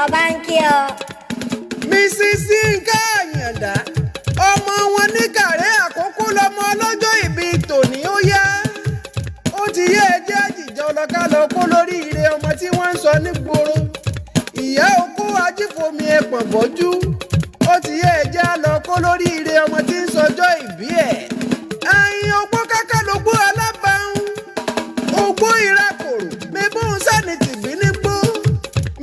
Ọba ń kí ọ. Mrs Yinka Àyàndá, ọmọ wọn ní Kàrẹ́ Àkókò, lọmọ ọlọ́jọ́ ìbí tòní. Ó yá, ó ti yé, ẹjẹ́ àjìjọ lọ́kàlọ́ kó lórí ire ọmọ tí wọ́n ń sọ nígboro, ìyá okó ajífomi ẹ̀pọ̀n bọ́jú. Ó ti yé, ẹjẹ́ lọ kó lórí ire ọmọ tí ń sọjọ́ ìbí ẹ̀. Ẹyin ogbó káká lógbó alábàáhùn, ogbó ìrakòrò mẹ́bùn sani tìgbín nígbó.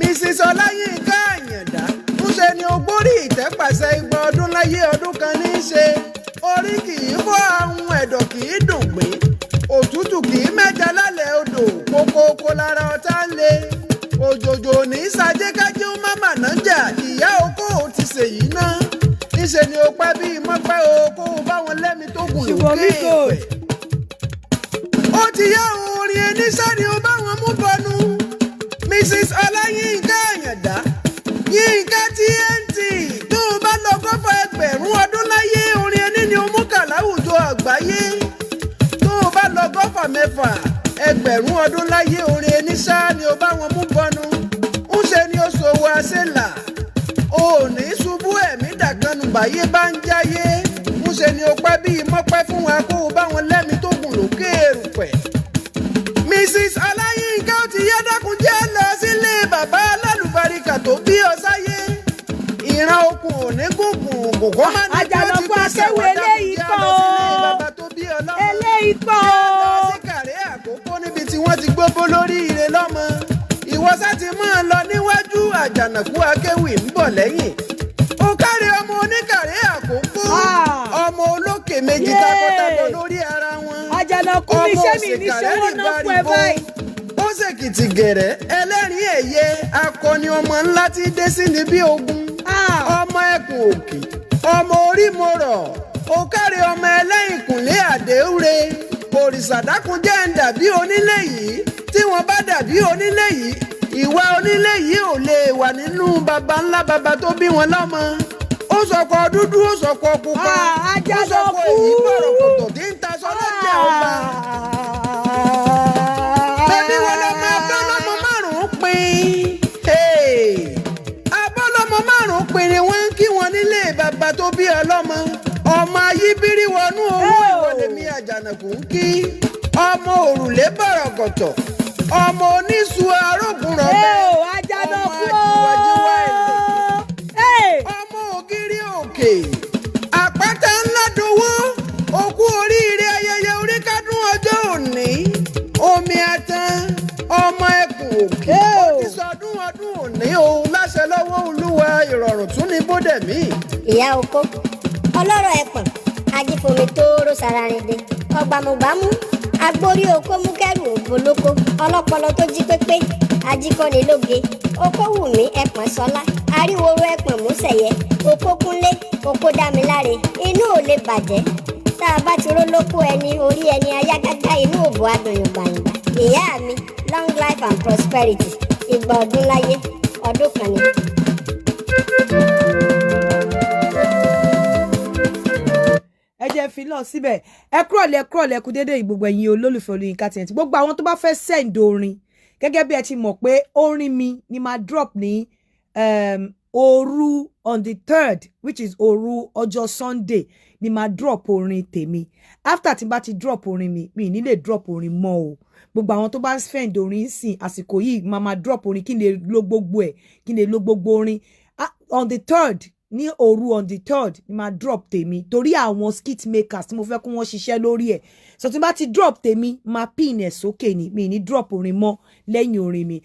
Mrs Ọláyínká Àyàndá, ńṣe ni ogbórí ìtẹ́pàṣẹ igba ọdún láyé, ọdún kan ní í ṣe. Orí kì í fọ́ ahun, ẹ̀dọ̀ kì í dùn gbé, òtútù kì í mẹ́ja lálẹ́ odò, kókókó lára ọ̀tá ń le, òjòjò ní sàjẹ́kájẹ́ ó má màná jà. Ìyá oko ò ti ṣèyí ná, níṣẹ́ ni ó pẹ́ bíi mọ́pẹ́ o, kó o bá wọn lẹ́mi tó gùn Ṣùgbọ́n lókè mi kò. èèpẹ̀. Ó ti yá, orin eníṣẹ́ ni ó bá wọn mú bọnu. Mrs Ọláyínká Àyàndá, Yínká TNT, tó o bá lọ gọ́fà ẹgbẹ̀rún ọdún láyé, orin ẹni ni ó mú kà láwùjọ àgbáyé. Tó o bá lọ gọ́fà mẹ́fà ẹgbẹ̀rún ọdún láyé, orin ẹni ṣá ni ó bá wọn mú bọnu. Ń ṣe ni ó ṣòwò àṣelà, ò ní ṣubú ẹ̀mí dàkanu báyé bá ń jáyé. Ń ṣe ni ó pẹ́ bíi mọ́pẹ́ fún wa, kó o bá wọn lẹ́mi tó gùn lókè èrùpẹ̀. Mrs Ọláyínká, ó ti yá, dákun jẹ́ lọ sílé bàbá alálùbáríkà tó bí ọ sáyé. Ìran okùn ò ní gùngùn kò má ní bí ó ti Àjànàkú pèsè akéwì àwọn. Dákun eléyìí jẹ́ pọ̀ lọ sílé o. bàbá tó bí ọ lọ́mọ. Eléyìí pọ̀ Jẹ́ lọ o. sí Kàrẹ́ Àkókò níbi tí wọ́n ti gbóbó lórí ire lọ́mọ. Ìwọ sá ti máa lọ níwájú, Àjànàkú akéwì ń bọ̀ lẹ́yìn. Ó kárí ọmọ oníkàrẹ́ Àkókò, Ah. ọmọ olókè méjì Yay. takọtabo lórí ara wọn. Àjànàkú mi, Ọmọ ṣé mi ní òsìkàrẹ́ ṣòwò náà fún ẹ rìbárìbó. báyìí? Ó ṣèkìtì gẹ̀rẹ́ ẹlẹ́rìí ẹ̀yẹ, akọni ọmọ ńlá tí dé sí ní bí ogun. Ah. Ọmọ ẹkùn òkè, ọmọ orí mo rọ̀, ó kárí ọmọ ẹlẹ́yìnkùnlé àdéhùre. Òrìṣà dákun jẹ́ ń dàbí onílé yìí. Tí wọ́n bá dàbí onílé yìí, ìwà onílé yìí ò lè wà nínú baba ńlá baba tó bí wọn lọ́mọ. Ó sọkọ dúdú, ó sọkọ pupa, Ah, ó sọkọ Àjànàkú. èyí bọ̀rọ̀kọ̀tọ̀ tí ń taṣọ lọ́jà ọba. Bẹ́bí wọn lọ́mọ abọ́lọ́mọ márùn-ún pín. Abọ́lọ́mọ márùn-ún pín ni wọ́n ń kí wọn nílé bàbá tó bí ọlọ́mọ. Ọmọ ayíbírí wọnú owó. Oh. Ìwọ lèmi Àjànàkú ń kí. Ọmọ òrùlé bọ̀rọ̀kọ̀tọ̀, ọmọ oníṣu arógunrọ̀bẹ, Ẹ o, ọmọ Àjànàkú ajíwájíwá ẹ̀lẹ̀, o. Hey. ọmọ ògiri òkè àpáta ńlá dowó. Òkú oríire ayẹyẹ orí kádùn ọjọ́ òní, omi atan, ọmọ ẹkùn òkè. Ó ti sọdún ọdún òní o, láṣẹ lọ́wọ́ Olúwa, ìrọ̀rùn tún ní bódẹ̀mí. Ìyá oko ọlọ́rọ̀ ẹ̀pọ̀n ajífomi tóóró sararinde, ọgbàmùgbàmù agbórí oko mú kẹrù ògbólókó, ọlọ́pọlọ tó jí pépé, ajíkọ́nilóge, oko wùmí ẹ̀pọ̀n sọlá, aríworo ẹ̀pọ̀n músẹ̀yẹ, oko kúnlé, oko dámiláre. Inú ò lè bàjẹ́ tá a bá ti rólókó ẹni orí ẹni ayágágá, inú òbò adùnyùngbàyùngbà. Ìyá mi, long life and prosperity, ìgbà ọdún láyé, ọdún kan ni. Ẹ jẹ́ fi lọ síbẹ̀. Ẹ kúrọ̀lẹ́, kúrọ̀lẹ́, kú déédéé gbogbo ẹ̀yin olólùfẹ́ Olóyinka TNT, gbogbo àwọn tó bá fẹ́ send orin. Gẹ́gẹ́ bí ẹ ti mọ̀ pé orin mi ni máa drop ní òru on the third, which is òru ọjọ́ Sunday ni máa drop orin tèmi. After tí n bá ti drop orin mi, mi ì ní lè drop orin mọ́ o. Gbogbo àwọn tó bá ń send orin sìn àsìkò yìí, máa drop orin kí n lè lo gbogbo ẹ̀, kí n lè lo gbogbo orin. Ah, on the third, ní òru on the third ni máa drop tèmi, torí àwọn skit makers tí mo fẹ́ kí wọ́n ṣiṣẹ́ lórí ẹ̀. So tí n bá ti drop tèmi, máa pin ẹ̀ sókè ni. Mi ní drop orin mọ́ lẹ́yìn orin mi.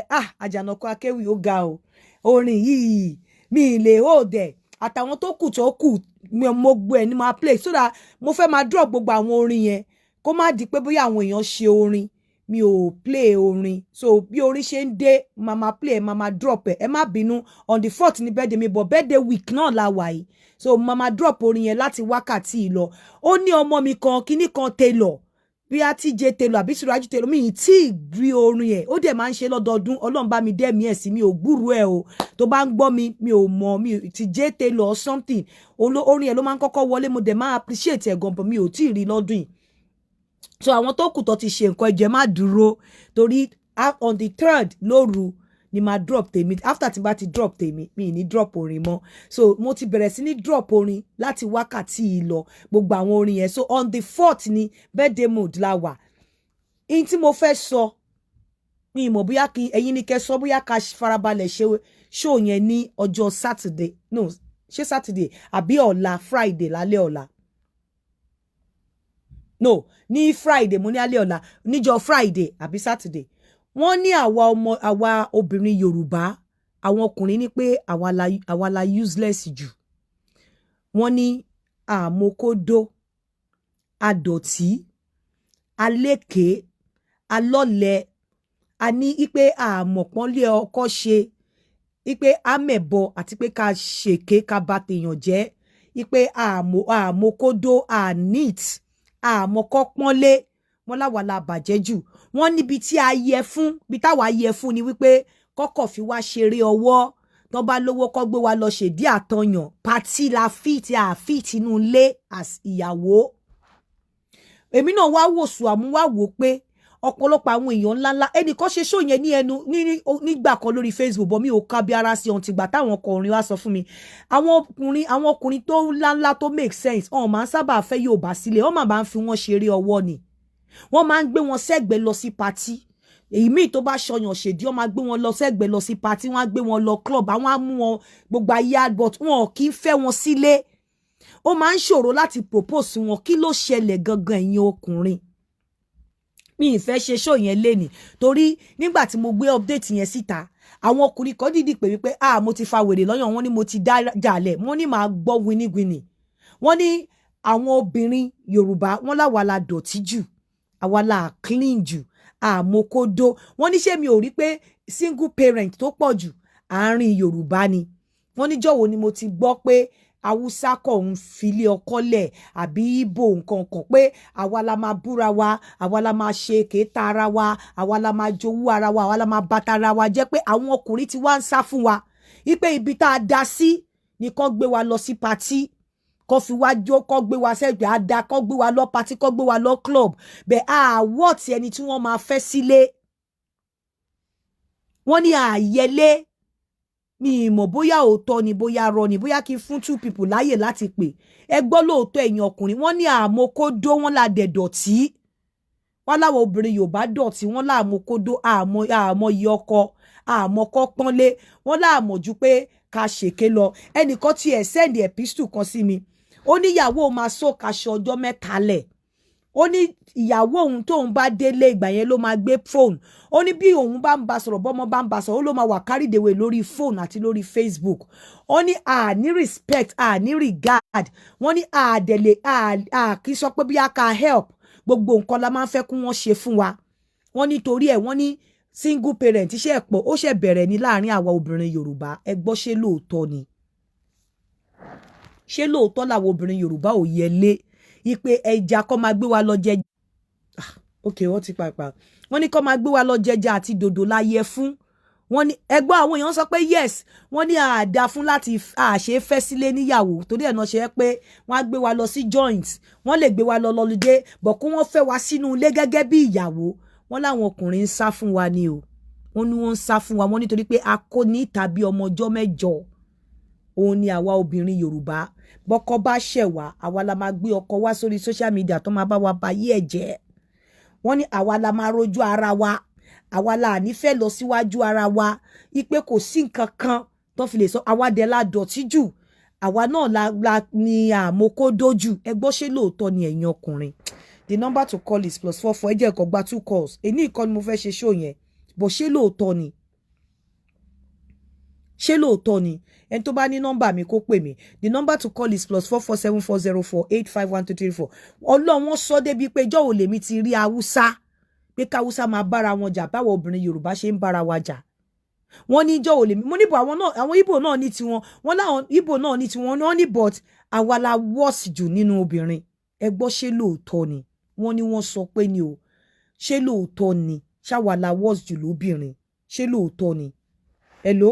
Ah, Àjànàkú akéwì, ó ga o. Orin yìí mi ì lè hold ẹ̀. Àtàwọn tó kù tó kù, mo gbọ́ ẹ̀ ní máa play, so that mo fẹ́ máa drop gbogbo àwọn orin yẹn, kó má di pé bóyá àwọn èèyàn ṣe orin, mi ò play orin. So bí orin ṣe ń dé, máa máa play ẹ, máa máa drop ẹ. Ẹ má bínú, on the fourth ní birthday mi, but birthday week náà la wà yìí, so máa máa drop orin yẹn láti wákàtí yìí lọ. Ó ní ọmọ mi kan, kíní kan Taylor, bí a TJ Taylor àbí Suraju Taylor, mi ì tí ì rí orin ẹ̀. Ó dẹ̀ máa ń ṣe lọ́dọọdún. Ọlọ́run bá mi dẹ́mi ẹ̀ sí, mi ò gbúrú ẹ̀ o. Tó bá ń gbọ́ mi, mi ò mọ̀ mi TJ Taylor or something. Orin ẹ̀ ló máa ń kọ́kọ́ wọlé, mo dẹ̀ máa appreciate ẹ̀ gan, but mi ò tí ì rí lọ́dún yìí. So àwọn tó kù tó ti ṣe nǹkan, ẹ̀jẹ̀ má dúró, torí on the third lóru ni máa drop tèmi. After tí n bá ti drop tèmi, mi ì ní drop orin mọ́. So mo ti bẹ̀rẹ̀ sí ní drop orin láti wákàtí yìí lọ, gbogbo àwọn orin yẹn. So on the 4th ni birthday mood la wà. In tí mo fẹ́ sọ, mi ì mọ̀ bóyá kí ẹ̀yin ní kẹ́ sọ, bóyá ká farabalẹ̀ ṣe show yẹn ní ọjọ́ Saturday. No, ṣé Saturday àbí ọ̀la Friday, lálẹ́ ọ̀la? No, ní Friday, mo ní alẹ́ ọ̀la, níjọ́ Friday àbí Saturday. Wọ́n ní àwa ọmọ, àwa obìnrin Yorùbá, àwọn ọkùnrin ní pé àwa la useless jù. Wọ́n ní àmokódó, adọ̀tí, alékèé, alọ́lẹ̀, a ní wípé àmọ̀pọ́nlé ọkọ ṣe, wípé àmẹ̀bọ àti pé ká ṣèké, ká bà tèèyàn jẹ́, wípé àmokódó, àneat, àmọ̀kọ́ pọ́nlé. Wọ́n láwa la bàjẹ́ jù. Wọ́n níbi tí a yẹ fún, bí táwa yẹ fún ni wípé kọ́kọ́ fi wá ṣeré ọwọ́, tó bá lówó kọ́ gbé wa lọ ṣèdí àtọyàn, party la fit, àfit inú ilé as ìyàwó. Èmi náà wá wò sùn, àmú wá wò pé ọ̀pọ̀lọpọ̀ àwọn èèyàn ńláńlá, ẹnìkan ṣe show yẹn ní ẹnu ní nígbà kan lórí Facebook bọ́, mi ò ká bí ara sí ohun tìgbà táwọn ọkùnrin wá sọ fún mi. Àwọn ọkùnrin tó ńláńlá tó make sense, ọ̀n máa ń sábà fẹ́ Yorùbá sílẹ̀, wọ́n máa ń fi wọ́n ṣeré ọwọ́ ni. Wọ́n máa ń gbé wọn sẹ́gbẹ̀ẹ́ lọ sí party. Èyí míì tó bá ṣọyàn ṣèdí, wọ́n máa gbé wọn lọ sẹ́gbẹ̀ẹ́ lọ sí party, wọ́n á gbé wọn lọ club, àwọn á mú wọn gbogbo ayé, but wọn ò kí ń fẹ́ wọn sílé. Ó máa ń ṣòro láti propose wọn. Kí ló ṣẹlẹ̀ gangan, ẹ̀yin ọkùnrin? Mi ì fẹ́ ṣe show yẹn lénìí, torí nígbà tí mo gbé update yẹn síta, àwọn ọkùnrin kan dìídì pè wípé, ah, mo ti fa wèrè lọ́yàn. Wọ́n ní mo ti dá jalẹ̀, wọ́n ní màá gbọ́ winiwini. Wọ́n ní àwọn obìnrin Yorùbá, wọ́n láwa la dọ̀tí jù, àwa la clean jù, àmokódó. Wọ́n ní ṣé mi ò rí pé single parent tó pọ̀ jù àárín Yorùbá ni? Wọ́n ní jọ̀wọ́ ni mo ti gbọ́ pé Haúsá kọ̀ ń filé ọkọ lẹ̀ àbí Ìgbò nǹkan kan, pé àwa la máa búra wa, àwa la máa ṣe kéta ara wa, àwa la máa jowú ara wa, àwa la máa bàtà ara wa jẹ́, pé àwọn ọkùnrin ti wá ń sá fún wa, wípé ibi tá a da sí ni kán gbé wa lọ sí party, kó fi wá jó, kó gbé wa sẹ́gbẹ̀ẹ́ ada, kó gbé wa lọ party, kó gbé wa lọ club bẹ́ẹ̀. Àwọ̀ tí ẹni tí wọ́n máa fẹ́ sílé, wọ́n ní àyẹlé. Mi ì mọ̀ bóyá òótọ́ ni, bóyá rọ ni, bóyá kí n fún two people láàyè láti pè. Ẹ gbọ́, lóòótọ́, ẹ̀yin ọkùnrin? Wọ́n ní àmokódó, wọ́n la dẹ̀ dọ̀tí, wọ́n láwọn obìnrin Yorùbá dọ̀tí, wọ́n láàmokódó, àmọ́ àmọ́ iye ọkọ, àmọ́ kọ́ pọ́nlé, wọ́n láàmọ̀ ju pé ká ṣèké lọ. Ẹnìkan tiẹ̀ send epistle kan sí mi, ó ní ìyàwó máa sókaṣọ ọjọ́ 3 lẹ̀. Ó ní ìyàwó òun, tóun bá délé, ìgbà yẹn ló máa gbé fóònù. Ó ní bí òun bá ń ba sọ̀rọ̀, bọ́mọ bá ń ba sọ̀rọ̀, ó ló máa wà carried away lórí fóònù àti lórí Facebook. Ó ní àní respect, àní regard. Wọ́n ní àdẹ̀lẹ̀, àkí sọ pé bí a ká help, gbogbo nǹkan la máa ń fẹ́ kí wọ́n ṣe fún wa. Wọ́n ní torí ẹ̀, wọ́n ní single parent iṣẹ́ ẹ̀pọ̀ ó ṣẹ̀ bẹ̀rẹ̀ ní láàrin àwa obìnrin Yorùbá. Ẹ gbọ́, ṣé lóòótọ́ ni? Ṣé lóòótọ́ làwọn obìnrin Yorùbá ò yẹ lé ipe ẹja kọ́ máa gbé wa lọ jẹ? Ok, wọ́n ti pàpà, wọ́n ní kọ́ máa gbé wa lọ jẹja àti dòdò láyé fún. Wọ́n ní ẹgbọ́, àwọn èèyàn sọ pé yes. Wọ́n ní àdá fún láti àṣẹ fẹ́ sílé níyàwó, torí ẹ̀ náà ṣe é pé wọ́n á gbé wa lọ sí joint, wọ́n lè gbé wa lọ lọ́lùdé bọ̀, kó wọ́n fẹ́ wa sínú ilé gẹ́gẹ́ bí ìyàwó. Wọ́n láwọn ọkùnrin ń sá fún wa ni o. Wọ́n ní wọ́n ń sá fún wa. Wọ́n nítorí pé a kò ní tàbí ọmọ ọjọ́ 8 òun ni àwa obìnrin Yorùbá. Bọ́kọ bá ṣẹ̀ wá, àwa la máa gbé ọkọ wá sórí social media tó máa bá wa ba yé ẹ̀ jẹ́. Wọ́n ní àwa la máa rojú ara wa, àwa la ní fẹ́ lọ síwájú ara wa, ipe kò sí nǹkan kan tó fi lè sọ àwa dẹ̀ la dọ̀tí jù, àwa náà la ní àmokódójú. Ẹ gbọ́, ṣé lóòótọ́ ni, ẹ̀yin ọkùnrin? The number to call is +44. Ẹ jẹ́ kó gba two calls. Èní ìkọ́ ni mo fẹ́ ṣe show yẹn bọ̀. Ṣé lóòótọ́ ni? Ṣé lóòótọ́ ni? Ẹni tó bá ní nọ́mbà mi kó pè mí. The number to call is +44 7404 851234. Ọlọ́run, wọn sọ débi pé ìjọ́ wo lèmi ti rí Haúsá pé káwúsá máa bára wọn jà báwo obìnrin Yorùbá ṣe ń bára wa jà? Wọ́n ní ìjọ́ wo lèmi mo níbo àwọn náà, àwọn Ìgbò náà ní tiwọn, wọ́n láwọn Ìgbò náà ní tiwọn. Wọ́n ní but àwa la worse jù nínú obìnrin. Ẹ gbọ́, ṣé lóòótọ́ ni? Wọ́n ní wọ́n sọ pé ni o. Ṣé lóòótọ́ ni? Ṣáwa la worse jù lóbìnrin? Ṣé lóòótọ́ ni? Hello,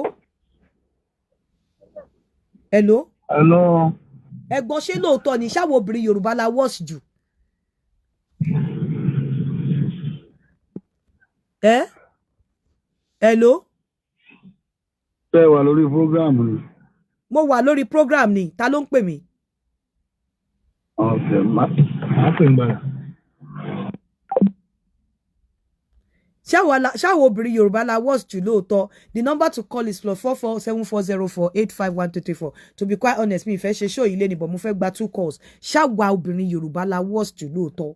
hello. Hello. Ẹ gbọ́, ṣé lóòótọ́ ni? Ṣáwa obìnrin Yorùbá la worse jù? Ẹ hello. Ṣé ẹ wà lórí program ni? Mo wà lórí program ni. Ta ló ń pè mí? Ok, má pè ń gbàrà. Ṣáwa obìnrin Yorùbá la worst jù lóòótọ́? The number to call is +44 7404 851234. To be quite honest, mi ì fẹ́ ṣe show yìí léni, but mo fẹ́ gba two calls. Ṣáwa obìnrin Yorùbá la worst jù lóòótọ́?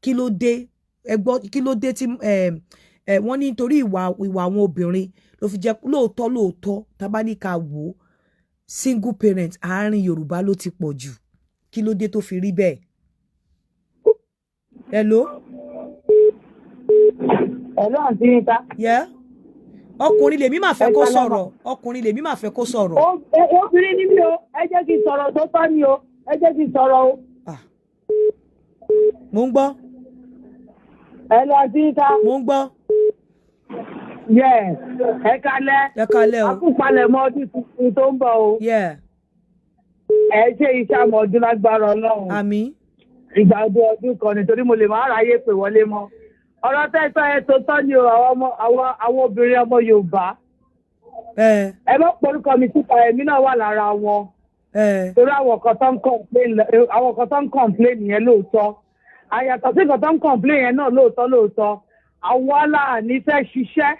Kí ló dé? Ẹ gbọ́, kí ló dé tí wọ́n ní nítorí ìwà àwọn obìnrin ló fi jẹ́ lóòótọ́ lóòótọ́, tá bá ní ká wò ó, single parent àárín Yorùbá ló ti pọ̀ jù? Kí ló dé tó fi rí bẹ́ẹ̀? Hello? Hello, Aunty Yinka. Yeah, ọkùnrin lèmi máa fẹ́ kó sọ̀rọ̀. Ọkùnrin lèmi máa fẹ́ kó sọ̀rọ̀. Obìnrin ni mí o. Ẹ jẹ́ kí n sọ̀rọ̀ tó tọ́ ni o. Ẹ jẹ́ kí n sọ̀rọ̀ o. Ah. Mo ń gbọ́. Hello, Aunty Yinka. Mo ń gbọ́. Yes, ẹ kalẹ́. Ẹ kalẹ́ o. Akúpalẹ̀mọ́ ọdún tuntun tó ń bọ̀ o. Ẹ ṣe iṣẹ́ àmọ́ ọdún lágbára Ọlọ́run. Àmín. Ìgbà ọdún ọdún kan nítorí mo lè máa ráyè pè wọlé mọ́. Ọ̀rọ̀ tẹ́sán ẹ tó tọ́ ni o, àwọn ọmọ àwọn obìnrin ọmọ Yorùbá. Ẹ bá porúkọ mi síta, èmi náà wà lára wọn. Torí àwọn kan tó ń complain yẹn lóòótọ́. Àyàtọ̀ sí nǹkan tó ń complain yẹn náà lóòótọ́ lóòótọ́. Àwa láàní fẹ́ ṣiṣẹ́,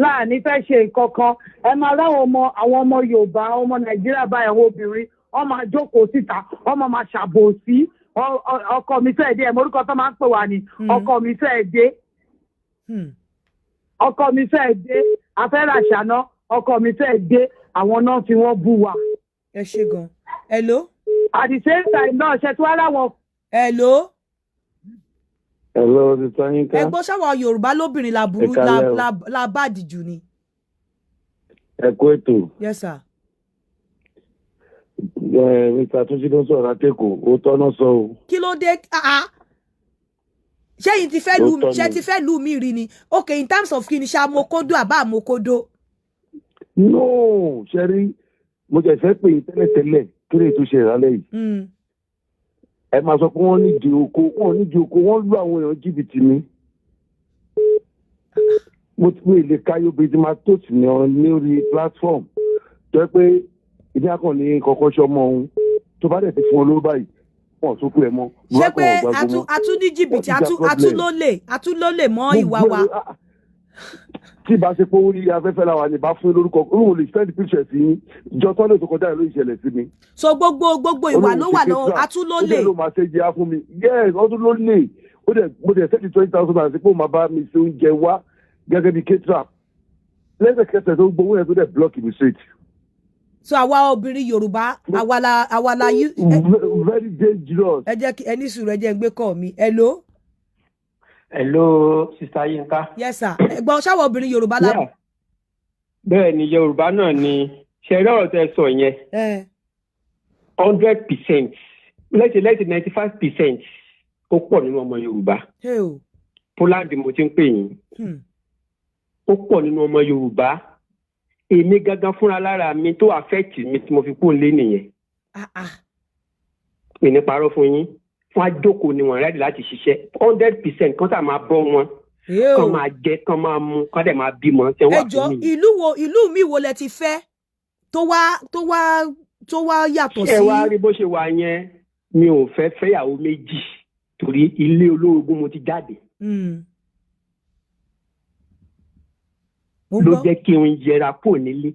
láàní fẹ́ ṣe nǹkan kan. Ẹ máa ráwọn ọmọ àwọn ọmọ Yorùbá, àwọn ọmọ Nàìjíríà báyìí, àwọn obìnrin, wọ́n máa jókòó síta, wọ́n máa máa ṣàbòsí. Ọkọ mi fẹ́ dé, ẹ̀ mọ orúkọ tó máa ń pè wá ní ọkọ mi fẹ́ dé, ọkọ mi fẹ́ dé, afẹ́rẹ́ àṣàná, ọkọ mi fẹ́ dé, àwọn náà fi wọ́n bú wa. Ẹ ṣe gan. Hello? At the same time náà, ṣe tí wàá ráwọn. Hello? Hello, Sister Yinka. Ẹ gbọ́, ṣáwa Yorùbá lóbìnrin la burú Ẹ kálẹ́ o. la bad jù ni? Ẹ kú ètò. Yes, sir. Ẹ Mr. Túnjí ló ń sọ̀rọ̀ látẹ̀kọ̀. Ó tọ́nà sọ o. Kí ló dé? Ah ah, ṣé yìí ti fẹ́ lu Ó tọ́ ṣé ni. ti fẹ́ lu mi rí ni? Okay, in terms of kí ni, ṣá mokodo àbá mokodo? No, ṣe rí, mo jẹ́ fẹ́ pè yín tẹ́lẹ̀tẹ́lẹ̀ kí lè tó ṣe ìrálẹ̀ yìí. Ẹ máa sọ pé wọ́n nídìí oko, wọ́n nídìí oko, wọ́n lu àwọn èèyàn jìbìtì ni. Mo ti pé ilé káyọ̀ bíi ti máa tó sí ní ọ ní orí platform tó yẹ pé ìdí akànnì kọ̀ọ̀kan ṣọmọ òun tó bá dẹ̀ ti fún ọ lówó báyìí, wọn ò tún pè é mọ́. Ṣé pé atún ní jìbìtì, atún lólè mọ́ ìwà wa? Tí ìbá ṣe pé orí afẹ́fẹ́ la wà ní bá fún lórúkọ, òun ò lè send picture sí yín jọ tọ́lẹ̀ tó kọjá ló ìṣẹ̀lẹ̀ sí mi. So gbogbo ìwà ló wà lọ́wọ́ atún lólè. Ó dẹ̀ ló máa ṣe jẹ́ á fún mi. Yes, ọdún ló lè. Ó dẹ̀ mo dẹ̀ send 20,000 àti pé ó máa bá mi ṣe oúnjẹ wá gẹ́gẹ́ bí caterer. Lẹ́sẹ̀kẹsẹ̀ tó gbowó yẹn, tó dẹ̀ block mi straight. So àwa obìnrin Yorùbá, àwa la yí. Very dangerous. Ẹ jẹ́ kí ẹ ní sùúrù, ẹ jẹ́ n gbé kọ́ mi. Hello? Hello, Sister Yinka. Yes, sir. Ẹ̀gbọ́n, ṣáwa obìnrin Yorùbá la. Yeah. Bẹ́ẹ̀ ni, Yorùbá náà ni. Ṣe rí ọ̀rọ̀ tẹ́ sọ yẹn, 100%, lẹ́sẹ̀ 95%, ó pọ̀ nínú ọmọ Yorùbá. Hey o. Poland mo ti ń pè yín. Ó pọ̀ nínú ọmọ Yorùbá. Èmi gangan fúnra lára mi tó affect mi tí mo fi kú nílé nìyẹn. Ah ah. Mi ní parọ́ fún yín. Fún àjókòó ni wọ́n ready láti ṣiṣẹ́ 100%, kán sà máa bọ́ wọn, Hey o. kán máa jẹ, kán máa mu, kán dẹ̀ máa bímọ ṣe Ẹ wà jọ, fún mi. ìlú wo, ìlú mi wo lẹ ti fẹ́ tó wá yàtọ̀ Ẹ sí? wá rí bó ṣe wà yẹn, mi ò fẹ́ fẹ́yàwó méjì torí ilé olórogún mo ti jáde. Mo ń Ló gbọ́. jẹ́ kí n yẹra kúrò nílé,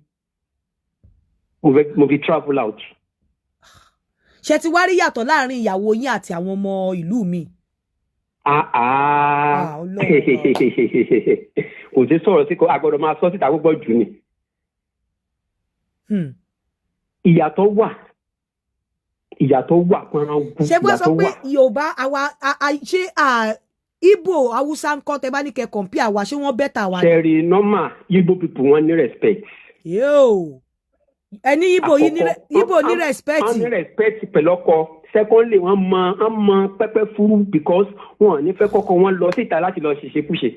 mo fi travel out. Ṣé ti wá rí yàtọ̀ láàrin ìyàwó yín àti àwọn ọmọ ìlú mi? Ah ah. Ah, Ọlọ́run ọba. Kò sí sọ̀rọ̀ sí, kò àgbọ̀dọ̀ máa sọ síta púpọ̀ jù ni. Ìyàtọ̀ wà, ìyàtọ̀ wà pọnrangu. Ṣé bó sọ Ìyàtọ̀ pé wà. Yorùbá àwa ṣé Igbo, Haúsá ń kọ́, tẹ bá ní kẹ́ compare wa, ṣé wọ́n better wa ni? Ṣẹ̀rí, normal Igbo people, wọ́n ní respect. Yóò ẹni Igbo yìí ní Àkọ́kọ́, Igbo ní respect. Wọ́n ní respect pẹ̀lú ọkọ. Secondly, wọ́n mọ pẹ́pẹ́ fúrú because wọn ò ní fẹ́ kọ́kọ́ wọn lọ síta láti lọ ṣèṣekúṣe.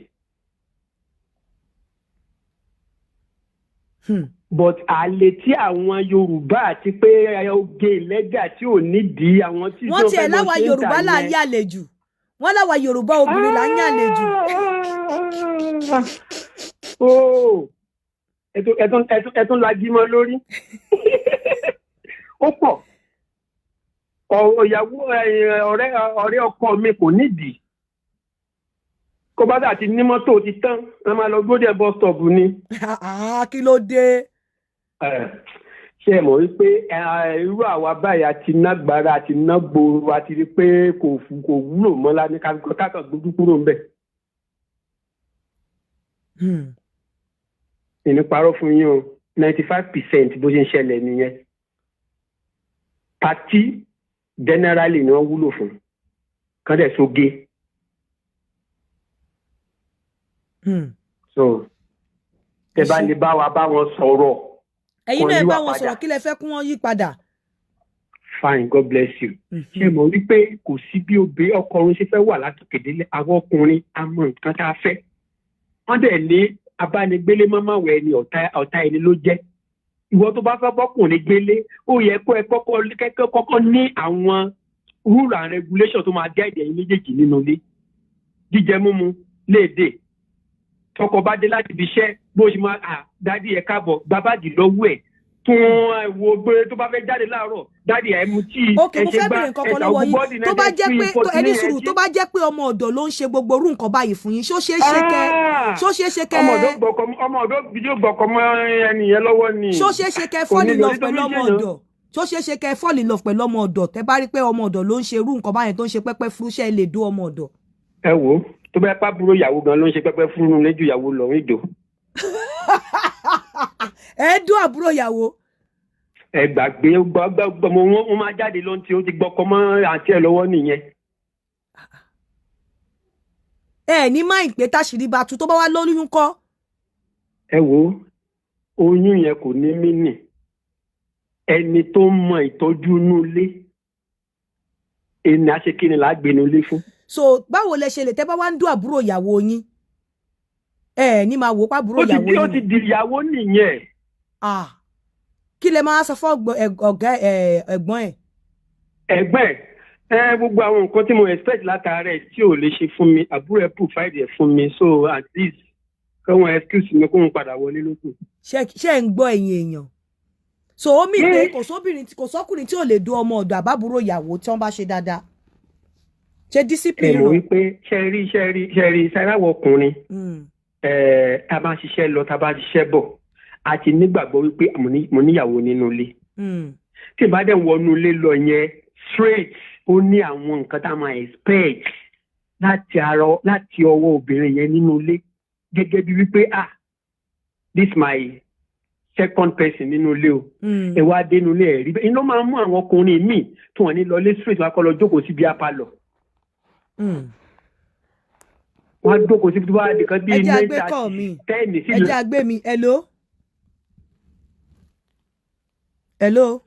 But àlè tí àwọn Yorùbá àti pé oge ìlẹ́gà tí ò nídìí, àwọn tí Wọ́n tó tiẹ̀ fẹ́ lọ láwa ṣe ń Yorùbá tà là ń yẹn. yàlè jù. Wọ́n láwa Yorùbá obìnrin là ń yàlè jù. Oh, Ẹ tún lají mọ́ lórí. Ó pọ̀. Ìyàwó ọ̀rẹ́ ọkọ mi kò nídìí. Kó bá dà ti ní mọ́tò ti tán, a máa lọ gbódẹ̀ bus stop ni. Kí ló dé? Ṣé ẹ mọ̀ wípé irú àwa báyìí àti nágbára àti nágboro àti rí pé kò wúlò mọ́ lá ní kákan gbójú kúrò ńbẹ̀. Ìní parọ́ fún yín o, 95% bó ṣe ń ṣẹlẹ̀ nìyẹn. Party generally ni wọ́n wúlò fún, kán dẹ̀ sóge. So tẹ bá lè bá wa bá wọn sọ̀rọ̀. Ẹ̀yin náà bá wọn sọ̀rọ̀, kí lẹ fẹ́ kí wọ́n yí padà. Fine, God bless you. Ṣé mo rí pé kò sí bí obìnrin ọkùnrin ṣe fẹ́ wà látòkè délé, àwọn ọkùnrin a mọ nǹkan tá a fẹ́. Wọ́n dẹ̀ ní abánigbélé mọ́mọ́wẹ̀ ẹni ọ̀tá ẹni ló jẹ́. Ìwọ tó bá fẹ́ bọ́kùnrin gbélé, ó yẹ kó ẹ kọ́kọ́ ní àwọn rule and regulation tó máa guide ẹ̀yin méjèèjì nínú ilé. Jíjẹ múmu léde. Tọkọ bá dé láti ibi iṣẹ́, bó ṣe máa dádì ẹ̀ káàbọ̀, bàbáàgì lọ́wọ́ ẹ̀ tún wo gbé tó bá fẹ́ jáde láàárọ̀, dádì ẹ̀ mu tíì, ẹ ṣe gbá ẹ̀ta ogun bọ́ọ̀dì náà. Tó bá jẹ́ pé ẹni sùúrù, tó bá jẹ́ pé ọmọ ọ̀dọ̀ ló ń ṣe gbogbo orú nǹkan báyìí fún yín, ṣó ṣeé ṣe kẹ́ ṣó ṣeé ṣe kẹ́ ọmọ ọ̀dọ̀ yóò gbọ́kọ mọ́ ẹnìyẹn lọ́wọ́ ni. Ṣó ṣeé ṣe kẹ́ fall in love pẹ̀lú ọmọ ọ̀dọ̀? Ṣó ṣeé ṣe kẹ́ fall in love pẹ̀lú ọmọ ọ̀dọ̀? Tẹ́ bá rí pé ọmọ ọ̀dọ̀ ló ń ṣe irú nǹkan báyẹn tó ń ṣe pẹ́pẹ́ fúrúṣẹ́, lè dó ọmọ ọ̀dọ̀. Ẹ wo, tó bá pa búrò ìyàwó gan ló ń ṣe pẹ́pẹ́ fúrú lẹ́jù ìyàwó lọ ń jò. Ẹ dún àbúrò ìyàwó. Ẹ gbàgbé gbọmọ wọn máa jáde lọ́n tí ó ti gbọ́kọ mọ́ àǹtí ẹ lọ́wọ́ nìyẹn. Ẹ ní má ìpè táṣìírí bá tú, tó bá wá lóyún kọ́. Ẹ wo, oyún yẹn kò ní mí nì. Ẹni tó mọ ìtọ́jú inú ilé, ẹni àṣekínni là á gbé inú ilé fún. So báwo lẹ ṣe lè tẹ́ bá wá ń dún àbúrò ìyàwó yín, ẹ ní máa wò ó pàbúrò ìyàwó yín. Ó ti di ìyàwó nìyẹn. Kí lẹ máa sọ fún ọ̀gá ẹ̀gbọ́n ẹ̀? Ẹ̀gbọ́n ẹ̀ gbogbo àwọn nǹkan tí mo expect látara ẹ̀ tí ò lè ṣe fún mi, àbúrò ẹ̀ provide ẹ̀ fún mi, so at least kọ́wọn excuse mi kó ń padà wọlé lókun. Ṣé ń gbọ́ ẹ̀yin èèyàn? So ó mì pé kò sóbìnrin, kò sọ́kùnrin tí ò lè dún ọmọ ọ̀dọ̀ àbábúrò ìyàwó tí wọ́n bá ṣe dáadáa. Ṣe discipline. Ẹ mọ̀ wípé ṣẹ́rí ṣẹ́ráwọ̀ ọkùnrin, tá a bá ń ṣiṣẹ́ lọ, tá a bá ń ṣiṣẹ́ bọ̀, a ti nígbàgbọ́ wípé mo níyàwó nínú ilé. Tí ìbá dẹ̀ wọnú ilé lọ yẹn straight, ó ní àwọn nǹkan tá a máa expect láti ọwọ́ obìnrin yẹn nínú ilé, gẹ́gẹ́ bí wípé this my second person nínú ilé o. Ẹ wá dénú ilé ẹ̀ rí bẹ́ẹ̀, iná máa ń mú àwọn ọkùnrin míì tí wọ́n ní lọ lé straight, wá kọ́ lọ jókòó síbi apalọ̀. Wọ́n á jókòó síbi tó bá di kan bíi 9:30 10 sí. Ẹ jẹ́ àgbé mi. Hello. Hello.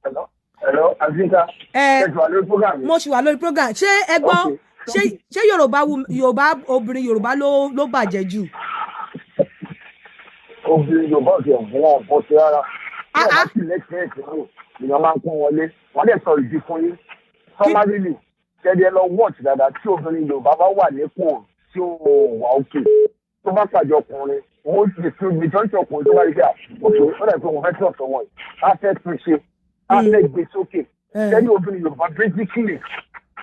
Hello. Hello, Azinka. Ẹ ṣe wà lórí program. Mo ṣì wà lórí program. Ṣé ẹ gbọ́, ṣé Yorùbá obìnrin Yorùbá ló bàjẹ́ jù? Obìnrin Yorùbá ò tiẹ̀ fún wọn bọ́ sí rárá. Bí wọ́n bá sì lẹ́sìn wò, èèyàn máa ń kún wọlé. Wọ́n dẹ̀ sọ ìdí fún yín. Sọ́málìlì, ṣẹ́ni ẹ lọ watch dáadáa, tí obìnrin Yorùbá bá wà nípò tí ó wà òkè, tó bá pàdé ọkùnrin, wọ́n ti fi majority ọkùnrin tó bá rí pé òkè, ó dà pé wọ́n fẹ́ trust wọn yìí, á fẹ́ tún ṣe, á fẹ́ gbé sókè. Ṣẹ́ni obìnrin Yorùbá basically,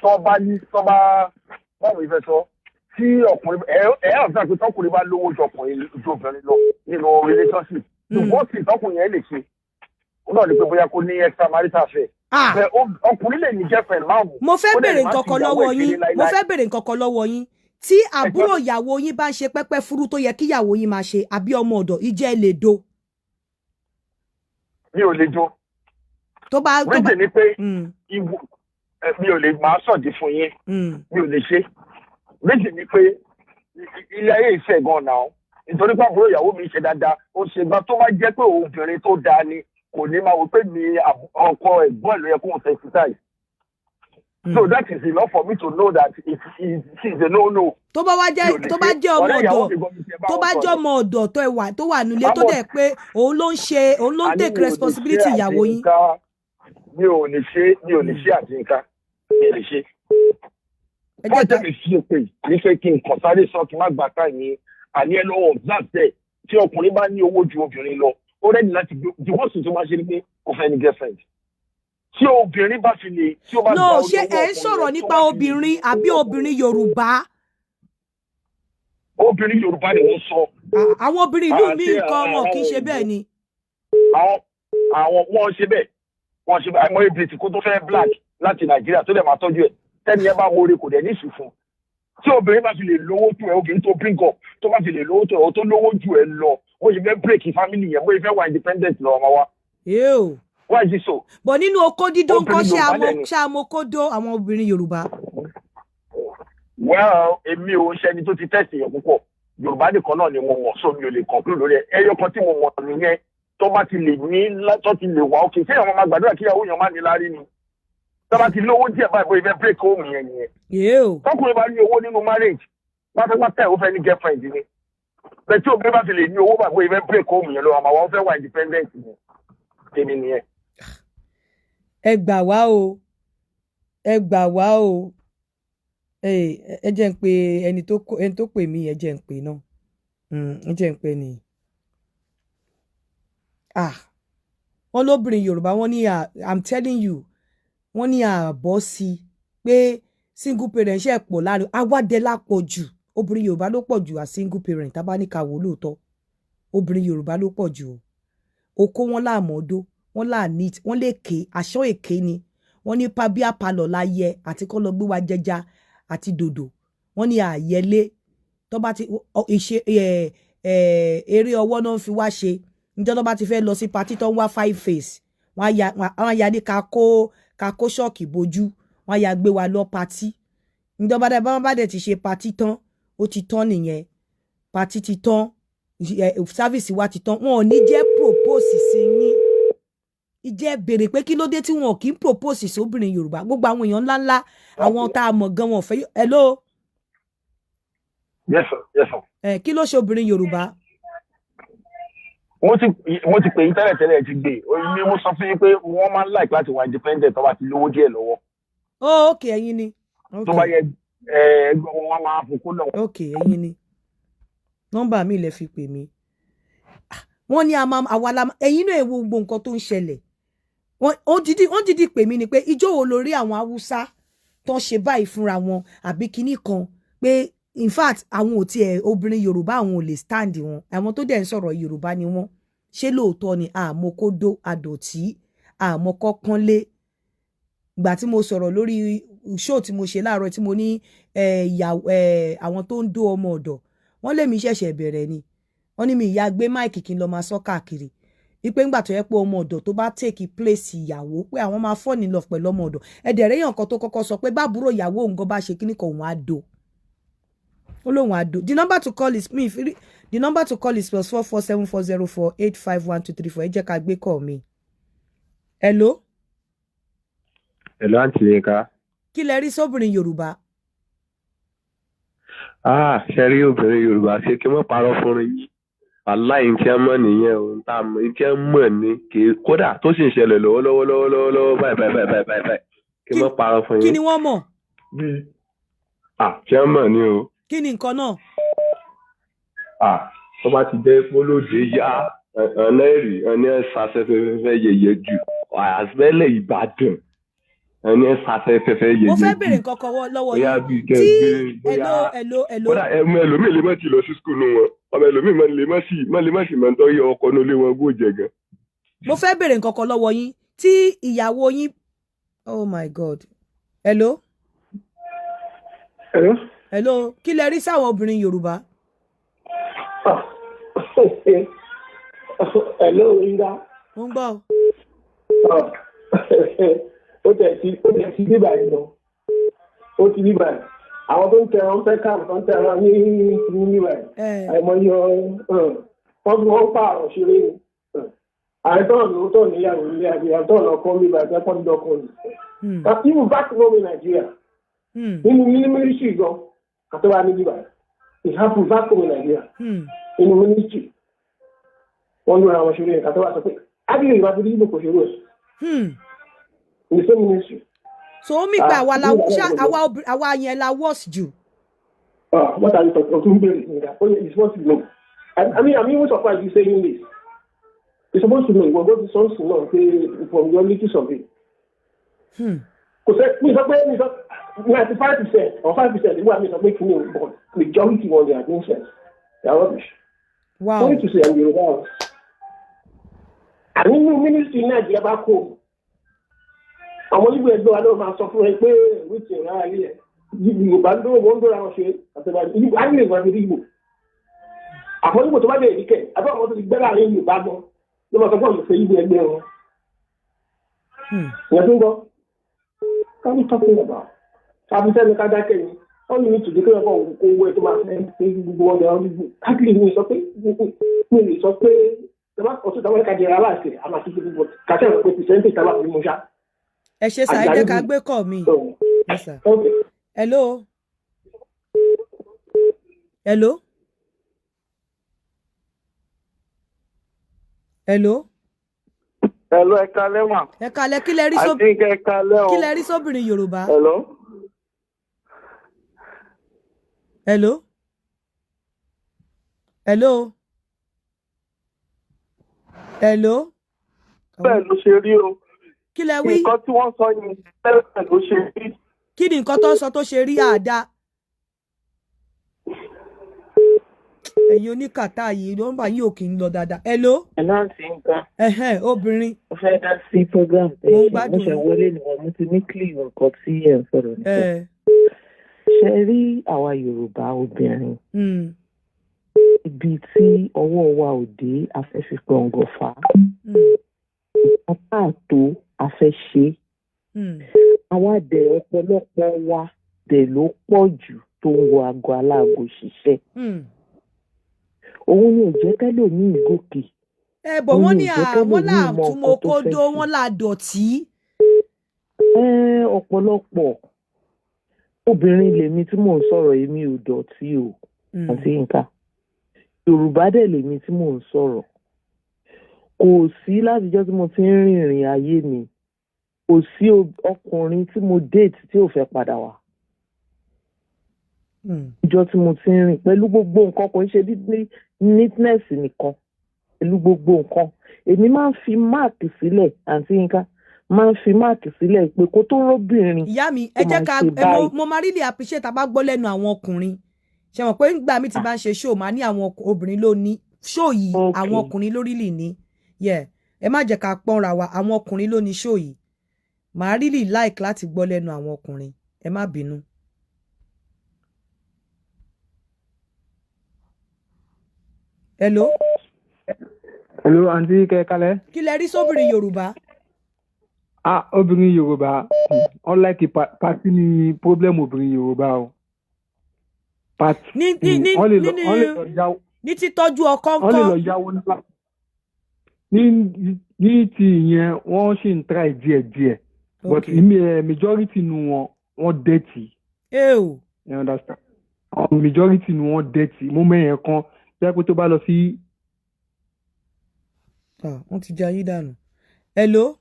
tó bá ní tó bá báwo ìfẹ́ sọ tí ọkùnrin ẹ ẹ ọ̀sán pé tọkùnrin bá lówó ju ọkùnrin ju obìnrin lọ nínú relationship, the worst thing tọkùnrin yẹn lè ṣe ó náà ni pé bóyá kó ní extra marital affair. Ọkùnrin lè ní girlfriend márùn-ún. Mo fẹ́ bèrè nǹkan kan lọ́wọ́ yín, mo fẹ́ bèrè nǹkan kan lọ́wọ́ yín. Tí àbúrò ìyàwó yín bá ń ṣe pẹ́pẹ́ fúrú tó yẹ kí ìyàwó yín máa ṣe, àbí ọmọ ọ̀dọ̀, ìjẹ́ lè do? Mi ò lè do. Tó bá tó bá Reason ni pé mi ò lè máa sọ̀dí fún yín. Mi ò lè ṣe. Reason ni pé ilé ayé ìfẹ́ gan náà, nítorí pé àbúrò ìyàwó mi ṣe dáadáa, ó ṣe gbà, tó bá jẹ́ pé obìnrin tó dáa ni, kò ní máa wò pé mi ọkọ ẹ̀gbọ́n ẹ̀ ló yẹ kó ń sensitize. So that is enough for me to know that it is a no-no. Tó bá wá jẹ́, tó bá jẹ́ ọmọ ọ̀dọ̀, tó bá jẹ́ ọmọ ọ̀dọ̀ tó ẹ wà, tó wà nílé, tó dẹ̀ pé òun ló ń ṣe, òun ló ń take responsibility ìyàwó yín. Mi ò lè ṣe, mi ò lè ṣe àti nǹkan mi ò lè ṣe. Wọ́n jẹ́ mi fi pé ní pé kí n kàn sáré sọ kí n má gbà táì ní àní ẹ lọ́wọ́ observe there. Tí ọkùnrin bá ní owó ju obìnrin lọ, ó ready láti gbé. The worst thing tó máa ṣe ni pé kò fẹ́ ní girlfriend. Tí obìnrin bá fi lè, tí ó bá No, gba ṣé owó ẹ ń ọkùnrin sọ̀rọ̀ yẹn, tó nípa bá fi lè obìnrin àbí obìnrin Yorùbá? Obìnrin Yorùbá ni wọ́n sọ. Àwọn obìnrin ìlú mi Àti nǹkan wọn kì í ṣe àwọn bẹ́ẹ̀ ni. Àwọn wọ́n ṣe bẹ́ẹ̀, wọ́n ṣe bẹ́ẹ̀. Àìmọye British kó tó fẹ́ black láti Nàìjíríà tó dẹ̀ máa tọ́jú ẹ̀, tẹ́ni ẹ bá wọlé, kò dẹ̀ ní ìsù fún un. Tí obìnrin bá fi lè lówó tó ẹ, obìnrin tó bring up, tó bá fi lè lówó tó ẹ, tó lówó ju ẹ lọ, wọ́n ṣe fẹ́ break family yẹn, wọ́n ṣe fẹ́ wà independent lọ́wọ́ máa wá. Ew. Why is it so? Bọ̀ nínú okó dídó ńkọ́? Obìnrin Ṣé Yorùbá àmọ́ dẹ̀ ni. ṣé àmọ́ àwọn obìnrin Yorùbá? Well, èmi ò ń ṣẹni tó ti test yẹn púpọ̀. Yorùbá nìkan náà ni mo mọ̀, so mi ò lè conclude lórí ẹ̀. Ẹyọ kan tí mo mọ̀ nìyẹn. Tó bá ti lè ní, tó ti lè wà òkè, ṣé àwọn máa gbàdúrà kíyàwó yẹn má ní láárí ni? Tó bá ti lówó díẹ̀ báyìí, bóyá fẹ́ break home yẹn nìyẹn. Ew. Tọkùnrin bá ní owó nínú marriage pátápátá ẹ̀, ó fẹ́ ní girlfriend ni. Bẹ́ẹ̀ tí obìnrin bá ti lè ní owó báyìí, bóyá fẹ́ break home yẹn lọ, àmọ́ àwọn fẹ́ wà independent yẹn. Tèmi nìyẹn. Ẹ gbà wá o, ẹ gbà wá o. Ẹ jẹ́ ń pe ẹni tó pè mí. Ẹ jẹ́ ń pè náà. Ẹ jẹ́ ń pè ní. Ah, wọ́n lóbìnrin Yorùbá, wọ́n ní, ah, I'm telling you, wọ́n ní àbọ̀ sí i pé single parent ṣe pọ̀ láàrin awádẹ́lá pọ̀ jù. Obìnrin Yorùbá ló pọ̀ jù à single parent. Tá bá ní ká wò lóòótọ́, obìnrin Yorùbá ló pọ̀ jù o. Okó wọn láàmọ́dó, wọn là neat, wọn lè ké aṣọ èké ni. Wọ́n ní pabia palọ̀ láyẹ àti kọ́ lọ gbé wa jẹja àti dòdò. Wọ́n ní àyẹlé tó bá ti ìṣe eré ọwọ́ náà ń fi wá ṣe. Níjọ́ tó bá ti fẹ́ lọ sí party, tó ń wá five face, wọ́n á ya ní ká kó ṣọ́ọ̀kì bojú, wọ́n á ya gbé wa lọ party. Níjọ́ bá dẹ̀ ti ṣe party tán, ó ti tán nìyẹn. Party ti tán, service wa ti tán. Wọn ò ní jẹ́ propose sí yín. Ìjẹ́ béèrè pé kí ló dé tí wọn ò kí ń propose sóbìnrin Yorùbá? Gbogbo àwọn èèyàn ńláńlá, àwọn tá a mọ̀ gan, wọn ò fẹ́. Hello? Yes sir, yes sir. Ẹ kí ló ṣe obìnrin Yorùbá? Mo ti pè yín tẹ́lẹ̀tẹ́lẹ̀, ẹ ti gbé ní. Mo sọ fún yín pé wọ́n máa ń like láti wà independent tó bá ti lówó díẹ̀ lọ́wọ́. Ó, ok, ẹ̀yin ni. Tó bá yẹ ẹgbẹ́ wọn máa fòkó lọ. Ok, ẹ̀yin ni. Nọ́mbà mi lẹ fi pè mí. Wọ́n ní àwa la ẹ̀yin náà. Wo gbogbo nǹkan tó ń ṣẹlẹ̀. Wọ́n dídì pè mí ni pé ijó wo lórí àwọn Haúsá tó ń ṣe báyìí fúnra wọn àbí kinní kan, pé in fact àwọn ò tiẹ̀, obìnrin Yorùbá, àwọn ò lè stand wọn. Àwọn tó dẹ̀ ń sọ̀rọ̀, Yorùbá ni wọ́n. Ṣé lóòótọ́ ni? Àmọ́ kó dó àdọ̀tí, àmọ́ kọ́ pọ́nlé. Ìgbà tí mo sọ̀rọ̀ lórí show tí mo ṣe láàárọ̀, tí mo ní àwọn tó ń dó ọmọ ọ̀dọ̀, wọ́n lèmi ṣẹ̀ṣẹ̀ bẹ̀rẹ̀ ni. Wọ́n ní mi ìyá gbé mic kí n lọ máa sọ káàkiri wípé ńgbà tó yẹ pé ọmọ ọ̀dọ̀ tó bá take place ìyàwó, pé àwọn máa fall in love pẹ̀lú ọmọ ọ̀dọ̀. Ẹ̀dẹ̀rẹ̀ yàn kan tó kọ́kọ́ sọ pé báàbúrò ìyàwó òun gan bá ṣe kíní kan, òun á do, ó lóun á do. The number to call is me, the number to call is +44 7404851234. Ẹ jẹ́ ká gbé call mi. Hello? Hello, Aunty Yinka. Kí lẹ rí sóbìnrin Yorùbá? Ah, ṣe rí obìnrin Yorùbá, ṣe kí wọ́n parọ́ fún yín? Wàláì, tí wọ́n mọ̀ nìyẹn o. Tá a mọ̀ tí wọ́n mọ̀ ní kì í kódà tó sì ń ṣẹlẹ̀ lọ́wọ́lọ́wọ́ lọ́wọ́lọ́wọ́ báyìí báyìí báyìí báyìí báyìí, kí wọ́n parọ́ fún Kí yín. ni wọ́n mọ̀? Bí ah, tí wọ́n mọ̀ ní o. Kí ni nǹkan náà? Ah, tó bá ti jẹ́ pólóde yá ọ̀nà èrì ọ̀nà ẹ̀sà fẹ́fẹ́fẹ́ yẹyẹ jù àbẹ́lẹ̀ Ìbàdàn ọ̀nà ẹ̀sà fẹ́fẹ́fẹ́ Mo yẹyẹ fẹ́ jù. béèrè nǹkan kan lọ́wọ́ Bóyá yín. bíi kẹ́ Tí gbé bóyá Hello, hello, hello. Kódà ẹmu ẹlòmíì lè má ti lọ sí school nù wọn, ọmọ ẹlòmíì má lè má sí mọ̀ ń tọ́ yẹ ọkọ ní ilé wọn gbó jẹ gan. Mo fẹ́ béèrè nǹkan kan lọ́wọ́ yín. Tí ìyàwó yín, oh my God, hello? Hello? Hello, kí lẹ rí sáwọn obìnrin Yorùbá? Ah. Hello, Nga. Mo ń gbọ́. Ah. Ó tẹ̀ sí bíbà yìí lọ. Ó ti bíbà yìí. Àwọn tó ń tẹran fẹ́ káàmù tó ń tẹran ní bíbà yìí. Àìmọye wọ́n fi wọ́n pààrọ̀ ṣeré ni. Àìtọ́ ló tọ̀ níyàwó ilé àbí àìtọ́ lọ kọ́ bíbà yìí fẹ́ dọ́kọ̀ ni. Even back home in Nigeria, nínú military gan, àtọ́wá ní bíbà yìí. It happen back home in Nigeria. Nínú military, wọ́n lóra wọn ṣeré nǹkan tó wà sọ pé ábíyẹ̀ ìwà tó dìbò kò ṣerú ẹ̀. In the same ministry. So ó mì pé Ah, àwa la ní ìlànà ṣá ìgbàgbọ́. àwa yẹn la worse jù. Ah, what are you talking? Ọtún bèrè nígbà ó yẹ, it's what you know. I mean, I'm even surprised you saying this. You're supposed to know. We're going to something now from your little survey. Kò sẹ́ mi sọ pé mi sọ 95% or 5% ìwé àmì sọ pé kí ni o, but majority wọn, they are nonsense. They are rubbish. Sorry to say, I'm Yorùbá. Àní nínú ministry Nàìjíríà bá kó àwọn onígbò ẹgbẹ́ wa náà máa sọ fún ẹ pé ìwé ti ẹ̀rọ ayé ẹ̀ Yorùbá ń dúró, wọ́n ń dúró àwọn ṣe àtẹ̀wá Ìgbò á nílò ìwà ìgbò àfọ Ìgbò tó bá dé ìdíkẹ̀ àbí àwọn tó ti gbẹ́ láàrin Yorùbá gan ló máa sọ fún ọ̀sẹ̀ Ìgbò ẹgbẹ́ wọn. Ìyẹn tó ń gbọ́ ká ní talking about tàbí sẹ́ni ká dákẹ́ ni. All you need to do, kéèyàn kọ́ kó owó ẹ tó máa fẹ́ pé gbogbo ọjà Ìgbò káàkiri mi sọ pé mi lè sọ pé ọtún táwọn ẹ̀ka jẹrẹ aláìsè àmà sí gbogbo kàṣẹ́ ìrọ̀ pé percentage tábà fi mú ṣá. Ẹ ṣe sir, ẹ jẹ́ ká gbé kọ́ mi. Yes, sir. Hello, hello, hello. Hello, ẹ kalẹ́ mà. Ẹ kalẹ́. Kí lẹ rí sób Àti ẹ kalẹ́ o. Kí lẹ rí sóbìnrin Yorùbá? Hello. Hello, hello, hello. Bẹ́ẹ̀ ló ṣe rí o. Kí lẹ wí? Nǹkan tí wọ́n sọ yẹn, bẹ́ẹ̀ ló ṣe rí. Kí ni nǹkan tó ń sọ tó ṣe rí àdá? Ẹ̀yin oníkàtá yìí, nọ́mbà yìí ò kì í lọ dáadáa. Hello. Hello, àǹtí nǹkan. Ẹ̀hẹ́n, obìnrin. Mo fẹ́ dá sí program tẹ̀ Mo ń ṣe. Mo gbádùn ṣe yín. wọlé ni wọn, mo ti ní clear nǹkan tí ẹ̀ ń sọ̀rọ̀ nípa. Ṣe rí àwa Yorùbá obìnrin, ibi tí ọwọ́ wa ò dé, a fẹ́ fi gbọ̀ngàn fà á. Nǹkan tá à tó, a fẹ́ ṣe é. Àwa dẹ̀, ọ̀pọ̀lọpọ̀ wa dẹ̀ ló pọ̀ jù tó ń wọ aago aláago ṣiṣẹ́. Òun ni ò jẹ́ kẹ́lòmíì gòkè. Ẹ bọ̀ Òun wọ́n ni ní ò jẹ́ àwọn kẹ́lòmíì mọ làtúmọ̀ nǹkan tó fẹ́ kódó ṣe. wọ́n là dọ̀tí. Ẹ́, ọ̀pọ̀lọpọ̀ obìnrin lèmi tí mò ń sọ̀rọ̀, èmi ò dọ̀tí o, àǹtí Yínká. Yorùbá dẹ̀ lèmi tí mò ń sọ̀rọ̀. Kò sí látijọ́ tí mo ti ń rìnrìn ayé mi, kò sí ọkùnrin tí mo date tí ò fẹ́ padà wá. Ìjọ tí mo ti ń rìn pẹ̀lú gbogbo nǹkan, kò ń ṣe neatness nìkan, pẹ̀lú gbogbo nǹkan. Èmi máa ń fi mark sílẹ̀, àǹtí Yínká, máa ń fi mark sílẹ̀ pé kó tó róbìnrin Ìyá mi, ẹ ó jẹ́ máa ká ṣe ẹ mo báyìí. Mo máa really appreciate tá a bá gbọ́ lẹ́nu àwọn ọkùnrin. Ṣe mọ̀ pé nígbà mi ti bá ń ṣe show, máa ní àwọn obìnrin ló ní show yìí, àwọn ọkùnrin ló really ní. Yeah, ẹ má jẹ́ ká pọ́nra wa, àwọn ọkùnrin ló ní show yìí. Màá really like láti gbọ́ lẹ́nu àwọn ọkùnrin, ẹ má bínú. Hello. Hello, àǹtí kẹkálẹ. Kí lẹ rí sóbìnrin Yorùbá? Ah, obìnrin Yorùbá, unlike party ni problem obìnrin Yorùbá o. Party Ní wọ́n lè lọ nínú wọ́n lè lọ yáwó ní títọ́jú ọkọ wọ́n lè ńkọ́? Lọ yáwó ńlá ní ti ìyẹn, wọ́n sì ń try díẹ̀ díẹ̀, but majority nu wọn, wọ́n dirty. Ew. You understand? Àwọn majority nu wọn dirty. Mo mẹ́yẹn kan jẹ́ pé tó bá lọ sí Ah, wọ́n ti jẹ ayé dànù. Hello.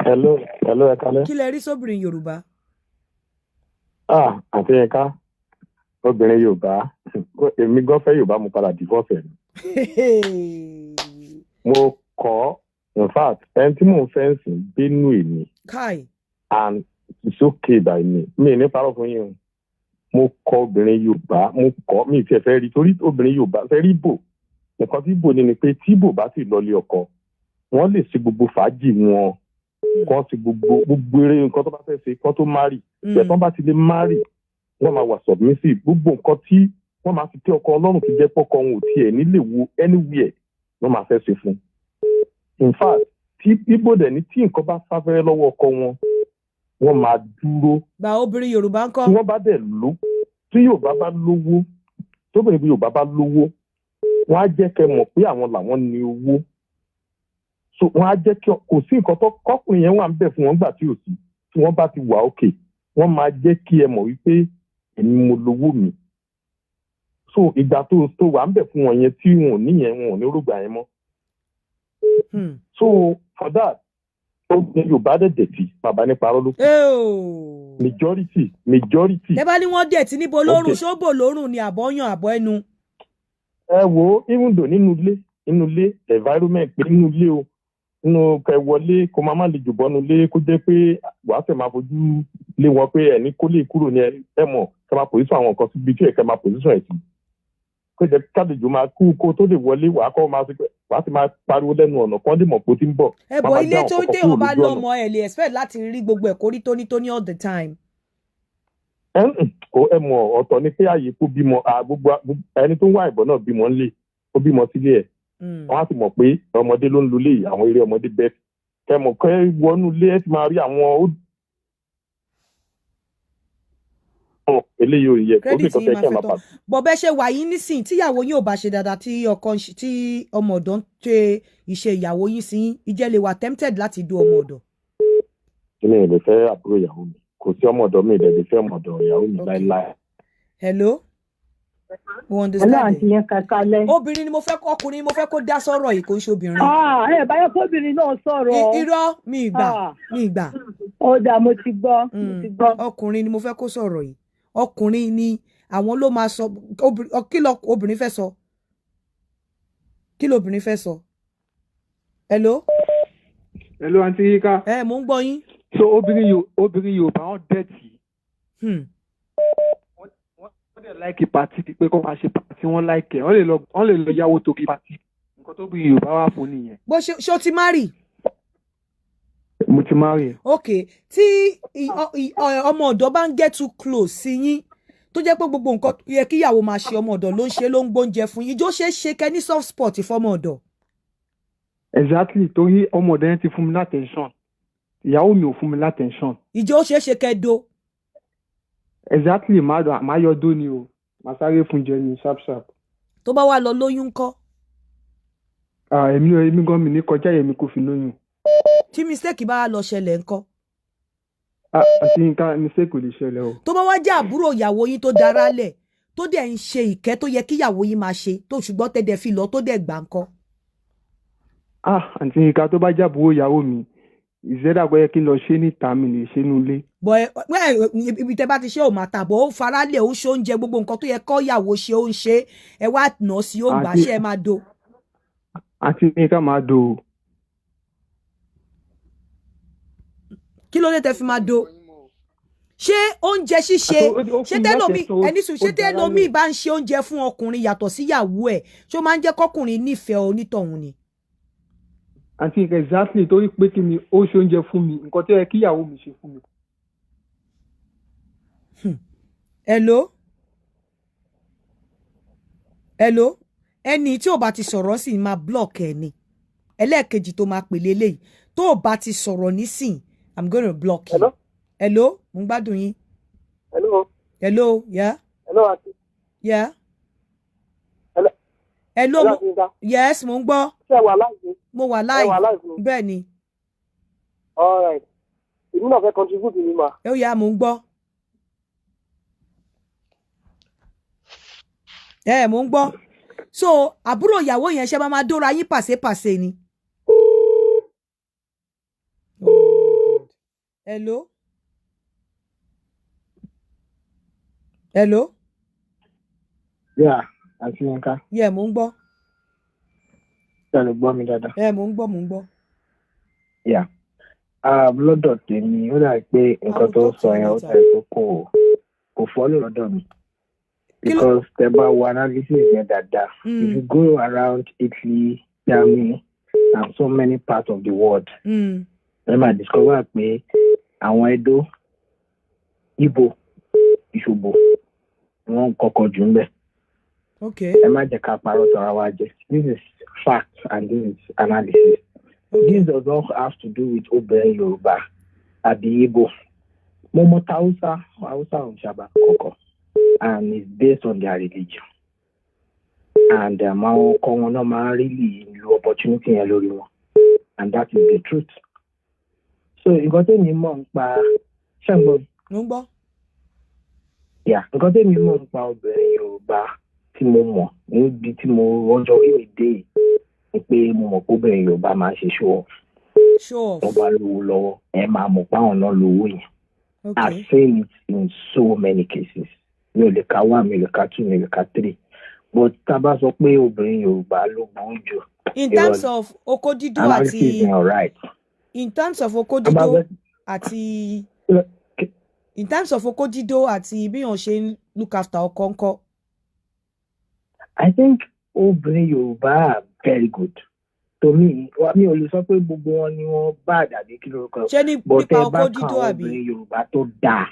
Hello, hello, ẹ kalẹ́. Kí lẹ rí sóbìnrin Yorùbá? Ah, àǹtí Yínká, obìnrin Yorùbá, èmi gan fẹ́ Yorùbá, mo padà divorce ẹ̀ ni. Mo kọ́, in fact, ẹni tí mò ń fẹ́ ń sìn Benue ni Kai. and it's okay by me. Mi ì ní parọ́ fún yín o. Mo kọ obìnrin Yorùbá, mo kọ́, mi ì tiẹ̀ fẹ́ rí torí obìnrin Yorùbá fẹ́ rí bò. Nǹkan tí bò ní ni pé tí bò bá sì lọlé ọkọ, wọ́n lè ṣe gbogbo fàájì wọn, kán ṣe gbogbo eré nǹkan tó bá fẹ́ ṣe kán tó marry. Ìgbà tán bá ti lè marry, wọ́n máa wà submissive. Gbogbo nǹkan tí wọ́n máa fi tẹ́ ọkọ ọlọ́run ti jẹ́ pọ́kọ wọn ò tiẹ̀ nílé wo anywhere, wọ́n máa fẹ́ ṣe fún un. In fact, tí ibo dẹ̀ ní tí nǹkan bá sáfẹ́rẹ́ lọ́wọ́ ọkọ wọn, wọ́n máa dúró. Gba obìnrin Yorùbá ńkọ́? Tí wọ́n bá dẹ̀ ló tí Yorùbá bá lówó, tóbìnrin bí Yorùbá bá lówó, wọ́n á jẹ́ kẹ́ mọ̀ pé àwọn làwọn ní owó. So wọ́n á jẹ́ kí kò sí nǹkan tó kọ́kùnrin yẹn wà ń bẹ̀ fún wọn gbà tí ò sí. Tí wọ́n bá ti wà òkè, wọ́n máa jẹ́ kí ẹ mọ̀ wípé èmi mo lówó mi. So ìgbà tó wà ń bẹ̀ fún wọn yẹn tí wọn ò níyẹn, wọn ò ní rògbà yẹn mọ́. So for that, obìnrin Yorùbá dẹ̀ dẹ̀tí, bàbá nípa arọ́ ló kù. Majority, majority. Tẹ bá ní wọ́n dẹ̀ tí níbo lórùn? Okay. Ṣóbò lórùn ni àbọ̀yàn àbọ̀ ẹnu? Ẹ wo, even though nínú ilé environment, pé nínú ilé o, nínú kẹ wọlé, kó máa má lè jù bọ́nu ilé, kó jẹ́ pé wàá fẹ́ máa fojú lé wọn pé ẹni kó lè kúrò ní ẹ mọ̀, kẹ máa position àwọn nǹkan síbi tí ẹ kẹ máa position ẹ̀ sí, kó jẹ́ kálejò máa kú kó tó lè wọlé, wàá kọ́ máa wàá ti máa pariwo lẹ́nu ọ̀nà kan lè mọ̀ pé ó ti ń bọ̀. Ẹ bọ̀, ilé tó ń téèyàn bá lọ́mọ, ẹ lè expect láti rí gbogbo ẹ̀ kó rí tónítóní all the time. Kò, ẹ mọ̀, ọ̀tọ̀ ni pé àyè kó bímọ, gbogbo ẹni tó ń wá ìbọn náà bímọ ńlé, ó bímọ sílé ẹ̀, wọ́n á sì mọ̀ pé ọmọdé ló ń lulẹ̀ yìí, àwọn eré ọmọdé bẹ́ẹ̀ kẹmọ̀ kẹ́ wọnú ilé, ẹ ti máa rí àwọn ó eléyìí ò yẹ kó sì Credit kọ́ yín tẹ́ máa kí ẹ fẹ́ máa tán bà. Bọ̀ bẹ́ẹ̀ ṣe wà yín nísìn, tíyàwó yín ò bá ṣe dáadáa, tí ọkọ ń ṣe, tí ọmọ ọ̀dọ̀ ń ṣe ìṣe ìyàwó yín sí yín, ìjẹ́ lè wà tempted láti do ọmọ ọ̀dọ̀? Èmi ò lè fẹ́ àbúrò ìyàwó mi. Kò sí ọmọ ọ̀dọ̀ mi, ìdẹ̀ lè fẹ́ ọmọ ọ̀dọ̀ ìyàwó mi láéláé. Hello, mo Hello, understand. Àǹtí yẹn kàkálẹ̀. Obìnrin ni mo fẹ́, ọkùnrin ni mo fẹ́ kó dá sọ́rọ̀ yìí, kò ń ṣe obìnrin. Ah, ẹ báyọ̀ kóbìnrin náà sọ̀rọ̀. Irọ́, mi ì gbà. Ah. Mi ì gbà. Ó dáa, mo ti gbọ́, mo ti gbọ́. Ọkùnrin ni mo fẹ́ kó sọ̀rọ̀ yìí. Ọkùnrin ni àwọn ló máa sọ. Kí lọ obìnrin fẹ́ sọ? Kí lobìnrin fẹ́ sọ? Hello. Hello, Aunty Yinka. Ẹ mò ń gbọ́ yín. So obìnrin Yorùbá, wọn dirty. Wọ́n dẹ̀ like party, pé kó máa ṣe party, wọ́n like ẹ̀. Wọ́n lè lọ yáwó torí party. Nǹkan tó bí Yorùbá wà fún nìyẹn. Bó ṣe, ṣé o ti marry? Mo ti marry. Ok, tí ọmọ ọ̀dọ̀ bá ń get too close sí yín, tó jẹ́ pé gbogbo nǹkan tó yẹ kíyàwó máa ṣe, ọmọ ọ̀dọ̀ ló ń ṣe, ló ń gbóúnjẹ fún yín, ìjọ ṣeé ṣe kẹ́ ní soft spot fọmọ ọ̀dọ̀? Exactly, torí ọmọ ọ̀dọ̀ yẹn ti fún mi l'attention. Ìyàwó mi ò fún mi l'attention. Ìjọ ṣeé ṣe kẹ́ do? Exactly, máa yọ dó ni o. Màá sáré fún jẹ ní sharp sharp. Tó bá wà lọ lóyún ńkọ́? Ah, èmi gan mi ní kọjá èmi kò fi lóyún. Tí mistake bá wà lọ ṣẹlẹ̀ ńkọ́? Ah, Àǹtí Yinka, mistake kò lè ṣẹlẹ̀ o. Tó bá wá jẹ́ àbúrò ìyàwó yín tó dára lẹ̀, tó dẹ̀ ń ṣe ìkẹ́ tó yẹ kíyàwó yín máa ṣe, tó ṣùgbọ́n tẹ́dẹ̀ fi lọ, tó dẹ̀ gbà ńkọ́? Ah, Àǹtí Yinka, tó bá jábúrò ìyàwó mi, ìṣẹ́dá kò yẹ kí n lọ ṣe níta, mi lè ṣe nulẹ̀. Bọ̀ ẹ ibi tẹ́ bá ti ṣe ò máa tàbọ̀, ó faralẹ̀, ó ṣe oúnjẹ, gbogbo nǹkan tó yẹ kọ́ ìyàwó ṣe, ó ń ṣe, ẹ wá nà sí, ó gbà, ṣe ẹ máa do? Àǹtí Yinka, máa do o. Kí ló dé tẹ́ fi máa do? Ṣé oúnjẹ ṣíṣe, ṣé tẹ́lómi ẹni sùn, ṣé tẹ́lómi bá ń ṣe oúnjẹ fún ọkùnrin yàtọ̀ síyàwó ẹ̀, ṣó máa ń jẹ́ kọ́kùnrin nífẹ̀ẹ́ onítọ̀hún ni? Àǹtí Yinka, exactly, torí pé kí ni, ó ṣe oúnjẹ fún mi, nǹkan tó yẹ kí ìyàwó mi ṣe fún mi. Hello, hello. Ẹni tí ò bá ti sọ̀rọ̀ sì máa block ẹ ni. Ẹlẹ́ẹ̀kejì tó máa pè lélẹ́yìí, tó o bá ti sọ̀rọ̀ nísìn, I'm gonna block you. Hello, hello, mo ń gbádùn yín. Hello. Hello, yeah. Hello, aunty. Yeah. Hello. Hello. Hello, mo Yinka. Yes, mo ń gbọ́. Ṣé ẹ wà live? Mo wà Ẹ live. wà live ni. Bẹ́ẹ̀ ni. All right. Èmi náà fẹ́ contribute ní mà. Ó yá, mo ń gbọ́. Ẹ mo ń gbọ́. So àbúrò ìyàwó yẹn, ṣe máa máa dóra yín pàṣẹpàṣẹ ni? Oh God. Hello, hello. Yeah, Àǹtí Yinka, Yeah, mo ń gbọ́. Ṣé ẹ lè gbọ́ mi dáadáa? Ẹ mo ń gbọ́, mo ń gbọ́. Yeah. Lọ́dọ̀ tèmi, ó dàbí pé nǹkan tó ń sọ yẹn, ó dàbí pé kò follow lọ́dọ̀ mi. Because tẹ bá wo analysis yẹn dáadáa, if you go around Italy, Germany and so many parts of the world, ẹ máa discover pé àwọn Edo, Igbo, Ìṣòbò, wọ́n ń kọ́kọ́ jù ń bẹ̀. Ẹ má jẹ́ ká parọ́ tọ́ra wa jẹ. This is fact and this is analysis. This does not have to do with obìnrin Yorùbá àbí Igbo. Mo mọ Hausa, Hausa ò ń sábà kọ́kọ́, and it's based on their religion. And àwọn ọkọ wọn náà máa ń really lo opportunity yẹn lórí wọn. And that is the truth. So nǹkan tèmi mọ̀ ń pa ṣẹ́ǹgbọ́n. Mo ń gbọ́. Yeah, nǹkan tèmi mọ̀ ń pa obìnrin Yorùbá tí mo mọ̀ níbi tí mo rọ́jọ́ orí mi dé yìí ni pé mo mọ̀ pé obìnrin Yorùbá máa ń ṣe show off. Show off. Wọ́n bá lówó lọ́wọ́, ẹ máa mọ̀ páwọn náà lówó yẹn. I've seen it in so many cases. Mi ò lè ka one, mi ò lè ka two, mi ò lè ka three. But tá a bá sọ pé obìnrin Yorùbá ló burú jù, In irọ́ terms ni. of oko dídó Analysis àti yẹn, alright. In terms of oko Tá a bá dídó fẹ́ àti in terms of oko dídó àti bí èèyàn ṣe ń look after ọkọ ńkọ́? I think obìnrin Yorùbá are very good. To me, mi ò lè sọ pé gbogbo wọn ni wọ́n bad àbí kí lórúkọ, Ṣé ní but nípa tẹ́ bá oko kan dídó àwọn àbí? obìnrin Yorùbá tó dáa,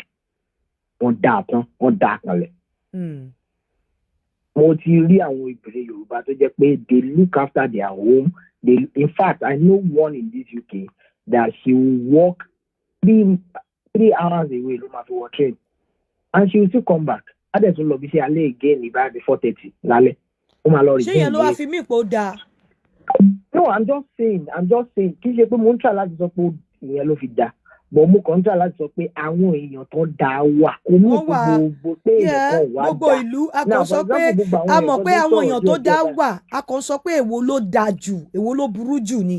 wọ́n dáa tán, wọ́n dáa kanlẹ̀. Mo ti rí àwọn obìnrin Yorùbá tó jẹ́ pé they look after their home. They, in fact, I know one in this UK that she will walk 3 hours away, ló máa fi wọ train, and she will still come back. Á dẹ̀ tún lọ bí iṣẹ́ alẹ́ again ní báyìí 4:30 lálẹ́, ó máa lọ Ṣé yẹn resume ló wá late. fi mí pé ó dáa? No, I'm just saying, kì í ṣe pé mo ń try láti sọ pé ìyẹn ló fi dáa, but mo kàn ń try láti sọ pé àwọn èèyàn tó dáa wà, kò mú Wọ́n wà. gbogbo pé èèyàn kan wà Gbogbo dáa. ìlú a Now, kàn for sọ pé example, gbogbo àwọn a èèyàn mọ̀ tó pé tó àwọn sọ̀rọ̀ èèyàn tó díẹ̀ dáa díẹ̀ wà, a kàn sọ pé èwo ló dáa jù, èwo ló burú jù ni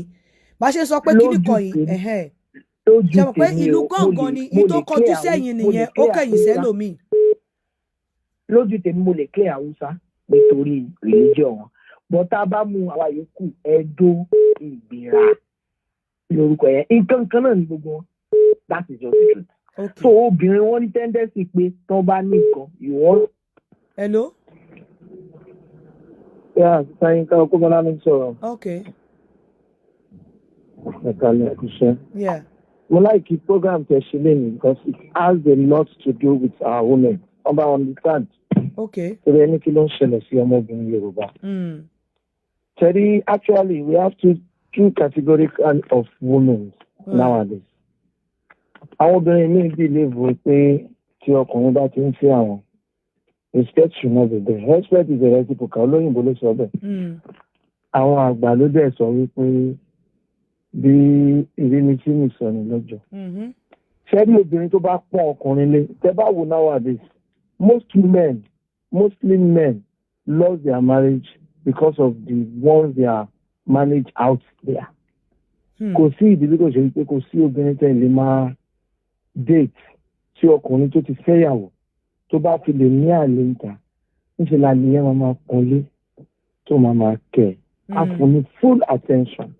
bá ṣe sọ pé kíní lójú kan yìí tèmi ẹ̀hẹ́n. Lójú Ṣe mọ̀ pé tèmi ìlú o, mo gángan lè ni mo ìtó lè kọjú clear sẹ́yìn mo lè nìyẹn, ó clear kẹ̀yìn Haúsá. sẹ́lòmíì. Lójú tèmi, mo lè clear Haúsá nítorí religion wọn, but tá a bá mú àwa yòókù, Ẹdó, Ìgbìrà lórúkọ yẹn, nǹkan kan náà ní gbogbo wọn. That is just the truth. So obìnrin wọn ní tendency pé tán bá ní nǹkan ìwọ. Hello. Yeah, Sayinka Okobola ló ń sọ̀rọ̀. Okay. Ẹ kálẹ́, kú iṣẹ́. Yeah. Mo like program tẹ̀ ṣe lénìí because it has a lot to do with our women. Wọ́n bá understand. Torí ẹni kí ló ń ṣẹlẹ̀ sí ọmọbìnrin Yorùbá. Tẹ̀rí, actually we have two categories of women nowadays. Àwọn obìnrin míì believe pé tí ọkùnrin bá ti ń fẹ́ àwọn, respect should not be there. Respect is a reciprocal. Olóyìnbó ló sọ bẹ́ẹ̀. Àwọn àgbà ló dẹ̀ sọ wípé bí ìrínisí nìsọ̀nì lọ́jọ́. Ṣé ní obìnrin tó bá pọ́n ọkùnrin lé, tẹ́ bá wò nowadays, most men, mostly men, lost their marriage because of the ones they are managed out there. Kò sí ìdí bí kò ṣe wípé kò sí obìnrin tẹ́ lè máa date tí ọkùnrin tó ti fẹ́yàwó tó bá fi lè ní àlè ìta, níṣẹ́ la nìyẹn máa máa pọ́nlé, tó máa máa kẹ̀ á fún ní full attention.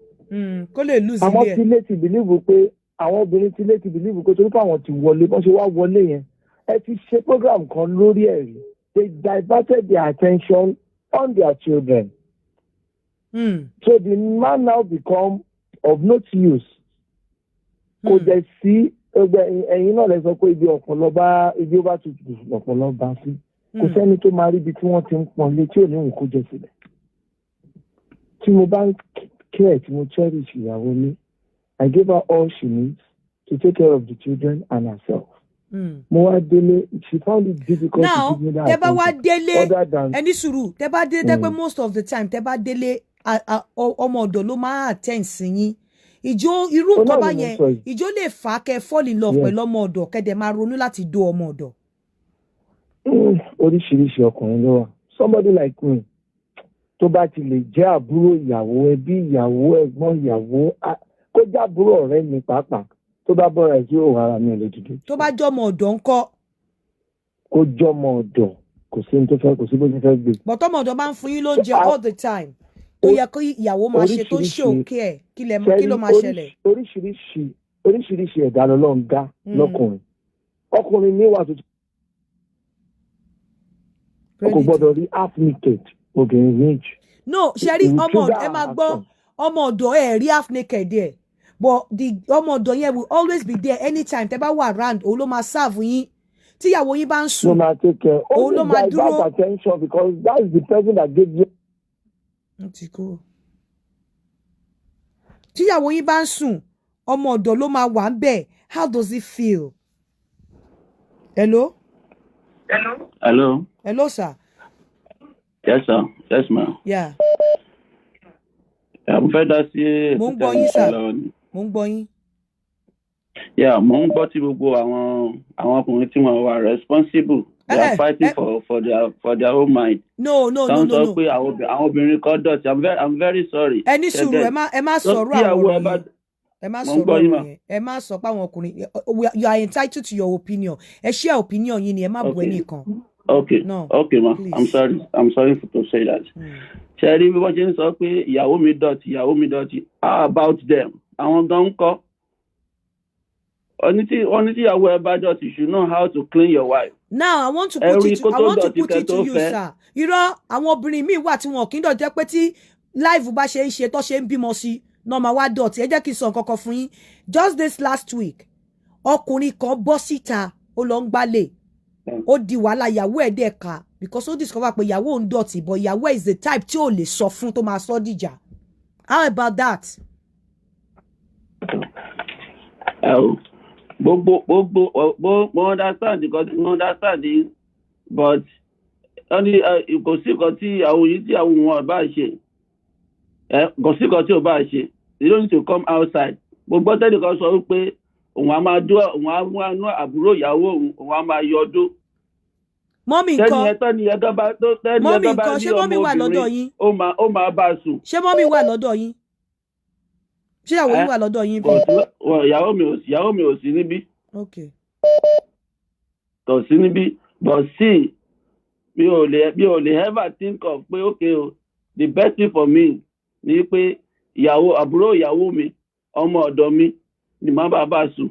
Kó lè lose Àwọn ilé tí ẹ̀. ilé ti believe pé àwọn obìnrin tí ilé ti believe pé torí pé àwọn ti wọlé, bọ́n ṣe wá wọlé yẹn, ẹ ti ṣe program kan lórí ẹ̀ rí, they diverted their attention on their children. So the man now become of no use. Kò dẹ̀ sí ẹgbẹ́ ẹ̀yin náà lẹ sọ pé ibi ọ̀pọ̀lọ́ bá ibi ó bá tutù lọ̀pọ̀lọ́ bá sí. Kò sẹ́ni tó máa rí ibi tí wọ́n ti ń pọ́n lé tí ò ní òun kó jẹ sílẹ̀. Tí mo bá ń care, tí mo cherish ìyàwó mi, I give her all she needs to take care of the children and herself. Mo wá délé, she found it difficult Now, to give me that tẹ́ bá wá attention. délé, Other than ẹni sùúrù, tẹ́ bá délé, tẹ́ pé most of the time tẹ́ bá délé, ọmọ ọ̀dọ̀ ló máa attend sí yín, ìjó irú Òun nǹkan náà bá ni mo yẹn sọ yìí. ìjó lè fà á kẹ́ fall in love pẹ̀lú ọmọ ọ̀dọ̀, kẹ́ dẹ̀ máa ronú láti dó ọmọ ọ̀dọ̀? Oríṣiríṣi ọkùnrin ló wà. Somebody like me tó bá ti lè jẹ́ àbúrò ìyàwó, ẹbí ìyàwó, ẹ̀gbọ́n ìyàwó, kó jẹ́ àbúrò ọ̀rẹ́ mi pàápàá, tó bá bọ́ra ẹ̀ sí òun, ara mi ò lè dìde. Tó bá jọmọ ọ̀dọ̀ ńkọ́? Kó jọmọ ọ̀dọ̀, kò sí ní tó fẹ́, kò sí bó ṣe fẹ́ gbé. But tọmọ ọ̀dọ̀ máa ń fún yín lóúnjẹ all the time tó yẹ kí ìyàwó máa ṣe, tó ń ṣe òkè ẹ̀, kí ló máa ṣẹlẹ̀? Oríṣiríṣi ẹ̀dá lọ́lọ́run dá lọ́kùnrin. Ọkùnrin ní wà tuntun kò gbọ́dọ̀ rí half naked obìnrin méjì. No, ṣe rí ọmọ ẹ máa gbọ́, ọmọ ọ̀dọ̀ ẹ rí half naked ẹ, but the ọmọ ọ̀dọ̀ yẹn will always be there anytime tẹ́ bá wà around. Òun ló máa serve yín tíyàwó yín bá ń Ló sùn. máa take care. Òun ló máa dúró. Divert attention because that is the person that gave you. Ó ti kúrò. Tíyàwó yín bá ń sùn, ọmọ ọ̀dọ̀ ló máa wà ń bẹ̀. How does it feel? Hello? Hello. Hello, sir. Yes, sir. Yes, ma'am. Yeah. Yeah, mo fẹ́ dá sí Mo ń ètò gbọ́ tẹ́ yín, ń ṣe sir. lọ́wọ́ ni. Mo ń gbọ́ yín. Yeah, mo ń gbọ́ tí gbogbo àwọn ọkùnrin tí wọ́n wà responsible. They are fighting for their own mind. No, no, no. Tọ́ ń No, sọ no. pé àwọn obìnrin kan dọ̀tí. I'm very sorry. Ẹ ní sùúrù, ẹ má sọ̀rọ̀ àwọn ọ̀rọ̀ yẹn. Ẹ má Mo ń sọ̀rọ̀ gbọ́ yín ọ̀rọ̀ mà. yẹn. Ẹ má sọ pé àwọn ọkùnrin. You are entitled to your opinion. Ẹ share opinion yín ni, ẹ má bu ẹnìkan. Okay. No, Okay, ma. Please. I'm sorry. I'm sorry to say that. Ṣe rí bí wọ́n ṣe ń sọ pé ìyàwó mi dọ̀tí, ìyàwó mi dọ̀tí? How about them? Àwọn gan ń kọ́. Wọ́n ní tí ìyàwó ẹ bá dọ̀tí, you should know how to clean your wife. Now Ẹ̀rí kó I tó want to dọ̀tí put kẹ́ it to tó you, fẹ́. sir. Irọ́, àwọn obìnrin míì wà tí wọn kì í dọ̀tí, jẹ́ pé tí life bá ṣe ń ṣe tó ṣe ń bímọ sí náà máa wá dọ̀tí. Ẹ jẹ́ kí n sọ nǹkan kan fún yín. Just this last week, ọkùnrin kan bọ́ síta, ó lọ ń gbálẹ̀, ó di wàhálà, ìyàwó ẹ̀ dẹ̀ ká because ó discover pé ìyàwó òun dọ̀tí, but ìyàwó ẹ̀ is the type tí ò lè sọ fún tó máa sọ dìjà. How about that? Ẹ o, gbogbo mo understand because mo understand yín, but wọ́n ní kò sí nǹkan tí àwọn yìí tí àwọn wọn bá ṣe ẹ, kò sí nǹkan tí ò bá ṣe, you don't need to come outside. Mo gbọ́ tẹ́nìkan sọ wípé òun á máa dó, òun á mú àánú àbúrò ìyàwó òun, òun á máa yọ ọdún. Mummy Tẹ́ni nǹkan yẹn, tẹ́ni yẹn gan bá tó tẹ́ni yẹn Mummy gan bá nǹkan, ní ṣé mummy ọmọ wà lọ́dọ̀ obìnrin, yín? ó máa bá a sùn. Ṣé mummy wà lọ́dọ̀ yín? Ṣé ìyàwó yín Ẹ wà lọ́dọ̀ yín kò bí? sí, ìyàwó mi ò sí níbí. Kò sí níbí, but see, mi ò lè ever think of pé, okay o, the best thing for me ni pé ìyàwó, àbúrò ìyàwó mi, ọmọ ọ̀dọ̀ mi ni màá bá sùn.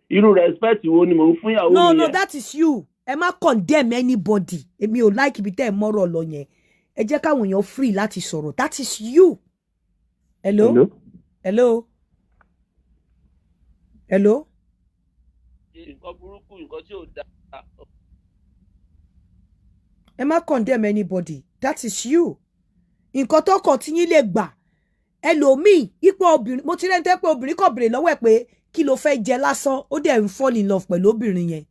Irú respect wo ni mò ń fún ìyàwó No, mi no, yẹn? that is you. Ẹ má condemn anybody. Èmi ò like ibi tẹ́ ẹ mọ́rọ̀ lọ yẹn. Ẹ jẹ́ káwọn èèyàn free láti sọ̀rọ̀. That is you. Hello? Hello? Hello? Hello? Nǹkan burúkú, nǹkan tí ò dáa. Ẹ má condemn anybody. That is you. Nǹkan tó kàn tí yín lè gbà, ẹlòmíì ipò obìnrin, mo ti rẹ́ni tẹ́ pé obìnrin kàn béèrè lọ́wọ́ ẹ̀ pé kí ló fẹ́ jẹ lásán, ó dẹ̀ ń fall in love pẹ̀lú obìnrin yẹn.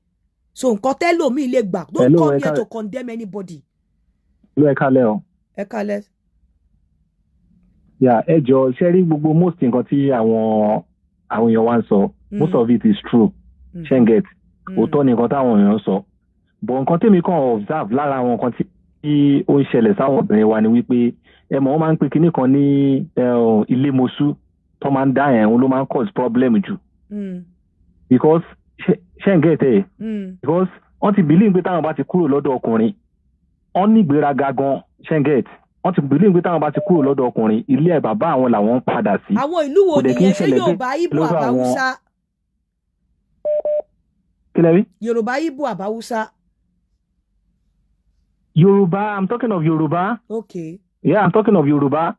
So nǹkan tẹ́lòmíì lè gbà, don't Hello, come ẹ here to condemn anybody. Ló ẹ kálẹ̀ o. Ẹ kálẹ̀. Yà, ẹ jọ, ṣe rí gbogbo most nǹkan tí àwọn èèyàn wa ń sọ, most of it is true. Ṣé ń get? Òótọ́ ni nǹkan táwọn èèyàn ń sọ, but nǹkan tèmi kàn observe lára àwọn nǹkan tí ó ń ṣẹlẹ̀ sáwọn obìnrin wa ni wípé, ẹ mọ̀, wọ́n máa ń pe kinní kan ní ilé mosú tó máa ń dá yẹn, òun ló máa ń cause problem jù because ṣé ń get ẹ? Because wọ́n ti believe pé táwọn bá ti kúrò lọ́dọ̀ ọkùnrin, wọ́n ní ìgbéraga gan. Ṣé ń get? Wọ́n ti believe pé táwọn bá ti kúrò lọ́dọ̀ ọkùnrin, ilé ẹ̀ bàbá àwọn làwọn ń padà sí. Àwọn ìlú wo Kò dẹ̀ kí ń nìyẹn? Ṣé ṣẹlẹ̀ bẹ́ẹ̀ Yorùbá, Ìgbò, lọ́dọ̀ àwọn. àbáwúsá? Kí lẹ rí? Yorùbá, Ìgbò, àbáwúsá? Yorùbá, I'm talking of Yorùbá. Yeah, I'm talking of Yorùbá.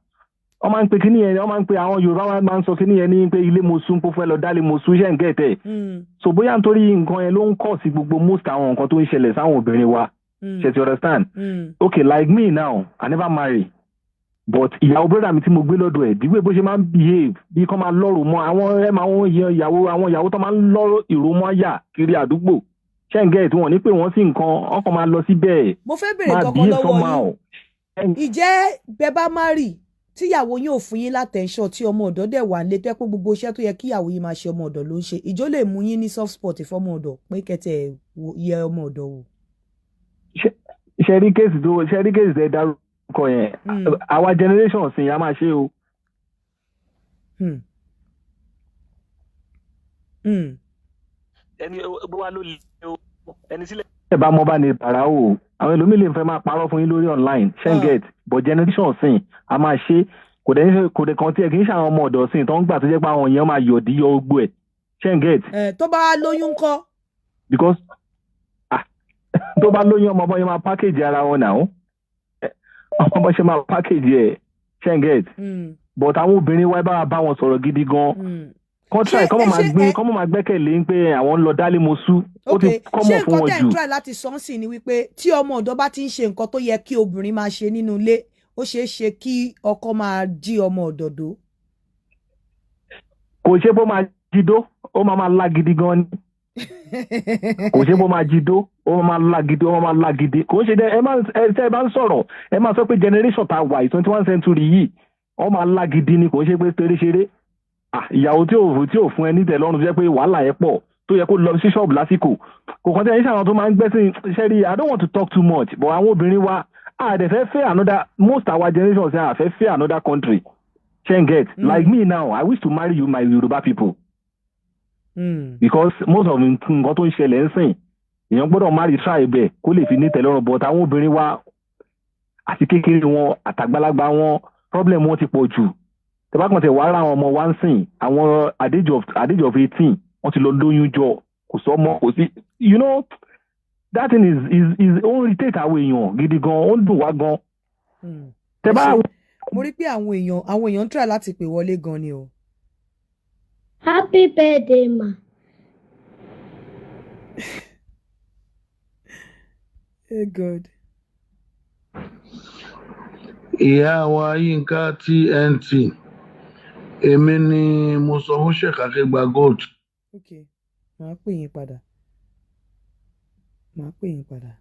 Wọ́n máa ń pe kíní yẹn, wọ́n máa ń pe, àwọn Yorùbá máa ń sọ kíní yẹn ní pé ilé mosú, kó fẹ́ lọ dálé mosú. Ṣé ń get ẹ̀? So bóyá nítorí nǹkan yẹn ló ń kọ̀ sí gbogbo most àwọn nǹkan tó ń ṣẹlẹ̀ sáwọn obìnrin wa. Ṣe ti understand? Okay, like me now, I never marry, but ìyàwó brother mi tí mo gbé lọ́dọ̀ ẹ̀, dígbé bó ṣe máa ń behave, bí kò máa lọ́rùn mọ́ àwọn ẹ̀ máa ń yan ìyàwó, àwọn ìyàwó tó máa ń lọ́rọ̀ ìró mọ́ àyà kiri àdúgbò. Ṣé ń get? Wọn ní pé wọ́n sí nǹkan, wọ́n kàn máa lọ síbẹ̀, Mo fẹ́ béèrè máa kankan behave lọ́wọ́ somehow. yín. Ìjẹ́ bẹ bá má rì tíyàwó yín ò fún yín l'attention, tí ọmọ ọ̀dọ́ dẹ̀ wà nílé, tó yẹ pé gbogbo iṣẹ́ tó yẹ kíyàwó yín máa ṣe, ọmọ ọ̀dọ̀ ló ń ṣe, ìjọ lè mú yín ní soft spot fọmọ ọ̀dọ̀ pé kẹtẹ yẹ ọmọ ọ̀dọ̀ wò? Ṣe rí case tẹ dárúkọ yẹn, àwa generation sìn a máa ṣe o. Ẹni bó wá ló lè o, ẹni sílẹ̀. Ẹ bá mọ bá ní bàrà o, àwọn ẹlòmíì lè fẹ́ máa parọ́ fún yín lórí online. Ṣé ń get? But generation sìn a máa ṣe. Kò dẹ̀ kàn tiẹ̀ kì í ṣe àwọn ọmọ ọ̀dọ̀ sìn tó ń gbà tó jẹ́ pé àwọn èèyàn máa yọ̀dí yọ ogbó ẹ̀. Ṣé ń get? Ẹ tó bá lóyún ńkọ́? Because, ah, tó bá lóyún, ọmọ bọ́ yẹn máa package ara wọn náà, ọmọ bọ́ ṣe máa package ẹ̀. Ṣé ń get? But àwọn obìnrin wa, bá wọn sọ̀rọ̀ gidi gan, kọ́ try kọ́ mọ̀ máa gbé, kọ́ mọ̀ máa gbẹ́kẹ̀lé ń pé àwọn ń lọ dálé mosú. Ó ti kọ́ Ṣé mọ̀ fún nǹkan wọn tẹ̀ ń jù. try láti sọ ń sìn ni wípé tí ọmọ ọ̀dọ́ bá ti ń ṣe nǹkan tó yẹ kí obìnrin máa ṣe nínú ilé, ó ṣeé ṣe kí ọkọ máa jí ọmọ ọ̀dọ̀ dó? Kò ṣe bó máa jí dó, ó máa lágidi gan ni. Kò ṣe bó máa jí dó, ó máa lágidi, ó máa lágidi. Kò ń ṣe dẹ ẹ máa ẹ tẹ ẹ bá ń sọ̀rọ̀, ẹ máa sọ pé generation tá a wà yìí, 21 century yìí, ó máa lágidi ni. Kò ń ṣe pé ṣeré-ṣeré. Ah, ìyàwó tí ò fún ẹ nítẹ̀lọ́rùn, tó jẹ́ pé wàhálà ẹ pọ̀, tó yẹ kó lọ sí ṣọ́ọ̀bù lásìkò, kò kàn tí ẹ ń ṣe àwọn tó máa ń gbẹ́sìn. Ṣẹ́rí, I don't want to talk too much, but àwọn obìnrin wa, a dẹ̀ fẹ́ fẹ́ another, most our generation say a fẹ́ fẹ́ another country. Ṣé ń get? Like me now, I wish to marry you, my Yoruba people, because most of nǹkan tó ń ṣẹlẹ̀ ń sìn Èèyàn gbọ́dọ̀ marry tribe ẹ̀ kó lè fi ní tẹ́lọ́rùn, but àwọn obìnrin wa, àti kékeré wọn àtàgbàlagbà wọn, problem wọn ti pọ̀ jù. Tẹ́ kàn tẹ̀ wá ra àwọn ọmọ wa ń sìn, àwọn at the age of 18, wọ́n ti lọ lóyún jọ, kò sọ́mọ, kò sí. You know, that thing is ó ń irritate àwọn èèyàn gidi gan, ó ń dùn wá gan. Tẹ́ bá Mo rí pé àwọn èèyàn ń try láti pè wọlé gan ni o. Happy birthday, ma. Oh God. Ìyá wa Yínká TNT, èmi ni mo sọ fún Sheikh Akégbà Gold. Ok, màá pè yín padà, màá pè yín padà.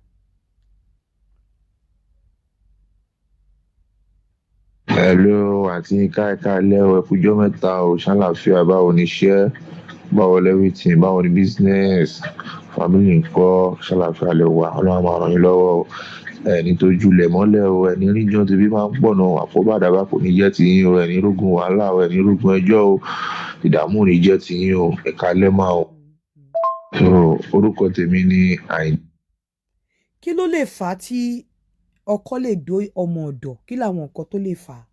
Hello, àti Yínká, ẹ̀ka alẹ́ o, ẹ̀kújọ́ mẹ́ta o, ṣàlàáfíà? Báwo ni iṣẹ́? Báwo everything? Báwo ni business? Family ńkọ́? Ṣàlàáfíà lè wà? Ọlọ́run á máa ràn yín lọ́wọ́ o. Ẹni tó julẹ̀ mọ́lẹ̀ o, ẹni ríjọ́ ti bí máa ń pọ̀ náà, àkóbàdàbà kò ní jẹ́ tiyín o, ẹni rógun wàhálà o, ẹni rógun ẹjọ́ o, ìdààmú ò ní jẹ́ tiyín o, ẹ̀ka alẹ́ máa o. So orúkọ tèmi ní Àyìn. Kí ló lè fà á tí ọkọ lè dó ọmọ ọ̀dọ̀? Kí làwọn nǹkan tó lè fà á?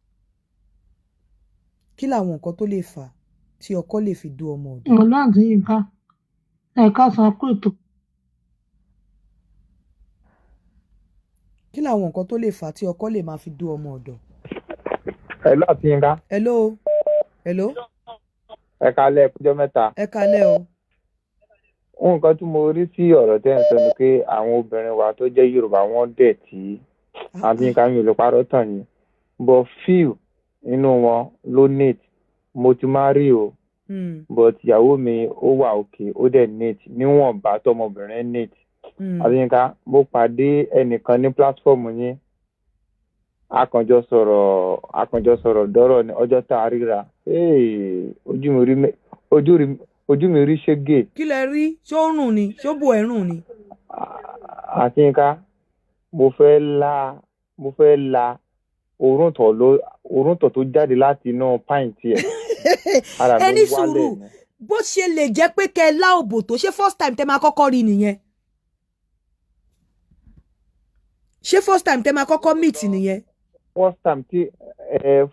Kí làwọn nǹkan tó lè fà á tí ọkọ lè fi dó ọmọ ọ̀dọ̀? Ọlá, àǹtí Yínká, ẹ̀ka san kú ètò. Kí làwọn nǹkan tó lè fà á tí ọkọ lè máa fi dó ọmọ ọ̀dọ̀? Hello, àǹtí Yínká. Hello, hello. Ẹ kálẹ́, ẹkújọ́ mẹ́ta. Ẹ kálẹ́ o. Nǹkan tí mo rí sí ọ̀rọ̀ tẹ́ ń sọ ni pé àwọn obìnrin wa tó jẹ́ Yorùbá, wọ́n dẹ̀ tí, àǹtí Yínká, mi ò lè parọ́ tàn yín, but few nínú wọn ló neat. Mo ti marry o, but ìyàwó mi ó wà òkè, ó dẹ̀ neat níwọ̀nba tọmọbìnrin neat. Àǹtí Yínká, mo pàdé ẹnìkan ní platform yín, akànjọ sọ̀rọ̀ dọ́rọ̀ ní ọjọ́ tá a ríra. Hey, ojú mi rí ṣégè. Kí lẹ rí? Ṣó ń rùn ni? Ṣó bò ẹ́ rùn ni? Àǹtí Yínká, mo fẹ́ la òórùn tọ̀ tó jáde láti inú pant ẹ̀. Ara mi Ẹ ní wálẹ̀ sùúrù ni. Bó ṣe lè jẹ́ pé kẹ́ ẹ lá òbò tó, ṣé first time tẹ́ máa kọ́kọ́ rí nìyẹn? Ṣé first time tẹ́ máa kọ́kọ́ meet nìyẹn? First time tí ẹ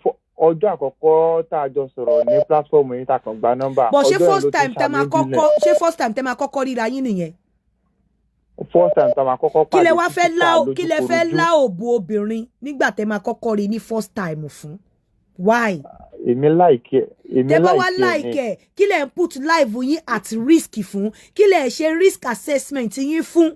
ọjọ́ àkọ́kọ́ tá a jọ sọ̀rọ̀ ní platform yìí, tá a kàn gba nọ́mbà, But ṣé ọjọ́ yẹn first ló ti time tẹ́ máa ṣàmì kọ́kọ́ business. Ṣé first time tẹ́ máa kọ́kọ́ ríra yín nìyẹn? First time tá a máa kọ́kọ́ Kí lẹ pàdé wá fẹ́ títí lá tá Kí lẹ fẹ́ lójúkorojú. lá òbò obìnrin nígbà tẹ́ máa kọ́kọ́ rí ní first time fún? Why? Èmi like ẹ, èmi Tẹ́ bá wá like ẹ ni. Like ẹ, kí lẹ ń put life yín at risk fún? Kí lẹ ṣe risk assessment yín fún?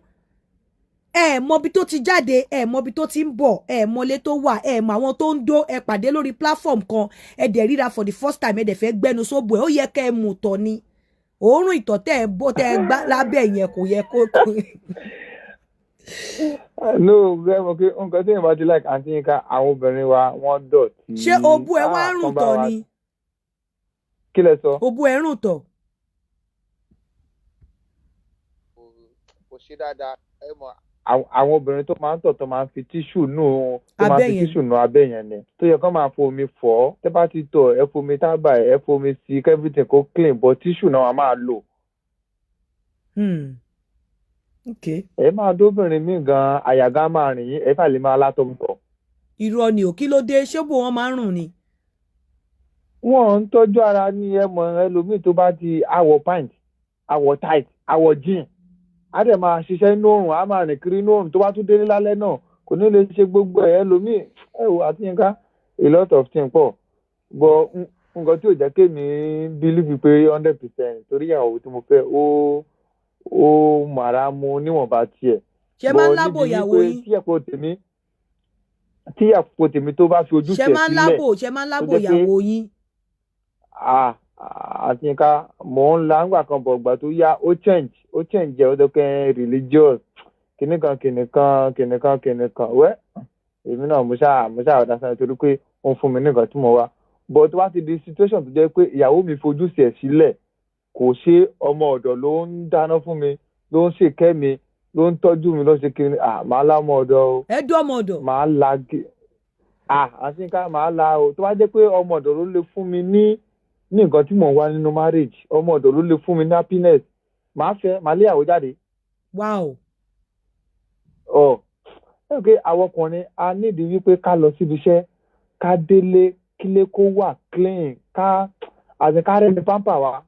Ẹ mọ ibi tó ti jáde, ẹ mọ ibi tó ti ń bọ̀, ẹ mọlé tó wà, ẹ mọ àwọn tó ń dó. Ẹ pàdé lórí platform kan, ẹ dẹ̀ ríra for the first time, ẹ dẹ̀ fẹ́ gbẹnu sóbò ẹ. Ó yẹ kẹ́ ẹ mú tọ̀ ni. Òórùn ìtọ̀ tẹ́ ẹ bó tẹ́ ẹ gbá lábẹ́ yẹn kò yẹ kó. No, ẹ mọ̀ pé nǹkan tí èèyàn bá ti like, àǹtí Yínká, àwọn obìnrin wa wọ́n dọ̀tí. Ṣé òbú ẹ wá ń rùn Tán bá tọ̀ ni? Kí lẹ sọ? Òbú ẹ ń rùn tọ̀? Kò ṣe dáadáa, ẹ mọ̀ àwọn obìnrin tó máa ń tọ̀, tó máa ń fi tissue nù, tó máa ń Abẹ́ fi yẹn. Tissue nù abẹ́ yẹn ni tó yẹ kó máa fomi fọ̀ ọ́. Tẹ́ bá ti tọ̀, ẹ fomi tábà, ẹ fomi sí, everything kó clean, but tissue náà wọ́n máa lò. Ok. Ẹ máa dóbìnrin míì gan, àyàgá máa rìn yín, ẹ fà lè máa látọ̀ tọ̀. Irọ́ ni ò. Kí ló dé? Ṣé bò wọ́n máa ń rùn ni? Wọ́n ń tọ́jú ara ní. Ẹ mọ̀ ẹlòmíì tó bá ti àwọ̀ pant, àwọ̀ tight, àwọ̀ jean, á dẹ̀ máa ṣiṣẹ́ inú oòrùn, á máa rìn kiri inú oòrùn. Tó bá tún délé lálẹ́ náà, kò ní lè ṣe gbogbo ẹ̀. Ẹlòmíì, ẹ wò, àti Yínká, a lot of things pọ̀, but nǹkan tí ò jẹ́ kémi believe pé 100%, torí ìyàwó tí mo fẹ́, ó màrà mu níwọ̀nba tiẹ̀. Ṣé máa ń But lábò níbi ìyàwó wípé yín? tí ìyàwó tèmi tó bá fi Ṣé ojúṣe máa ń sílẹ̀ lábò, ṣé máa ń tó lábò jẹ́ pé ìyàwó yín? Ah, àti nǹkan mò ń la ńgbà kan bọ̀, gbà tó yá, ó change ẹ̀, ó dọ́kẹ́ religious kìnìkan kìnìkan kìnìkan kìnìkan. Wẹ́, èmi náà mo ṣáà ọ̀dà sáré torí pé ó ń fún mi ní nǹkan tí mo wá, but tó bá ti di situation tó jẹ́ pé ìyàwó mi fojú sí ẹ̀ sílẹ̀, kò ṣe ọmọ ọ̀dọ̀ ló ń dáná fún mi, ló ń ṣèkẹ́ mi, ló ń tọ́jú mi, ló ń ṣe kiri, ah, màá lámọ ọ̀dọ̀ o. Ẹ dún ọmọ ọ̀dọ̀? Màá la gé, ah, àti nǹkan màá la o. Tó bá jẹ́ pé ọmọ ọ̀dọ̀ ló lè fún mi ní nǹkan tí mò ń wá nínú marriage, ọmọ ọ̀dọ̀ ló lè fún mi ní happiness, màá fẹ́, màá léyàwó jáde. Wow. Ọ ẹ pé àwọn ọkùnrin a nídìí wípé ká lọ síbi iṣẹ́, ká délé, kílé kó wà clean, ká àti ká rẹ́ni pamper wa.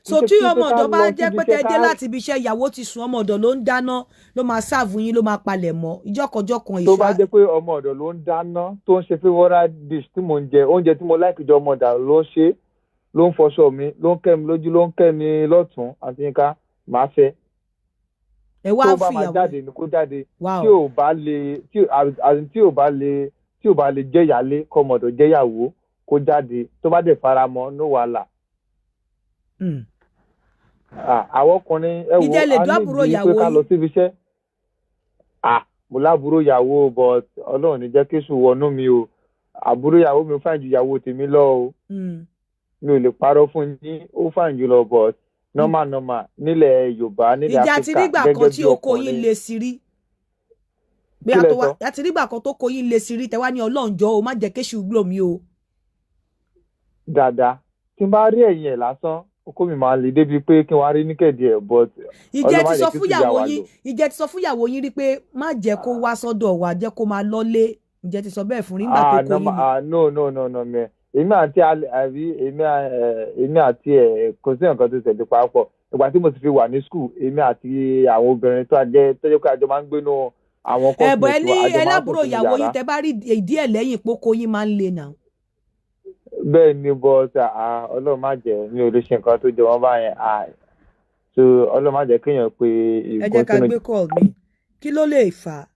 So tí ọmọ ọ̀dọ̀ bá jẹ́ pé tẹ́ dé láti ibi iṣẹ́, ìyàwó ti sùn, ọmọ ọ̀dọ̀ ló ń dáná, ló máa serve yín, ló máa palẹ̀ mọ́ ìjọkọjọkan Tó bá jẹ́ pé ọmọ ọ̀dọ̀ ló ń dáná, tó ń ṣe favourite dish tí mò ń jẹ, oúnjẹ tí mo like jọ, ọmọ ọ̀dọ̀ ló ń ṣe, ló ń fọṣọ mi, ló ń kẹ́ mi lójú, ló ń kẹ́ mi lọ́tún, àti nǹkan máa fẹ́. Ẹ wá Tó bá máa fìyàwó jáde ni kó jáde. Wow. Tí ò bá lè tí as in tí ò bá lè jẹ́ ìyálé, kọ́ ọmọ ọ̀dọ̀ jẹ́ ìyàwó, kó jáde. Tó bá dẹ̀ fara mọ́, no wàhálà. Ah, àwọn ọkùnrin, ẹ wo, Ìjẹ́ lè a dún àbúrò nídìí pé ìyàwó ká lọ yín? síbi iṣẹ́. Ah, mo lábúrò ìyàwó, but Ọlọ́run ní jẹ́ kéṣù wọnú mi o. Àbúrò ìyàwó mi fine ju ìyàwó tèmi lọ o. Mi ò lè parọ́ fún yín, ó fine jù lọ, but normal normal nílẹ̀ Yorùbá, nílẹ̀ Ìjà ti Áfíríkà, rígbà kan gẹ́gẹ́ tí bí oko yín ọkùnrin. le sí rí pé Kí lẹ àtọwà sọ? àti rígbà kan tó kó yín le sí rí, tẹ wá ní Ọlọ́run jọ̀ọ́ o, má jẹ́ kéṣù gbò mí o. Dáadáa, tí n bá rí ẹ̀yìn ẹ̀ lásán, okó mi máa le débi pé kí n wá rí níkẹ̀dí ẹ̀, but Ìjẹ́ Ọlọ́run ti má sọ jẹ́ kí sùn yà fúnyàwó wá yín lò. Ìjẹ́ ti sọ fúnyàwó yín rí pé má jẹ́ kó wá sọ́dọ̀ wa, jẹ́ kó máa lọ́lé? Ìjẹ́ ti sọ bẹ́ẹ̀ fún rí nígbà tó Ah, kó no, yín le? ah, no, no, no, no, mi èmi àti àbí èmi àti ẹ, kò sí nǹkan tó tẹ̀lé papọ̀. Ìgbà tí mo ti fi wà ní school, èmi àti àwọn obìnrin tó jẹ́ pé àjọ máa ń gbénú àwọn Ẹ̀bọ̀ ẹ coursemate ní wa, àjọ ẹ máa ń sùn lábúrò sínú ìyàwó yín, yàrá. tẹ bá rí ìdí ẹ̀ lẹ́yìn pókó yín máa ń le nà. Bẹ́ẹ̀ ni, but ah, Ọlọ́run má jẹ́, mi ò lè ṣe nǹkan tó jẹ wọ́n báyẹn. Ah, so Ọlọ́run má jẹ́ kéèyàn pé Ẹ jẹ́ ìbọn ká sínú. gbé call mi. Kí ló lè fà á?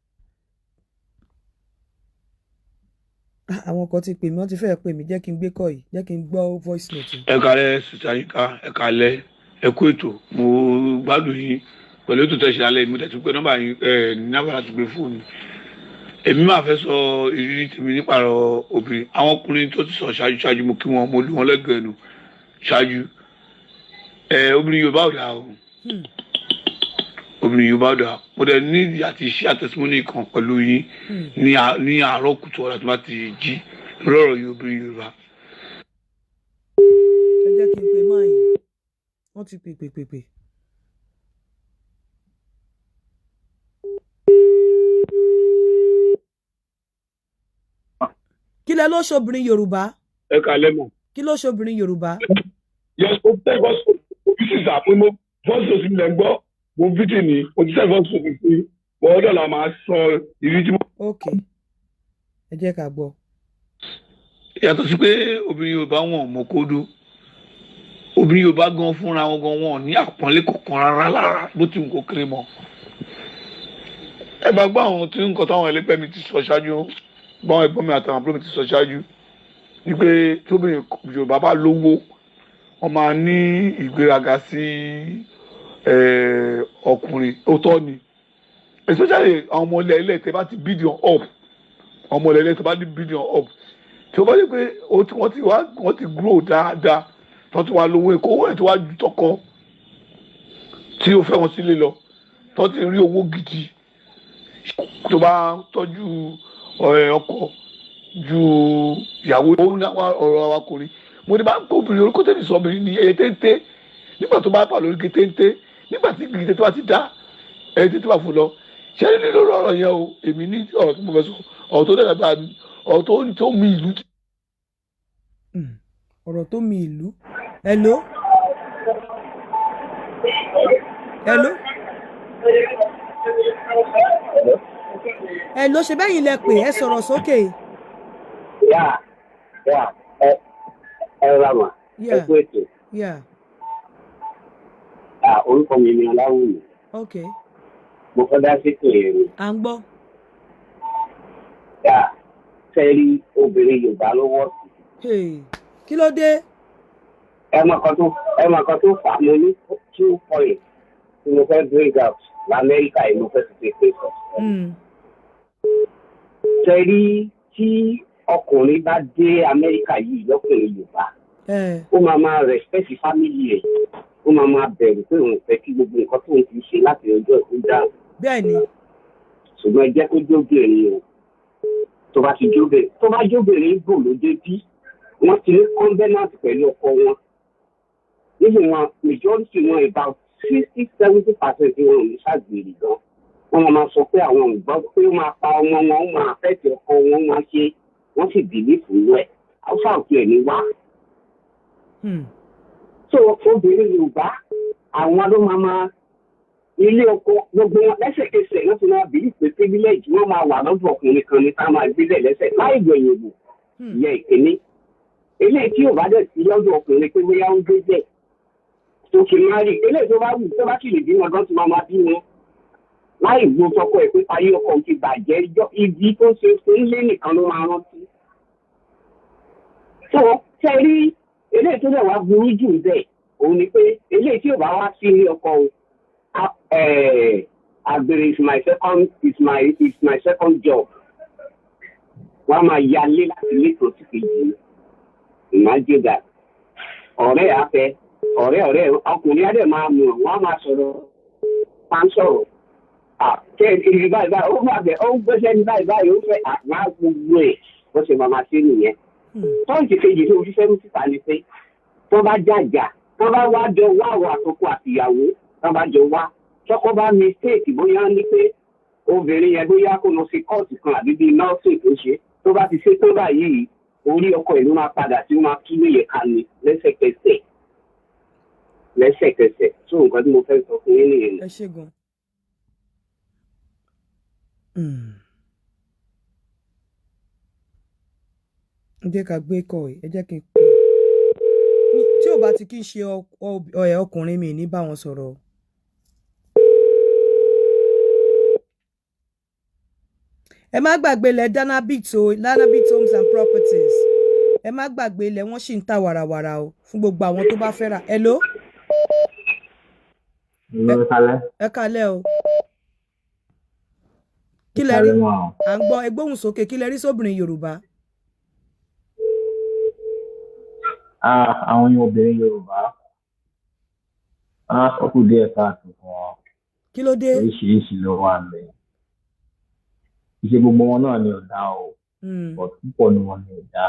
Ah, àwọn kan ti pè mí, wọ́n ti fẹ́ẹ̀ pè mí. Jẹ́ kí n gbé call yìí, jẹ́ kí n gbọ́ voice note yìí. Ẹ kálẹ́, Sister Yinka, ẹ kálẹ́, ẹ kú ètò. Mo gbádùn yín pẹ̀lú ètò tẹ̀sí alẹ́. Mo tẹ̀sí pé nọ́mbà yín ẹ ní nọ́mbà láti gbé fóònù. Èmi máa fẹ́ sọ ìrírí tèmi nípa ọ̀rọ̀ obìnrin. Àwọn ọkùnrin tó ti sọ ṣáájú ṣáájú, mo kí wọn, mo lù wọn lẹ́gẹ̀ẹ́ ẹnu ṣáájú. Ẹ obìnrin Yorùbá ò dáa o, obìnrin Yorùbá ò dáa. Mo dẹ̀ ní àti ṣe àtẹ̀símọ́nì kan pẹ̀lú yín ní àárọ̀ kùtù ọ̀la tó bá ti jí lórí ọ̀rọ̀ yìí, obìnrin Yorùbá. Ẹ jẹ́ kí n pè máa yìí, wọ́n ti pè pè pè pè. Kí lẹ ló ṣobìnrin Yorùbá? Ẹ kálẹ́ mọ̀. Kí ló ṣobìnrin Yorùbá? Yes, mo tẹ́ voice note mo fi sísà pé mo voice note mi lẹ́ ń gbọ́. Mo fi tì ní mo ti send voice note sí mo ọdọ̀ la máa sọ ìrírí tí mo. Ok, ẹ jẹ́ ká gbọ́. Yàtọ̀ sí pé obìnrin Yorùbá wọn ò mọ kódó, obìnrin Yorùbá gan fúnra wọn gan wọn ò ní àpọ́nlé kankan rárá lára, bó ti wù kó kéré mọ́. Ẹ bá gbọ́ àwọn tí nǹkan táwọn ẹlẹgbẹ́ mi ti sọ ṣáájú, báwọn ẹ̀gbọ́n mi àtàwọn àbúrò mi ti sọ ṣáájú, wípé tóbìnrin Yorùbá bá lówó, wọ́n máa ní ìgbéraga sí ọkùnrin. Ó tọ́ ni, especially àwọn ọmọ ilẹ̀ ilẹ̀ tẹ́ bá ti build on up, ọmọ ilẹ̀ ilẹ̀ tẹ́ bá ti build on up, tí ó bá yẹ pé wọ́n ti grow dáadáa, tó ti wá lówó èkó, owó ẹ̀ tó wá ju tọkọ tí ó fẹ́ wọn sílé lọ, tó ti rí owó gidi, tó bá tọ́jú ọkọ ju ìyàwó. Ó ní àwọn ọ̀rọ̀ awakùnrin mo ní bá ń kó obìnrin orúkọ tẹ̀lé sọ obìnrin ní ẹyẹ téńté. Nígbà tó bá bà lórí igi téńté, nígbà tí igi téńté bá ti dá, ẹyẹ téńté bá fò lọ. Ṣé ní lórí ọ̀rọ̀ yẹn o, èmi ní ọ̀rọ̀ tí mo fẹ́ sọ, ọ̀rọ̀ tó dàgbà, ọ̀rọ̀ tó mi ìlú. Ọ̀rọ̀ tó mi ìlú. Hello, hello, hello. Ṣe bẹ́yìn lẹ pè? Ẹ sọ̀rọ̀ sókè. Yà, ẹ rà mà, ẹ kú ètò. Ah, orúkọ mi ni Ọláwùmí. Mo fẹ́ dá sétò yẹn ni. À ń gbọ́. Yà, fẹ́ rí obìnrin Yorùbá ló wọ́ sí. Hey, kí ló dé? Ẹ mọ kan tó fà á. Mo ní two points tí mo fẹ́ bring out Lamẹ́ríkà yìí, mo fẹ́ fi ṣe pé sọ. Ṣé rí, tí ọkùnrin bá dé Amẹ́ríkà yìí, lọ́kùnrin Yorùbá, ó máa máa respect family ẹ̀, ó máa máa bẹ̀rù pé òun fẹ́ kí gbogbo nǹkan tóun ti ṣe láti ọjọ́ ìkú dáhùn. Ṣùgbọ́n ẹ jẹ́ kó jóbìnrin o. Tó bá ti jóbìnrin, tó bá jóbìnrin bò ló dé bí wọ́n ti ní covenant pẹ̀lú ọkọ wọn níbi wọn, majority wọn, about 60-70% wọn ò ní ṣàgbèrè gan. Wọ́n máa sọ pé àwọn ò gbọ́ pé ó máa pa ọmọ wọn, ó máa fẹ́ẹ̀tì ọkọ wọn, ó máa ṣe, wọ́n sì bìlífù rẹ̀. Haúsá òkè ẹ̀ ní wá. So obìnrin Yorùbá, àwọn ló máa ilé ọkọ gbogbo wọn lẹ́sẹ̀kẹsẹ̀ ló ti máa bìlífù pé privilege wọ́n máa wà lọ́dọ̀ ọkùnrin kan ní ká máa gbélé lẹ́sẹ̀ láì gbẹ̀yìn wò. Ìyẹn ìkíní. Eléyìí tí ò bá dẹ̀ sí lọ́dọ̀ ọkùnrin pé bóyá ó ń gbé bẹ́ẹ̀ tó fi máa rí eléyìí tó bá wù tó bá sì lè bímọ gan tó máa bímọ láì gbó tọkọ ẹ̀ pé ayé ọkọ ti bàjẹ́, ibi tó ṣe fún lé nìkan ló máa rántí. Tó ṣe rí eléyìí tó dẹ̀ wá burú jù bẹ́ẹ̀ òun ni pé eléyìí tí ò bá wá sí ilé ọkọ o, àgbèrè is my second is my is my second job. Wọ́n á máa yalé láti ilé kan sí kejì. Imagine that. Ọ̀rẹ́ afẹ́, ọ̀rẹ́ ọkùnrin á dẹ̀ máa mọ̀, wọ́n á máa sọ̀rọ̀, máa ń sọ̀rọ̀. Ṣé ibi báyìí báyìí, ó máa bẹ̀, ó ń gbéṣẹ́ ní báyìí báyìí, ó fẹ́ àmà gbogbo ẹ̀ bó ṣe máa ṣe nìyẹn. Tọ́ǹtì kejì tó fi fẹ́rù síta ni pé tó bá jàjà, tó bá wá jọ wá àwọn àtọkọ àtìyàwó, tó bá jọ wá, tọkọ bá mistake bóyá ní pé obìnrin yẹn bóyá kó lọ sí kóòtù kan àbí bíi nọ́ọ̀sì tó ṣe, tó bá ti ṣe tó báyìí, orí ọkọ ìlú máa padà tí ó máa tú lóye ká ní lẹ́sẹ̀kẹsẹ̀ lẹ́sẹ̀kẹsẹ̀. Tó nǹkan tí mo fẹ́ sọ fún yín nìyẹn. Ẹ ṣé gan. Ẹ jẹ́ ká gbé kọ́ ẹ jẹ́ kí n pè é tí ò bá ti kí n ṣe ọkùnrin mi ní bá wọn sọ̀rọ̀. Ẹ má gbàgbé ilẹ̀ Danabit o, Danabit Homes and Properties. Ẹ má gbàgbé ilẹ̀ wọ́n sì ń ta wàràwàrà o fún gbogbo àwọn tó bá fẹ́ rà. Hello. Ẹ kálẹ́ o. Kí lẹ rí? À ń gbọ́, ẹ gbóhùn sókè, kí lẹ rí sóbìnrin Yorùbá? Àwọn obìnrin Yorùbá, ó kù díẹ̀ káàtó fún wọn. Kí ló dé? Oríṣiríṣi ló wà níbẹ̀. Ìṣe gbogbo wọn náà ni ò dá o, but púpọ̀ ni wọn ni ò dá.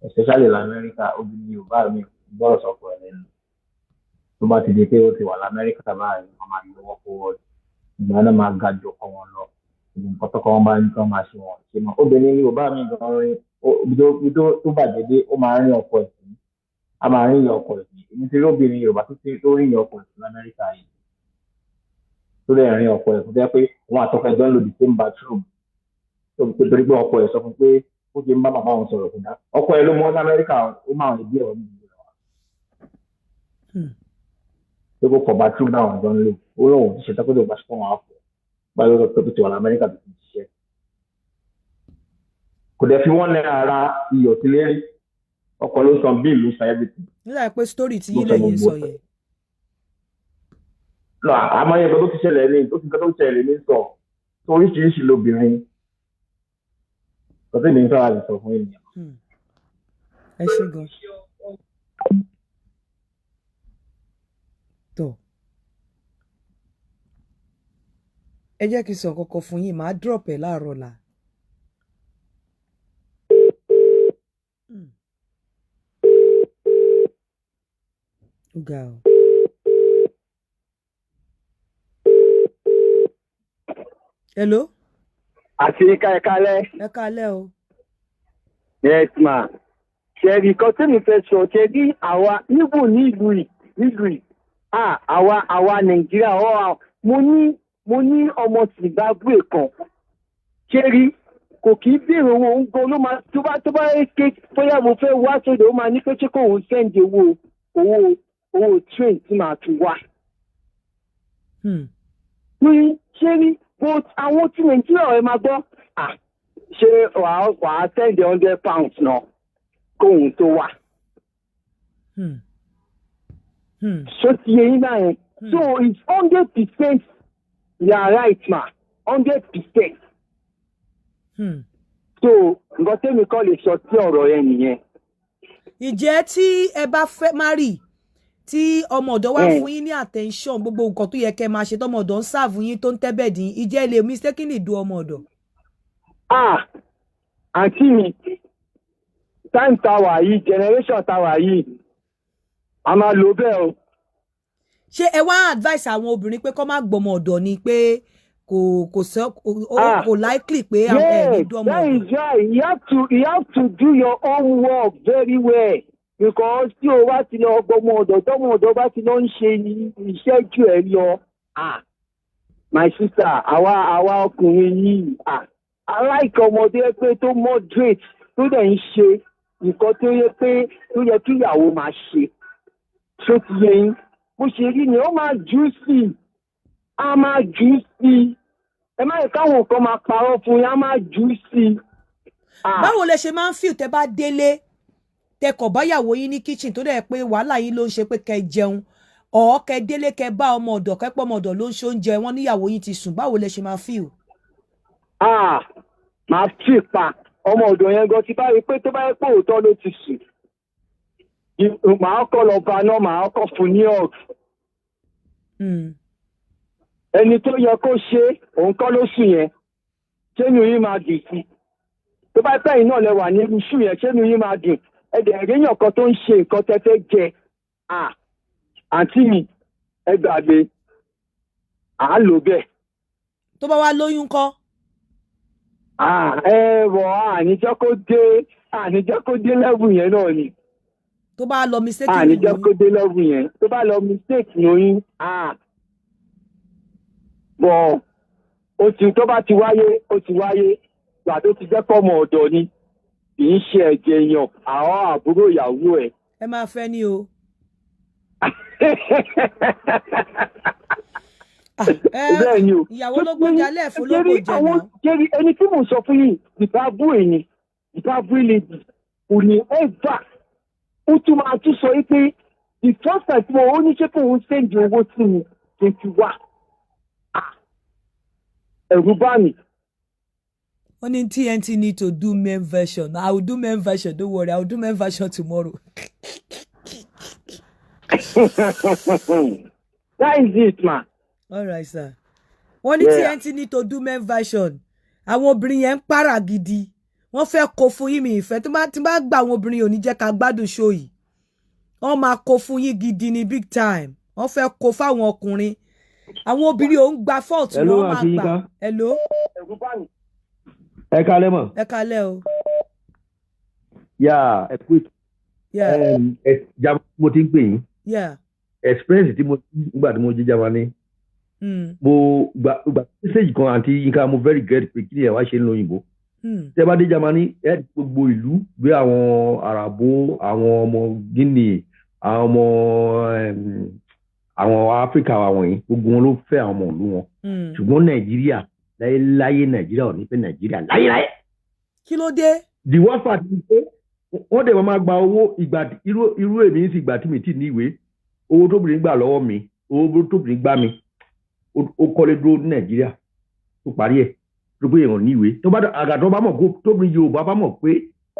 Especially l'Amẹ́ríkà, obìnrin Yorùbá mi gbọ́dọ̀ sọ̀kọ̀ ẹ̀ lẹ́nu. Tó bá ti di pé ó ti wà l'Amẹ́ríkà báyìí, wọ́n máa yọ wọ́n forward. Ìgbà náà máa ga jù ọkọ wọn lọ. Nǹkan tọkọ wọn bá ní kí wọ́n máa ṣe wọn ṣe mọ́. Obìnrin Yorùbá mi gan rin ibi tó bàjẹ́ dé, ó máa rin ọkọ ẹ̀ sí. A máa rin ọkọ ẹ̀ sí. Èmi ti rí obìnrin Yorùbá tó rin ọkọ ẹ̀ sí l'Amẹ́ríkà yìí. Tó lè rin ọkọ ẹ̀ fún jẹ́ pé òun àtọkọ ẹ̀ jọ ń lo the same bathroom. Torí pé ọkọ ẹ̀ sọ fún pé ó ti ń bá bàbá òun sọ̀rọ̀ kò dá. Ọkọ ẹ̀ ló mọ́ ní Amẹ́ríkà, ó máa ń bí ẹ̀rọ níbi ìrọ̀. Pé kó fọ bathroom náà jọ ń lò. Ó lóun ti ṣe tọ́kọ́tò bá ṣe fún wọn àpò. Báyọ̀ lọ́dọ̀ tó ti wà l'Amẹ́ríkà tó ti ṣiṣẹ́. Kò dẹ̀ fi wọ́n ní ara iyọ̀ tí lérí. Ọkọ ló san bíìlì, ló san everything. Nígbà pé story tí yín lẹ́yìn sọ yẹn. No, àmọ́ yẹn tó ti ṣẹlẹ̀ ní tó ti nǹkan tó ti ṣẹlẹ̀ ní sọ tó oríṣiríṣi lobìnrin kò sí ìdí sára lè sọ fún ènìyàn. Ẹ ṣé gan. Tó ẹ jẹ́ kí n sọ kọ́kọ́ fún yín, màá drop ẹ̀ láàárọ̀ ọ̀la. Ó ga o. Hello. Àti ká ẹ kálẹ́. Ẹ kálẹ́ o. Yes ma. Ṣẹ̀rí kan tí mi fẹ́ sọ, ṣe rí àwa níbù nílùú yìí nílùú yìí. Àwa Nàìjíríà ọ̀ mo ní ọmọ Zimbabwe kan. Ṣé rí kò kì í béèrè owó ń gan ló máa tó bá ké bóyá mo fẹ́ wá sóde ó máa ní pé ṣé kò ń sẹ́ǹdì owó train tí màá fi wá. Ṣé rí but àwọn tí Nàìjíríà ẹ máa gbọ́ ṣé wàá send £100 náà kóhun tó wà. So ti yẹ yín báyẹn. So it's 100% you are right ma, 100%. So nǹkan tẹ́mi kọ́ lè sọ sí ọ̀rọ̀ yẹn nìyẹn. Ìjẹ́ tí ẹ bá fẹ́ marry tí ọmọ ọ̀dọ̀ wá fún yín ní attention gbogbo nǹkan tó yẹ kẹ́ máa ṣe tọmọ ọ̀dọ̀ ń sáàfù yín tó ń tẹ́bẹ̀dì ìjẹ́ ilé mistakenly do ọmọ ọ̀dọ̀. Àǹtí mi, time tá wà yìí, generation tá wà yìí, A máa lò bẹ́ẹ̀ o. Ṣé ẹ wá advice àwọn obìnrin pé kó má gbọmọ ọ̀dọ̀ ni, pé kò sọ kò likely pé àwọn ẹ̀ ní Yes, dọ́mọ that ọ̀dọ̀? is right. You have to do your own work very well, because tí o bá ti lọ gbọmọ ọ̀dọ̀, tọmọ ọ̀dọ̀ bá ti lọ ń ṣe iṣẹ́ jù ẹ lọ, ah, my sister, àwa ọkùnrin yìí, ah, aláìka ọmọdé pé tó moderate, tó dẹ̀ ń ṣe nǹkan tó yẹ pé tó yẹ kí ìyàwó máa ṣe. Ṣó ti yé yín? Bó ṣe rí ni, ó máa jù sí i, á máa jù sí i. Ẹ má yẹ káwọn kan máa parọ́ fún yín, á máa jù sí i. Báwo lẹ ṣe máa ń feel tẹ bá délé, tẹ kọ̀ báyàwó yín ní kitchen, tó dẹ̀ pé wàhálà yín ló ń ṣe pé kẹ́ jẹun, ọ̀ kẹ́ délé, kẹ́ bá ọmọ ọ̀dọ̀, kẹ́ pọ̀ ọmọ ọ̀dọ̀ ló ń ṣe oúnjẹ wọn, níyàwó yín ti sùn? Báwo lẹ ṣe máa feel? Ah, máa fi pa ọmọ ọ̀dọ̀ yẹn gan. Ti bá rí i pé tó bá yẹ pé òótọ́ ló ti sùn, màá kọ́ lọ bá náà, màá kọ́ fún ní ọ̀g. Ẹni tó yẹ kó ṣe òun kọ́ ló sùn yẹn, ṣénu yín máa dùn sí? Tó bá pẹ́ yín náà lẹ wà ní iṣu yẹn, ṣénu yín máa dùn? Ẹ̀dẹ̀ ríyàn kan tó ń ṣe nǹkan tẹ́ fẹ́ jẹ. Ah, àǹtí mi, ẹ gbàgbé, à á lò bẹ́ẹ̀. Tó bá wá lóyún kọ́? Ah, ẹ wọ̀, àníjọ́ kó dé level yẹn náà ni. Tó bá lọ mistake Àníjọ́ lóyún? kó dé level yẹn. Tó bá lọ mistake lóyún, ah, bọ̀ ó ti tó bá ti wáyé, ó ti wáyé. Gbà tó ti jẹ́ pọ́mọ ọ̀dọ̀ ni, kì í ṣe ẹ̀jẹ̀ èèyàn, àwọn àbúrò ìyàwó ẹ̀. Ẹ máa fẹ́ ní o. Bẹ́ẹ̀ ni o. Ìyàwó ló gbóúnjẹ alẹ́ fún lóko jẹ Àwọn náà. Jerry, ẹni tí mò ń sọ fún yìí, Zimbabwe ni, Zimbabwe lady, kò ní ever. Ó tún máa tún sọ pé the first time tí mo ó ní ṣé kò ń send owó sí mi kí n fi wá. Ah, ẹ̀rù bá mi. Wọ́n ní TNT need to do men version. I will do men version, don't worry, I will do men version tomorrow. That is it, ma. All right, sir. Wọ́n ní TNT need to do men version. Àwọn obìnrin yẹn ń para gidi, wọ́n fẹ́ kó fún yín. Mi ìfẹ́ tí bá gba àwọn obìnrin yìí ò ní jẹ́ ká gbádùn show yìí. Wọ́n máa kó fún yín gidi ní big time. Wọ́n fẹ́ kó fáwọn ọkùnrin. Àwọn obìnrin ò ń gba fault. Hello, Wọ́n máa Aunty gbà. Yinka. Hello. Ẹ kálẹ́ mọ̀. Ẹ kalẹ́ o. Yà, ẹ kú ètò. Ẹ Germany mo ti ń pè yín. Experience tí mo nígbà tí mo jẹ́ Germany, mo gba message kan, Aunty Yinka, mo very regret pé kí ni ẹ wá ṣe ń lo òyìnbó. Tẹ́ bá dé Germany, ẹ rí gbogbo ìlú gbé, àwọn Àràbó, àwọn ọmọ Guinea, àwọn ọmọ àwọn Áfíríkà àwọn yìí, gbogbo wọn ló fẹ́ àwọn ọmọ ìlú wọn. Ṣùgbọ́n Nàìjíríà, láyéláyé, Nàìjíríà ò ní fẹ́ Nàìjíríà láyéláyé. Kí ló dé? The worst part ni pé wọ́n dẹ̀ máa gba owó ìgbà irú èmi ń sì ìgbà tí mi ti ní ìwé, owó tóbìnrin gbà lọ́wọ́ mi, owó tóbìnrin gbà mí, ó kọ́lé dúró ní Nàìjíríà tó parí ẹ̀ tó pé èèyàn ní ìwé. Tó bá àgà tó bá mọ̀ kó tóbìnrin Yorùbá bá mọ̀ pé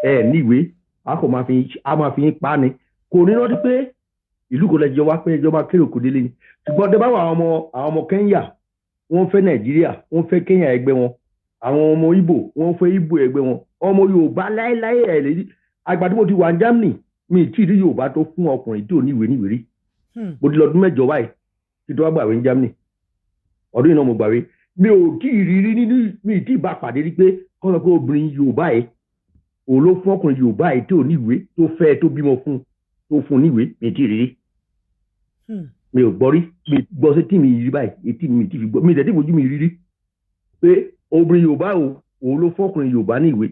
ẹ ní ìwé, a kò máa fi a máa fi yín pa ni. Kò ní rántí pé ìlú kò lẹ́jọ́ wá pé ẹjọ́ máa kéré òkú délé ni. Ṣùgbọ́n tẹ bá wà, àwọn ọmọ Kenya, wọ́n fẹ́ Nàìjíríà, wọ́n fẹ́ Kenya ẹgbẹ́ wọn. Àwọn ọmọ Ìgbò, wọ́n fẹ́ Ìgbò ẹgbẹ́ wọn. Ọmọ Yorùbá, láéláé, ẹ̀ lè rí. Àgbà tí mo ti wà ní Germany, mi ì tí ì rí Yorùbá tó fún ọkùnrin tí ò ní ìwé níwèé rí. Mo ti lọ ọdún 8 báyìí tí tó wá gbàwé ní Germany. Ọdún yìí náà mo gbàwé. Mi ò tí ì rí rí nínú mi ì tí ì bá pàdé rí pé kọ́ sọ pé obìnrin Yorùbá yìí, òun ló fún ọkùnrin Yorùbá yìí tí ò ní ìwé, tó fẹ́, tó bímọ fún, tó fún ní ìwé. Mi ì tí ì rí rí. Mi ò gbọ́ rí. Mi gbọ́ sí tí mi rí báyìí, etí mi ti fi gbọ́, mi ì tẹ̀ tí fojú mi rí rí pé obìnrin Yorùbá o, òun ló fún ọkùnrin Yorùbá ní ìwé.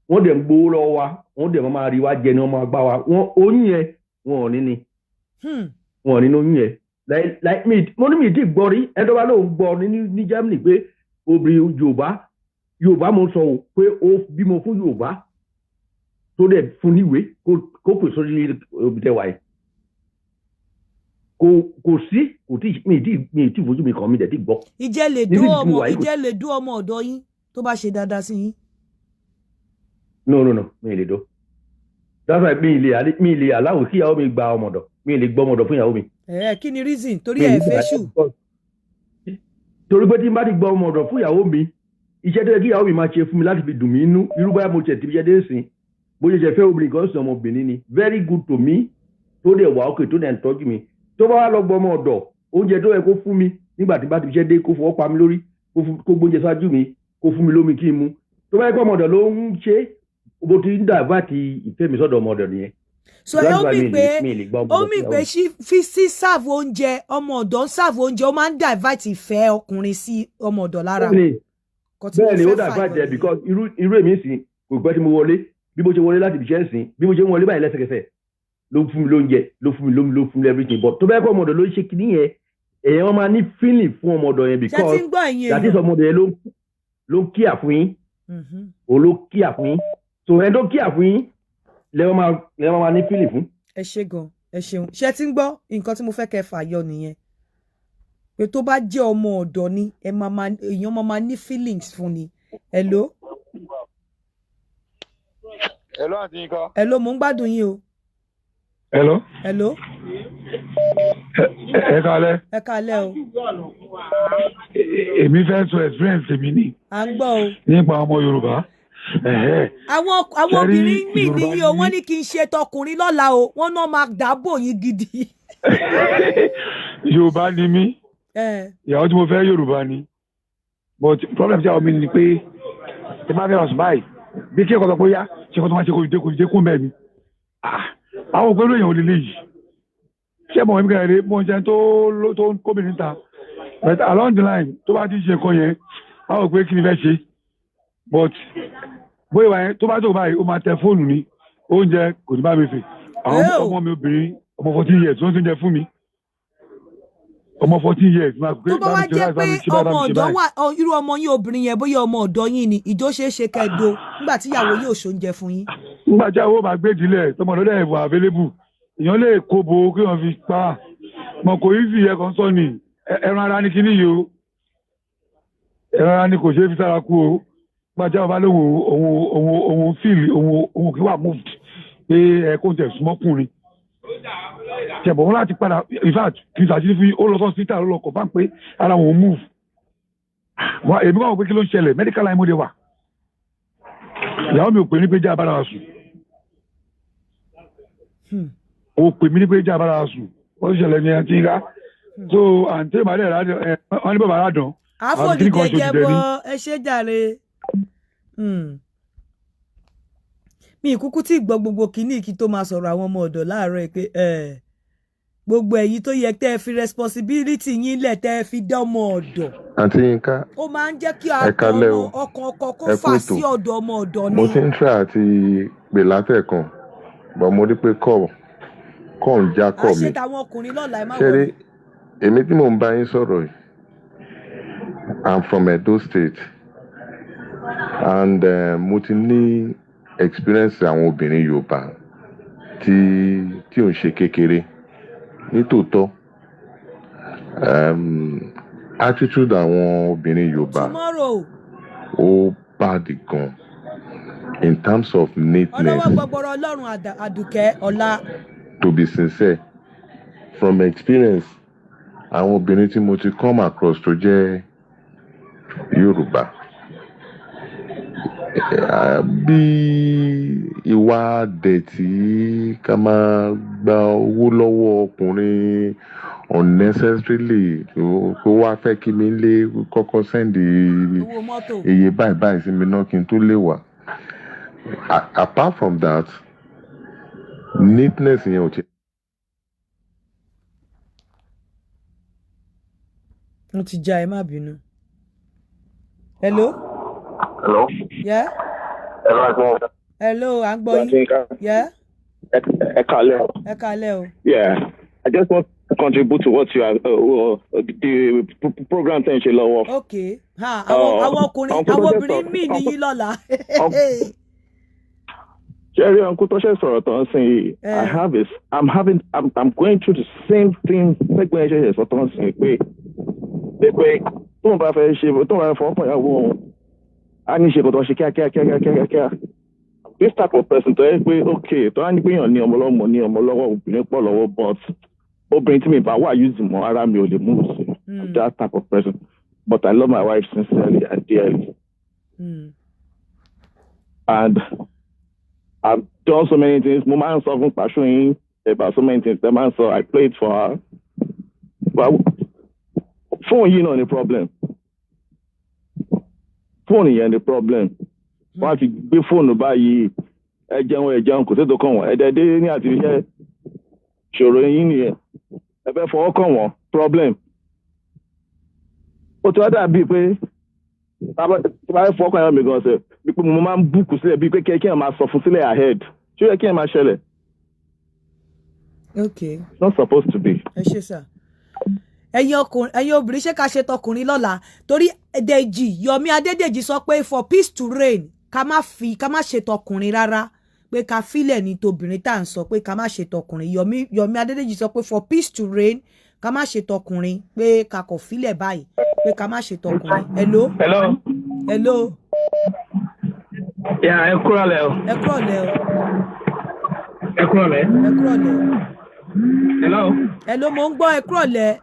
Wọ́n dẹ̀ ń gbowó lọ́wọ́ wa, wọ́n dẹ̀ máa rí wa jẹ ni, wọ́n máa gbá wa. Wọ́n oyún yẹn, wọn ò ní ni, wọn ò ní oyún yẹn láì mi. Mo ní mi ti gbọ́ rí. Ẹni tó bá lóun gbọ́ ní Germany pé obìnrin Yorùbá, Yorùbá mo sọ o, pé ó bímọ fún Yorùbá tó dẹ̀ fún níwèé, kó pè sórí ibi tẹ́ wáyé, kò sí, kò tí mi tí fojú mi kàn, mi dẹ̀ ti gbọ́. Ìjẹ́ lè Níbi dó tí mo ọmọ wà yìí, kò ìjẹ́ lè dó ọmọ ọ̀dọ̀ yín tó bá ṣe dáadáa sí yín? No, mi ì lè dó. That's why mi ì lè aláwọ̀ kí ìyàwó mi gba ọmọ ọ̀dọ̀. Mi ì lè gbọ́ ọmọ ọ̀dọ̀ fún ìyàwó mi. Ẹ kí ni reason? Torí Mi ì ẹ ní fẹ́ gbà. ṣù? Torí pé tí n bá ti gbọ́ ọmọ ọ̀dọ̀ fún ìyàwó mi, iṣẹ́ tó yẹ kí ìyàwó mi máa ṣe fún mi láti fi dùn mí inú, irú báyà mo ṣe ti fi ṣe dé sìn, bó ṣe ṣe fẹ́ obìnrin kan sìn, ọmọbìnrin ni, very good to me. Tó dẹ̀ wà ókè, tó dẹ̀ ń tọ́jú mi, tó bá wà lọ gbọ́ ọmọ ọ̀dọ̀, oúnjẹ tó yẹ kó fún mi nígbà tí bá ti ṣe dé, kó fọwọ́ pa mi lórí, kó gbóúnjẹ síwájú mi, kó fún mi lómi kí n mu, tó bá yẹ kó ọmọ ọ̀dọ̀ ló ń ṣe, bó ti ń divert ìfẹ́ mi sọ́dọ̀ ọmọ ọ̀dọ̀ nìyẹn. So ó mì pé fi sí serve oúnjẹ, ọmọ ọ̀dọ̀ ń serve oúnjẹ, ó máa ń divert ìfẹ́ ọkùnrin sí ọmọ ọ̀dọ̀ lára. Bẹ́ẹ̀ ni, ó divert ẹ̀, because irú èmi sìn, kò pẹ́ tí mo wọlé, bí mo ṣe wọlé láti ibiṣẹ́ sìn, bí mo ṣe ń wọlé báyìí, lẹ́sẹ̀kẹsẹ̀ ló fún mi lóúnjẹ, ló fún mi lómi, ló fún mi everything. But tó bá yẹ kó ọmọ ọ̀dọ̀ ló ń ṣe kinní yẹn, èèyàn máa ní feeling fún ọmọ ọ̀dọ̀ yẹn, because that is ọmọ ọ̀dọ̀ yẹn ló ń kíà fún yín, òun ló kíà fún yín. So ẹni tó kíà fún yín lẹ́wọ́n máa ní feeling fún. Ẹ ṣe gan, ẹ ṣeun. Ṣé ti ń gbọ́ nǹkan tí mo fẹ́ kẹ́ fà yọ nìyẹn, pé tó bá jẹ́ ọmọ ọ̀dọ̀ ni, ẹ máa máa èèyàn máa máa ní feelings fún ni. Hello. Hello, Àǹtí Yinka. Hello, mò ń gbádùn yín o. Hello. Hello. Ẹ káalẹ́. Ẹ káalẹ́ o. Èmi fẹ́ sọ experience mi ni. À ń gbọ́ o. Nípa ọmọ Yorùbá. Àwọn obìnrin míì níyì o, wọ́n ní kí n ṣe tọkùnrin lọ́la o, wọ́n náà máa dáàbò yín gidi. Yorùbá ni mí, ìyàwó tí mo fẹ́ Yorùbá ni, but problem tí àwọn mi ni pé tí máa fẹ́ ọ̀sùn báyìí, bí kí ẹ̀kọ́ sọ pé ó yá, ṣe kó tó máa ṣe kó dé kún bẹ́ẹ̀ ni àwọn òpin èèyàn ò lè léyìí ṣé mo ń kẹ́rẹ́ mo ń jẹun tó ń kóbìnrin ta, but along the line, tó bá ti ṣe nǹkan yẹn, àwọn òpin kí ni fẹ́ ṣe. But bóyá ìwà yẹn, tó bá tó báyìí, ó máa tẹ fóònù ní oúnjẹ, kò ní bá mi fè. Àwọn ọmọ mi obìnrin, ọmọ 14 years, tó ń oúnjẹ fún mi, ọmọ 14 years. Tó bá wá jẹ́ pé ọmọ ọ̀dọ́ wà, irú ọmọ yín obìnrin yẹn, bóyá ọmọ ọ̀dọ́ yín ni, ìjọ ṣeé ṣe kẹ́ do nígbà tí ìyàwó yóò ṣoúnjẹ fún yín? Nígbà tí àwọn bá gbé ìdílé tọmọ lọ́dẹ̀ ẹ̀bùn available, èèyàn lè kóbo kí wọ́n fi pa mọ̀. Kò í fi ẹ̀kan sọ ni, ẹran ara ni kíní yìí o, ẹran ara ni, kò ṣeé fi sára kú o. Nígbà tí àwọn bá lóun òun feel òun kì í wà moved pé ẹ kó tẹ̀ súnmọ́kùnrin tẹ̀bọ̀ wọn láti padà. In fact, kì í ṣàṣírí fún yín, ó lọ sọ síta, ó lọ kọ̀ bá ń pé ara òun move. Èmi kàn wọ́n pé kí ló ń ṣẹlẹ̀, medical line mo dé wà. Ìyàwó mi ò pè ní pé jẹ́ abára wa sùn, ó pè mí ní pé jẹ́ abára wa sùn. Wọ́n ṣẹlẹ̀ ní ẹni tí ń ká so àǹtí ìbàdàn ẹ̀ wọ́n ní bàbá aládùn. Àfọ̀dìjẹ jẹbọ, ẹ ṣe jàre. Mi ìkúkú tí gbọ́ gbogbo kínní kí tó máa sọ̀rọ̀ àwọn ọmọ ọ̀dọ̀ láàárọ̀ pé gbogbo ẹ̀yin tó yẹ tẹ́ ẹ fi responsibility yín lẹ̀, tẹ́ ẹ fi dá ọmọ ọ̀dọ̀. Àǹtí Yínká. Ó máa ń jẹ́ kí ọkàn ọkọ kó fà sí ọ̀dọ̀ ọmọ ọ̀dọ̀ ni. Mo ti ń try àti pè látẹ̀kan, but mo rí pé kọ́ ń já kọ́ mi. Àṣẹ tàwọn ọkùnrin lọ́la, ẹ má wọlé. Èmi tí mò ń bá yín sọ̀rọ̀ yìí, I'm from Edo State, and mo ti ní experience àwọn obìnrin Yorùbá tí ò ń ṣe kékeré. Nítòótọ́, attitude àwọn obìnrin Yorùbá Tomorrow. ó bad gan in terms of neatness. Ọlọ́wọ́ gbọgbọrọ Ọlọ́run, Àdùkẹ́ ọ̀la. To be sincere, from experience, àwọn obìnrin tí mo ti come across tó jẹ́ Yorùbá, bí ìwà dẹ̀tí, ká máa gba owó lọ́wọ́ ọkùnrin unnecessarily, tó wá fẹ́ kí mi lé kọ́kọ́ send iye báyìí báyìí sí mi náà kí n tó lè wà. Apart from that, neatness yẹn ò ti. Wọ́n ti já, ẹ má bínú. Hello. Hello. Yeah. Hello, àǹtí. Hello, à ń gbọ́ yín. Yeah. Ẹ káalẹ́. Ẹ káalẹ́ o. Yeah, I just want to contribute to what you are the program tẹ́ ń ṣe lọ́wọ́. Ok, àwọn ọkùnrin, àwọn obìnrin míì níyí lọ́la. Jerry, uncle tó ṣe sọ̀rọ̀ tó ń sìn yìí, I have a, I'm having, I'm going through the same thing. Sẹ́gbẹ́ ẹ̀ ṣe sọ tó ń sìn pé tóun bá fẹ́ ṣe, tóun bá fẹ́ fọwọ́ pọ̀ ìyàwó òun, á ní ṣe kò tó ṣe kíákíá kíákíá kíákíá. This type of person tó yẹ pé, ok, tó á ní pé èèyàn ní ọmọ lọ́mọ, ní ọmọ lọ́wọ́, obìnrin pọ̀ lọ́wọ́, but obìnrin tí mi bá wà use mọ́, ara mi ò lè mú sí. I'm that type of person, but I love my wife sincerely and dearly. And I've done so many things. Mo máa ń sọ fún pàṣọ yín. about so many things. The man, so I played for her. But phone yìí náà ni problem. Fóònù yẹn ni problem. Wọ́n á ti gbé fóònù báyìí. Ẹ jẹun, ẹ jẹun, kò sétò kàn wọ́n. Ẹ dẹ̀ dé ní àti iṣẹ́, ṣòro yín nìyẹn. Ẹ fẹ́ fọwọ́ kàn wọ́n, problem. Ó ti wá dàbíi pé tí bá fẹ́ fọwọ́ kàn yàn mí gan ṣe bí pé mo máa ń book sílẹ̀, bíi pé kí ẹ máa sọ fún sílẹ̀ ahead. Ṣé ó yẹ kí ẹ máa ṣẹlẹ̀? Okay. It's not supposed to be. Ẹ ṣe, sir. Ẹ̀yin ọkùnrin, ẹ̀yin obìnrin, ṣé ká ṣe tọkùnrin lọ́la? Torí Dèjì Yomi Adédèjì sọ pé for peace to reign, ká má fi ká má ṣe tọkùnrin rárá, pé ká filẹ̀ ní tobìnrin tá à ń sọ, pé ká má ṣe tọkùnrin. Yomi Adédèjì sọ pé for peace to reign, ká má ṣe tọkùnrin, pé ká kọ̀ filẹ̀ báyìí, pé ká má ṣe tọkùnrin. Hello. Hello. Hello. Yeah, ẹ kúrọ̀lẹ́ o. Ẹ kúrọ̀lẹ́ o. Ẹ kúrọ̀lẹ́. Ẹ kúrọ̀lẹ́. Hello. Hello, mo ń gbọ́, ẹ kúrọ̀lẹ́.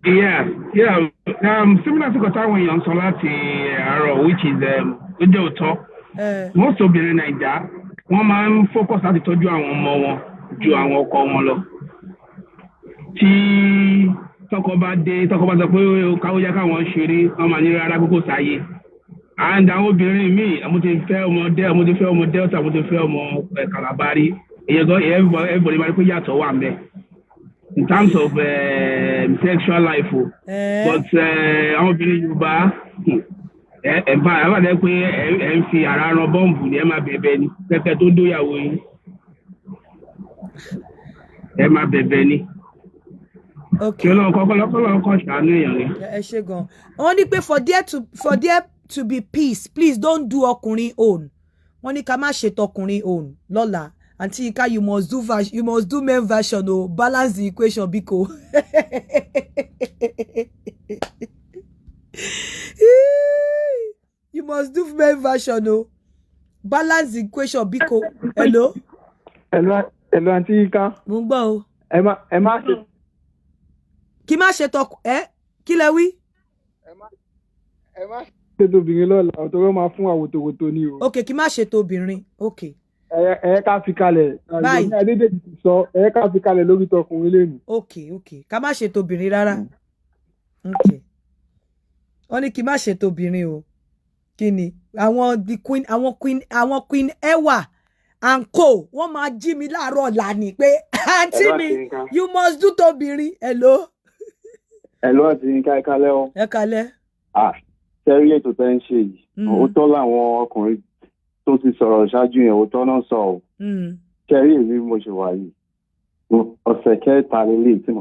Yeah. Similar to nǹkan táwọn èèyàn sọ láti àárọ̀, which is ó jẹ́ òótọ́. Most obìnrin Naija, wọ́n máa ń focus láti tọ́jú àwọn ọmọ wọn ju àwọn ọkọ wọn lọ. Tí tọkọ bá dé, tọkọ bá sọ pé káwọ́ yá káwọn ṣeré, wọ́n máa ní rárá, kókó sáyé. And àwọn obìnrin míì, mo ti fẹ́ ọmọ mo ti fẹ́ ọmọ Delta, mo ti fẹ́ ọmọ Kalabari. Ìyẹn gan, everybody máa rí pé yàtọ̀ wà ńbẹ̀ in terms of sexual life o. But àwọn obìnrin Yorùbá, ẹ bá ẹ bá dẹ pé ẹ ń fi ara ran bọ́ǹbù ni, ẹ máa bẹ̀bẹ̀ ni pẹ́pẹ́ tó dóyàwó yín, ẹ máa bẹ̀bẹ̀ ni. Kí Ọlọ́run kọ́ kọ́lọ́ kọ́ ṣàánú èèyàn ni. Ẹ ṣe gan. Wọ́n ní pé for there to be peace, please don't do ọkùnrin own. Wọ́n ní ká má ṣe tọkùnrin own lọ́la. Aunty Yinka, you must do men version o, balance the equation, biko. You must do men version o, balance the equation, biko. Hello. Hello, hello, Aunty Yinka. Mo ń gbọ́ o. Ẹ má ṣe. Kí má ṣe tọkù ẹ, kí lẹ wí? Ẹ má ṣe tóbìnrin lọ́la, torí ó máa fún wa wòtòwòtò ni o. Ok, kí má ṣe tóbìnrin, ok. Ẹ ká fi kalẹ̀. Báyìí. Yomi Adédèjì ti sọ, ẹ ká fi kalẹ̀ lórí tọkùnrin lẹ́nu. Ok, ká má ṣe tóbìnrin rárá. Ok, wọ́n ní kí má ṣe tóbìnrin o. Kí ni àwọn the queen, àwọn queen Ewa and co, wọ́n máa jí mi láàárọ̀ ọ̀la ni pé, "Àǹtí mi, you must do tóbìnrin." Hello. Hello, Aunty Yinka, ẹ kálẹ́ o. Ẹ kálẹ́. Ah, tẹ́rí ètò tẹ́ ń ṣe yìí. Òótọ́ làwọn ọkùnrin tó ti sọ̀rọ̀ ṣáájú yẹn, òótọ́ náà sọ o. Tẹ́rí èmi bí mo ṣe wà yìí. Ọ̀sẹ̀ kẹta lélẹ̀ tí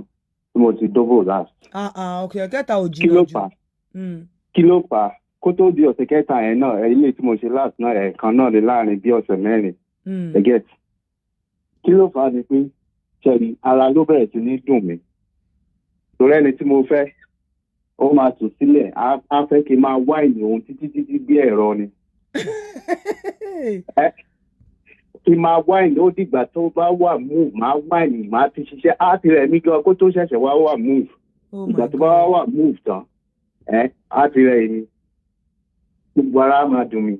mo ti dóbò last. Ah ah, ok, kẹta ò Kí ló jìnnà jù. fà á? Kí ló fà á? Kó tó di ọ̀sẹ̀ kẹta yẹn náà, ilé tí mo ṣe last náà, ẹ̀ẹ̀kan náà lé láàrin bí ọ̀sẹ̀ 4. Ẹ get. Kí ló fà á ni pé ṣẹ́ni ara ló bẹ̀rẹ̀ sí ní dùn mí. Torí ẹni tí mo fẹ́, ó máa sùn sílẹ̀, á fẹ́ kí n máa wine òun títí títí bí ẹ̀rọ ni. Ẹ kí n máa wine, ó dìgbà tó bá wà move, máa wine, máa ti ṣiṣẹ́, á ti rẹ̀ mí gan kó tó ṣẹ̀ṣẹ̀ wá wà move. Oh. Ìgbà tó bá wá wà move tán, ẹ á ti rẹ̀ mí. Gbogbo ara á máa dùn mí.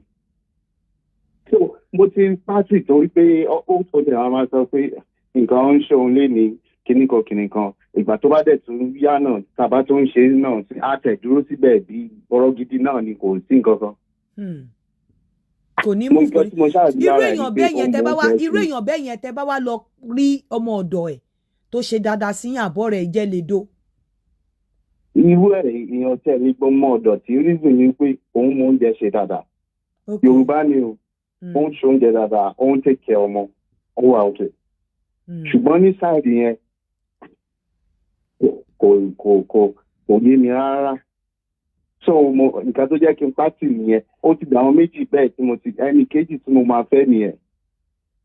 So mo ti ń pàṣẹ torí pé ó dẹ̀ wá máa sọ pé nǹkan ń ṣe òun lé ní kinní kan kinní kan. Ìgbà tó bá dẹ̀ tún yá náà, tàbá tó ń ṣe náà, á tẹ̀ dúró síbẹ̀ bí bọ́rọ̀ gidi náà ni, kò sí nǹkan kan. Kò ní Mo move, kò nǹkan ní tí mo ṣáà rí irú lára ẹ̀ ni èèyàn pé bẹ́ẹ̀ yẹn ó tẹ́ mọ bá wá oúnjẹ irú sè. èèyàn bẹ́ẹ̀ yẹn, tẹ́ bá wá lọ rí ọmọ ọ̀dọ̀ ẹ̀ tó ṣe dáadáa sí àbọ̀ rẹ̀ jẹ́ lè do. Irú ẹ̀, èèyàn tẹ̀lé gbọ́mọ ọ̀dọ̀ tí reason ni pé òun mọ oúnjẹ ṣe dáadáa. Yorùbá ni o, ó ń ṣe oúnjẹ dáadáa, ó ń take care ọmọ, ó wà òkè. Ṣùgbọ́n ní side yẹn, kò yé mi rárá. So mo nǹkan tó jẹ́ kí n pátì nìyẹn. Ó ti gbà àwọn méjì bẹ́ẹ̀ tí mo ti, ẹnì kejì tí mo máa fẹ́ nìyẹn.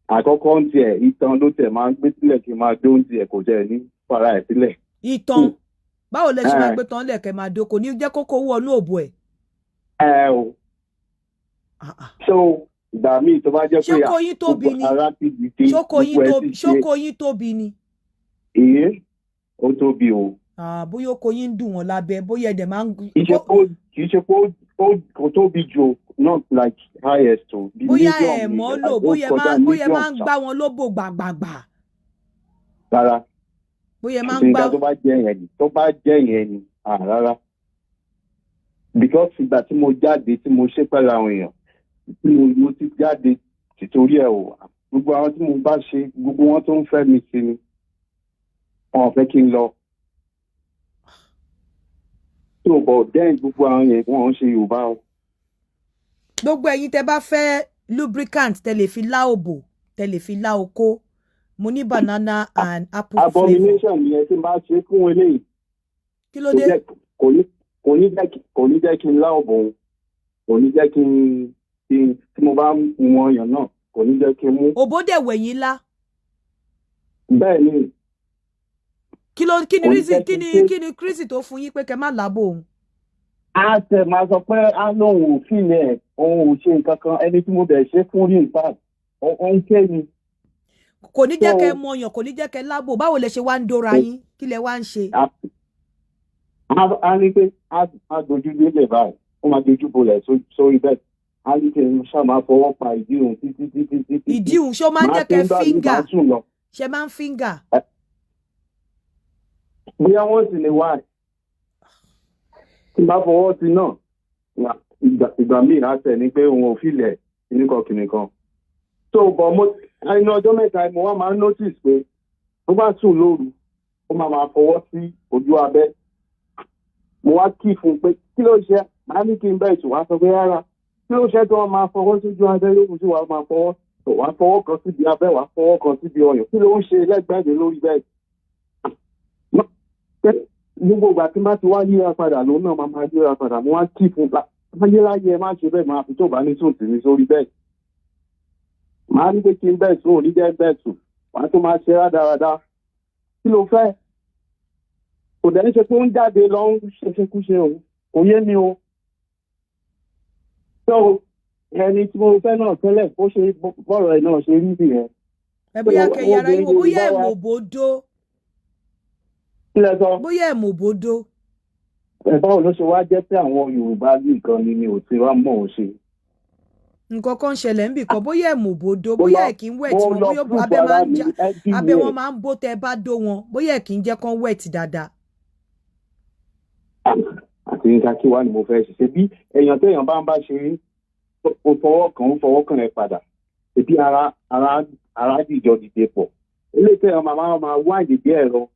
Àkọ́kọ́ ń tiẹ̀, ìtàn ló tẹ̀ máa ń gbé sílẹ̀ kí n máa dó ń tiẹ̀, kò jẹ́ ní fara ẹ̀ sílẹ̀. Ìtàn báwo lẹ ṣe máa Eh. gbé tán lẹ̀kẹ́ máa do, kò ní jẹ́ kókó wọnú òbò ẹ̀? Ẹ o, so ìgbà míì tó bá jẹ́ Ṣé pé kò yín tóbi gbogbo ni? ara ti dìde, Ṣókò yín gbogbo ẹ tóbi? ti ṣe. Ṣókò yín tóbi ni? Èyí ó tóbi o. Ah, bóyá oko yín ń dùn wọ́n lábẹ́, bóyá ẹ̀dẹ̀ máa ń Kì í ṣe pé ó kò tóbi jù o, not like highest o, bí Bóyá medium ẹ̀ ni, mọ́ ó lò, bóyá ẹ kọjá máa bóyá ẹ medium máa ń ṣá. gbá wọn lóbò gbàgbàgbà. Rárá. Bóyá ẹ máa ń gbá. Nǹkan tó bá jẹ́ yẹn ni, tó bá jẹ́ yẹn ni, ah, rárá. Because ìgbà tí mo jáde, tí mo ṣe pẹ̀lú àwọn èèyàn tí mo ti jáde tìtorí ẹ̀ o, gbogbo àwọn tí mo bá ṣe, gbogbo wọn tó ń fẹ́ mi sí ni, wọn ò fẹ́ kí n lọ. Tó bọ̀ then, gbogbo àwọn yẹn, wọn ò ń ṣe Yorùbá o. Gbogbo ẹ̀yin tẹ́ bá fẹ́ lubricant tẹ́ lè fi lá òbò, tẹ́ lè fi lá okó, mo ní banana and apple flavour. Abomination yẹn, tí n bá ṣe fún eléyìí. Kí ló dé? Kò ní jẹ́ kí n lá òbò òun, kò ní jẹ́ kí n tí mo bá mu ọyàn náà, kò ní jẹ́ kí n mú. Òbó dẹ̀ wẹ̀yìn lá? Bẹ́ẹ̀ ni. Kí ló, kí ni Kò ní reason jẹ́ kí kí n ni ṣe. Kí ni reason tó fún yín pé kẹ́ má lábò òun? Á tẹ máa sọ pé á lóun ò fìlẹ̀, òun ò ṣe nǹkan kan. Ẹni tí mo bẹ̀ ṣe fún rí, in fact, ó ń ké ni. Kò ní jẹ́ kẹ́ So- mọyàn, kò ní jẹ́ kẹ́ lábò. Báwo lẹ ṣe wá ń dóra yín? Kí lẹ wá ń ṣe? Á ní pé á dojú délẹ̀ báyìí, ó máa dojú bolẹ̀ sórí bẹ́ẹ̀, á ní kí n ṣáà máa fọwọ́ pa ìdí òun títí títí títí. Ìdí òun, ṣé ó máa ń Màá jẹ́ ti kẹ́ ń bá mi finger? máa sùn lọ. Ṣe máa ń finger? Bóyá wọ́n sì lè wá tí n bá fọwọ́ sí náà, ìgbà míì á tẹ̀ ní pé òun ò filẹ̀ kìnnìkan kìnnìkan. Tó bọ̀, mo ẹnu ọjọ́ mẹ́ta, mo wá máa ń notice pé tó bá sùn lóru, ó máa máa fọwọ́ sí ojú abẹ́. Mo wá kí fún un pé kí ló ṣe, máa ní kí n bẹ́ẹ̀ sùn, wá sọ pé rárá, kí ló ṣe tó wọ́n máa fọwọ́ sójú abẹ́ lókun tí wàá máa fọwọ́, wàá fọwọ́ kan síbi abẹ́, wàá fọwọ́ kan síbi ọyàn, kí ló ń ṣe lẹ́gbẹ̀ẹ́ mi lórí bẹ́ẹ̀? Pé gbogbo ìgbà tí n bá ti wá yíra padà, lòun náà máa máa yíra padà. Mo wá kí fún un, láyé láyé, ẹ má ṣe bẹ́ẹ̀, máa fi tó bá ní sùn tì mí sórí bẹ́ẹ̀. Màá ní pé kí n bẹ́ẹ̀ sùn, ò ní jẹ́ bẹ́ẹ̀ sùn, wàá tó máa ṣe rádaràda. Kí ló fẹ́? Kò dẹ̀ ń ṣe pé ó ń jáde lọ ń ṣeṣekúṣe o, kò yé mi o. So ẹni tí mo fẹ́ náà tẹ́lẹ̀, bó ṣe bọ́rọ̀ ẹ̀ náà ṣe rí nìyẹn. Ẹ bóyá kẹ́ yára yín wò, bóyá ẹ̀ mọ̀ bó dó. Kí lẹ sọ? Bóyá ẹ̀ mọ̀ bó dó. Ẹ báwo ló ṣe wá jẹ́ pé àwọn Yorùbá nìkan ni mi ò ti wá mọ̀ ọ́ ṣe? Nǹkan kan ṣẹlẹ̀ níbì kan. Bóyá ẹ̀ mọ̀ bó dó, bóyá ẹ̀ kì í wet wọn, bóyá abẹ́ máa ń já, abẹ́ wọn máa ń bó tẹ́ bá dó wọn, bóyá ẹ̀ kì í jẹ́ kán wet dáadáa. Àti nǹkan kí wàá ni mo fẹ́ ṣe? Bí èèyàn téèyàn bá ń bá ṣe rí, ó fọwọ́ kàn, ó fọwọ́ kàn ẹ́ padà, ebi ara dìjọ dìde pọ̀. Eléyìí téèyàn máa máa wá ìdí ẹ̀rọ,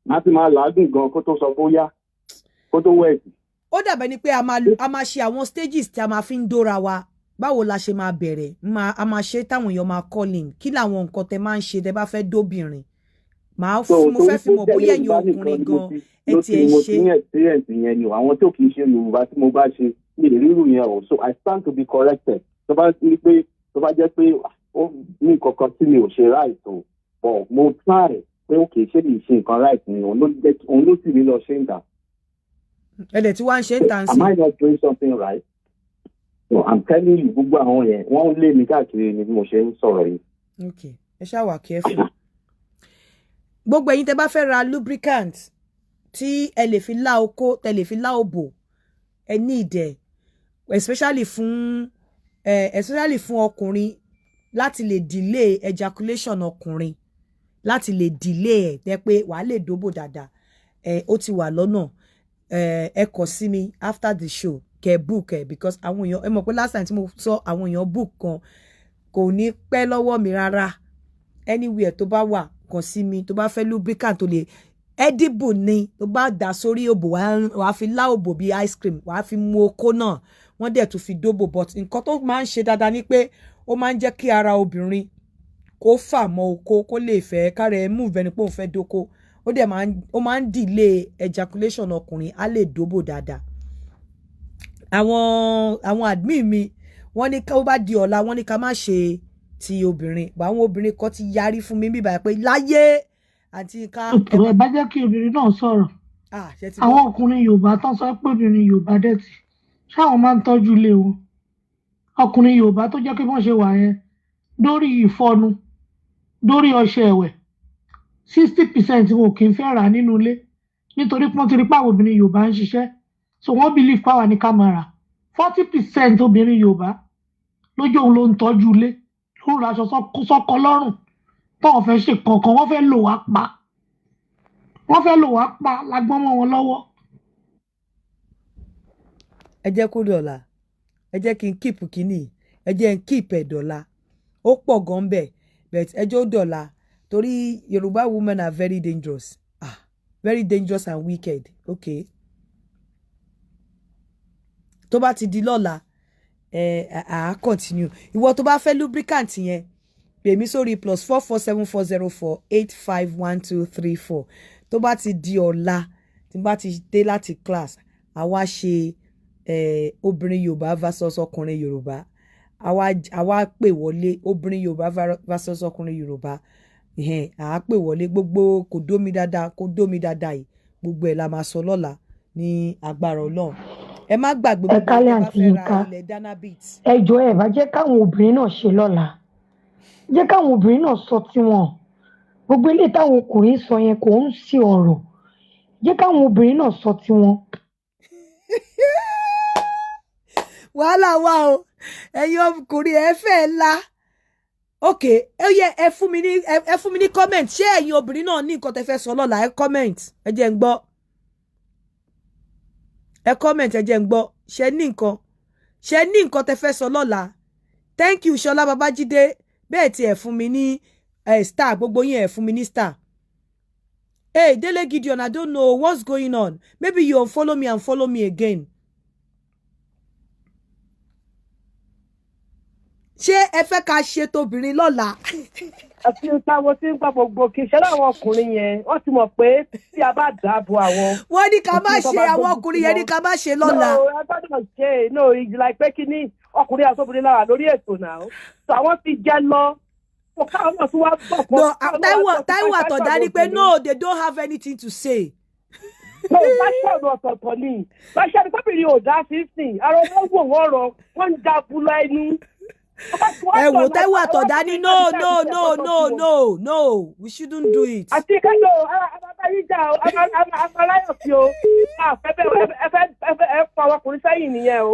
má ti máa làágùn gan kó tó sọ bóyá kó tó wet. Ó dàbẹ̀ ni pé a máa ṣe àwọn stages tí a máa fi ń dóra wa. Báwo la ṣe máa bẹ̀rẹ̀? A máa ṣe táwọn èèyàn máa call in. Kí làwọn nǹkan tẹ máa ń ṣe tẹ bá fẹ́ dóbìnrin? Màá mo fẹ́ fi mọ̀ bóyá ẹ̀yin ọkùnrin gan ẹ tiẹ̀ mo ṣe. ti ní experience yẹn ni o. Àwọn tó kì í ṣe Yorùbá tí mo bá ṣe, mi lè rírù yẹn o. So I stand to be corrected. Tó bá ní pé tó bá jẹ́ pé ó ní nǹkan kan tí mi ò ṣe right o, but mo try pé ok, ṣé mi ṣe nǹkan right ni? Òun ló sì mí lọ ṣe ń dà. Ẹ dẹ̀ tí wàá ń ṣe ń tà ń Am sìn. I not doing something right? No, I'm telling you, gbogbo àwọn yẹn, wọ́n ń lé mi káàkiri ni bí mo ṣe ń sọ̀rọ̀ yìí. Ok, ẹ ṣáà wà careful. Gbogbo ẹ̀yin tẹ́ bá fẹ́ ra lubricant tí ẹ lè fi lá okó, tẹ́ lè fi lá òbò, ẹ ní ìdẹ, especially fún ọkùnrin, láti lè delay ejaculation ọkùnrin, láti lè delay ẹ̀ tẹ́ pé wàá lè dóbò dáadáa. Ẹ ó ti wà lọ́nà. Ẹ kàn sí mi after the show kẹ́ book ẹ, because àwọn èèyàn, ẹ mọ̀ pé last time tí mo sọ, àwọn èèyàn book kan, kò ní pẹ́ lọ́wọ́ mi rárá. Anywhere tó bá wà, kàn sí mi tó bá fẹ́ lubricant tó lè edible ni, tó bá dà sórí òbò, wàá fi lá òbò bíi ice cream, wàá fi mu okó náà, wọ́n dẹ̀ tún fi dóbò. But nǹkan tó máa ń ṣe dáadáa ni pé ó máa ń jẹ́ kí ara obìnrin kó fà mọ́ okó, kó lè fẹ́ kára ẹ̀ move ẹni pé òun fẹ́ dóko. Ó dẹ̀ máa ń, ó máa ń delay ejaculation ọkùnrin, á lè dóbò dáadáa. Àwọn admin mi, wọ́n ní ká ó bá di ọ̀la, wọ́n ní ká má ṣe ti obìnrin bọ̀. Àwọn obìnrin kan ti yarí fún mi bíbá pé láyé àti ká. Ẹ bá jẹ́ kí obìnrin náà sọ̀rọ̀. Ah, ṣe ti Àwọn gbọ́? ọkùnrin Yorùbá tán sọ pé obìnrin Yorùbá dirty, ṣáwọn máa ń tọ́jú ilé wọn? Ọkùnrin Yorùbá tó jẹ́ pé wọ́n ṣe wà yẹn, dórí ìfọnu, dórí ọṣẹ ẹ̀wẹ̀, 60% wọn ò kì í fẹ́ rà nínú ilé, nítorí pé wọ́n ti rí pé àwọn obìnrin Yorùbá ń ṣiṣẹ́, so wọ́n believe power ní ká máa rà. 40% obìnrin Yorùbá lójú òun ló ń tọ́jú ilé, ló ń raṣọ sọ́kọ lọ́rùn. Tọ́wọ́n fẹ́ ṣe kankan, wọ́n fẹ́ lò wá pa, wọ́n fẹ́ lò wá pa lágbọ́n mọ́ wọn lọ́wọ́. Ẹ jẹ́ kó dọ̀la, ẹ jẹ́ kí n keep kínní, ẹ jẹ́ n keep ẹ̀ dọ̀la. Ó pọ̀ gan bẹ́ẹ̀, but ẹ jẹ́ ó dọ̀la torí Yorùbá women are very dangerous, ah, very dangerous and wicked. Okay, tó bá ti di lọ́la, ẹ à á continue. Ìwọ tó bá fẹ́ lubricant yẹn, pè mí sórí +447404851234. Tó bá ti di ọ̀la, tí n bá ti dé láti class, àwa ṣe obìnrin Yorùbá versus ọkùnrin Yorùbá. Àwa pè wọlé, obìnrin Yorùbá versus ọkùnrin Yorùbá. À á pè wọlé. Gbogbo kò dómi dáadáa, kò dómi dáadáa yìí, gbogbo ẹ̀ la máa sọ lọ́la ní agbára Ọlọ́run. Ẹ má gbàgbé Ẹ gbogbo kálẹ̀, ẹni tó bá àǹtí fẹ́ ra Yínká. ilẹ̀ Danabit. Ẹ jọ̀ọ́, ẹ bá jẹ́ káwọn obìnrin náà ṣe lọ́la, jẹ́ káwọn obìnrin náà sọ tiwọn. Gbogbo eléyìí táwọn ọkùnrin sọ yẹn kò ń ṣe ọ̀rọ̀. Jẹ́ káwọn obìnrin náà sọ tiwọn. Wàhálà wà o, ẹ̀yin ọkùnrin ẹ fẹ́ la. Ok, ẹ yẹ ẹ fún mi ní comment. Ṣé ẹ̀yin obìnrin náà ní nǹkan tẹ́ fẹ́ sọ lọ́la? Ẹ comment, ẹ jẹ́ n gbọ́. Ẹ comment, ẹ jẹ́ n gbọ́. Ṣé ní nǹkan tẹ́ fẹ́ sọ lọ́la? Thank you, Ṣọlá Babájídé. Bẹ́ẹ̀ tí ẹ fún mi ní star, gbogbo yín ẹ fún mi ní star. Hey, Dele Gideon, I don't know what's going on. Maybe you unfollow me and follow me again. Ṣé ẹ fẹ́ ká ṣe tóbìnrin lọ́la? Àti táwọn tí ń gbọ́ gbogbo kì í ṣe láwọn ọkùnrin yẹn, wọ́n ti mọ̀ pé tí a bá dáàbò àwọn. Wọ́n ní ká má ṣe, àwọn ọkùnrin yẹn ní ká má ṣe lọ́la. No, ẹ gbọ́dọ̀ ṣe é. No, ìjìlá pé kí ní ọkùnrin àti obìnrin lára lórí ètò náà, so àwọn ti jẹ lọ káwọn náà tún wá gbọ̀ No, Táíwò Àtọ̀dá ní pé no, they don't have anything to say. No, báṣọ̀rù ọ̀tọ̀ọ̀tọ̀ ni báṣọ̀rù tóbìnrin ò dá sí sìn ara wọn wò wọ́n rọ wọ́n ń jabu lọ ẹnu. Ẹ wò, Táíwò Àtọ̀dá ní no, no, no, no, no, no, we shouldn't do it. Àti kẹ́lò amáyíjà amáláyọ̀ sí o, àfẹ́ bẹ́ẹ̀, ẹ fẹ́ ẹ fọ àwọn ọkùnrin sẹ́yìn nìyẹn o.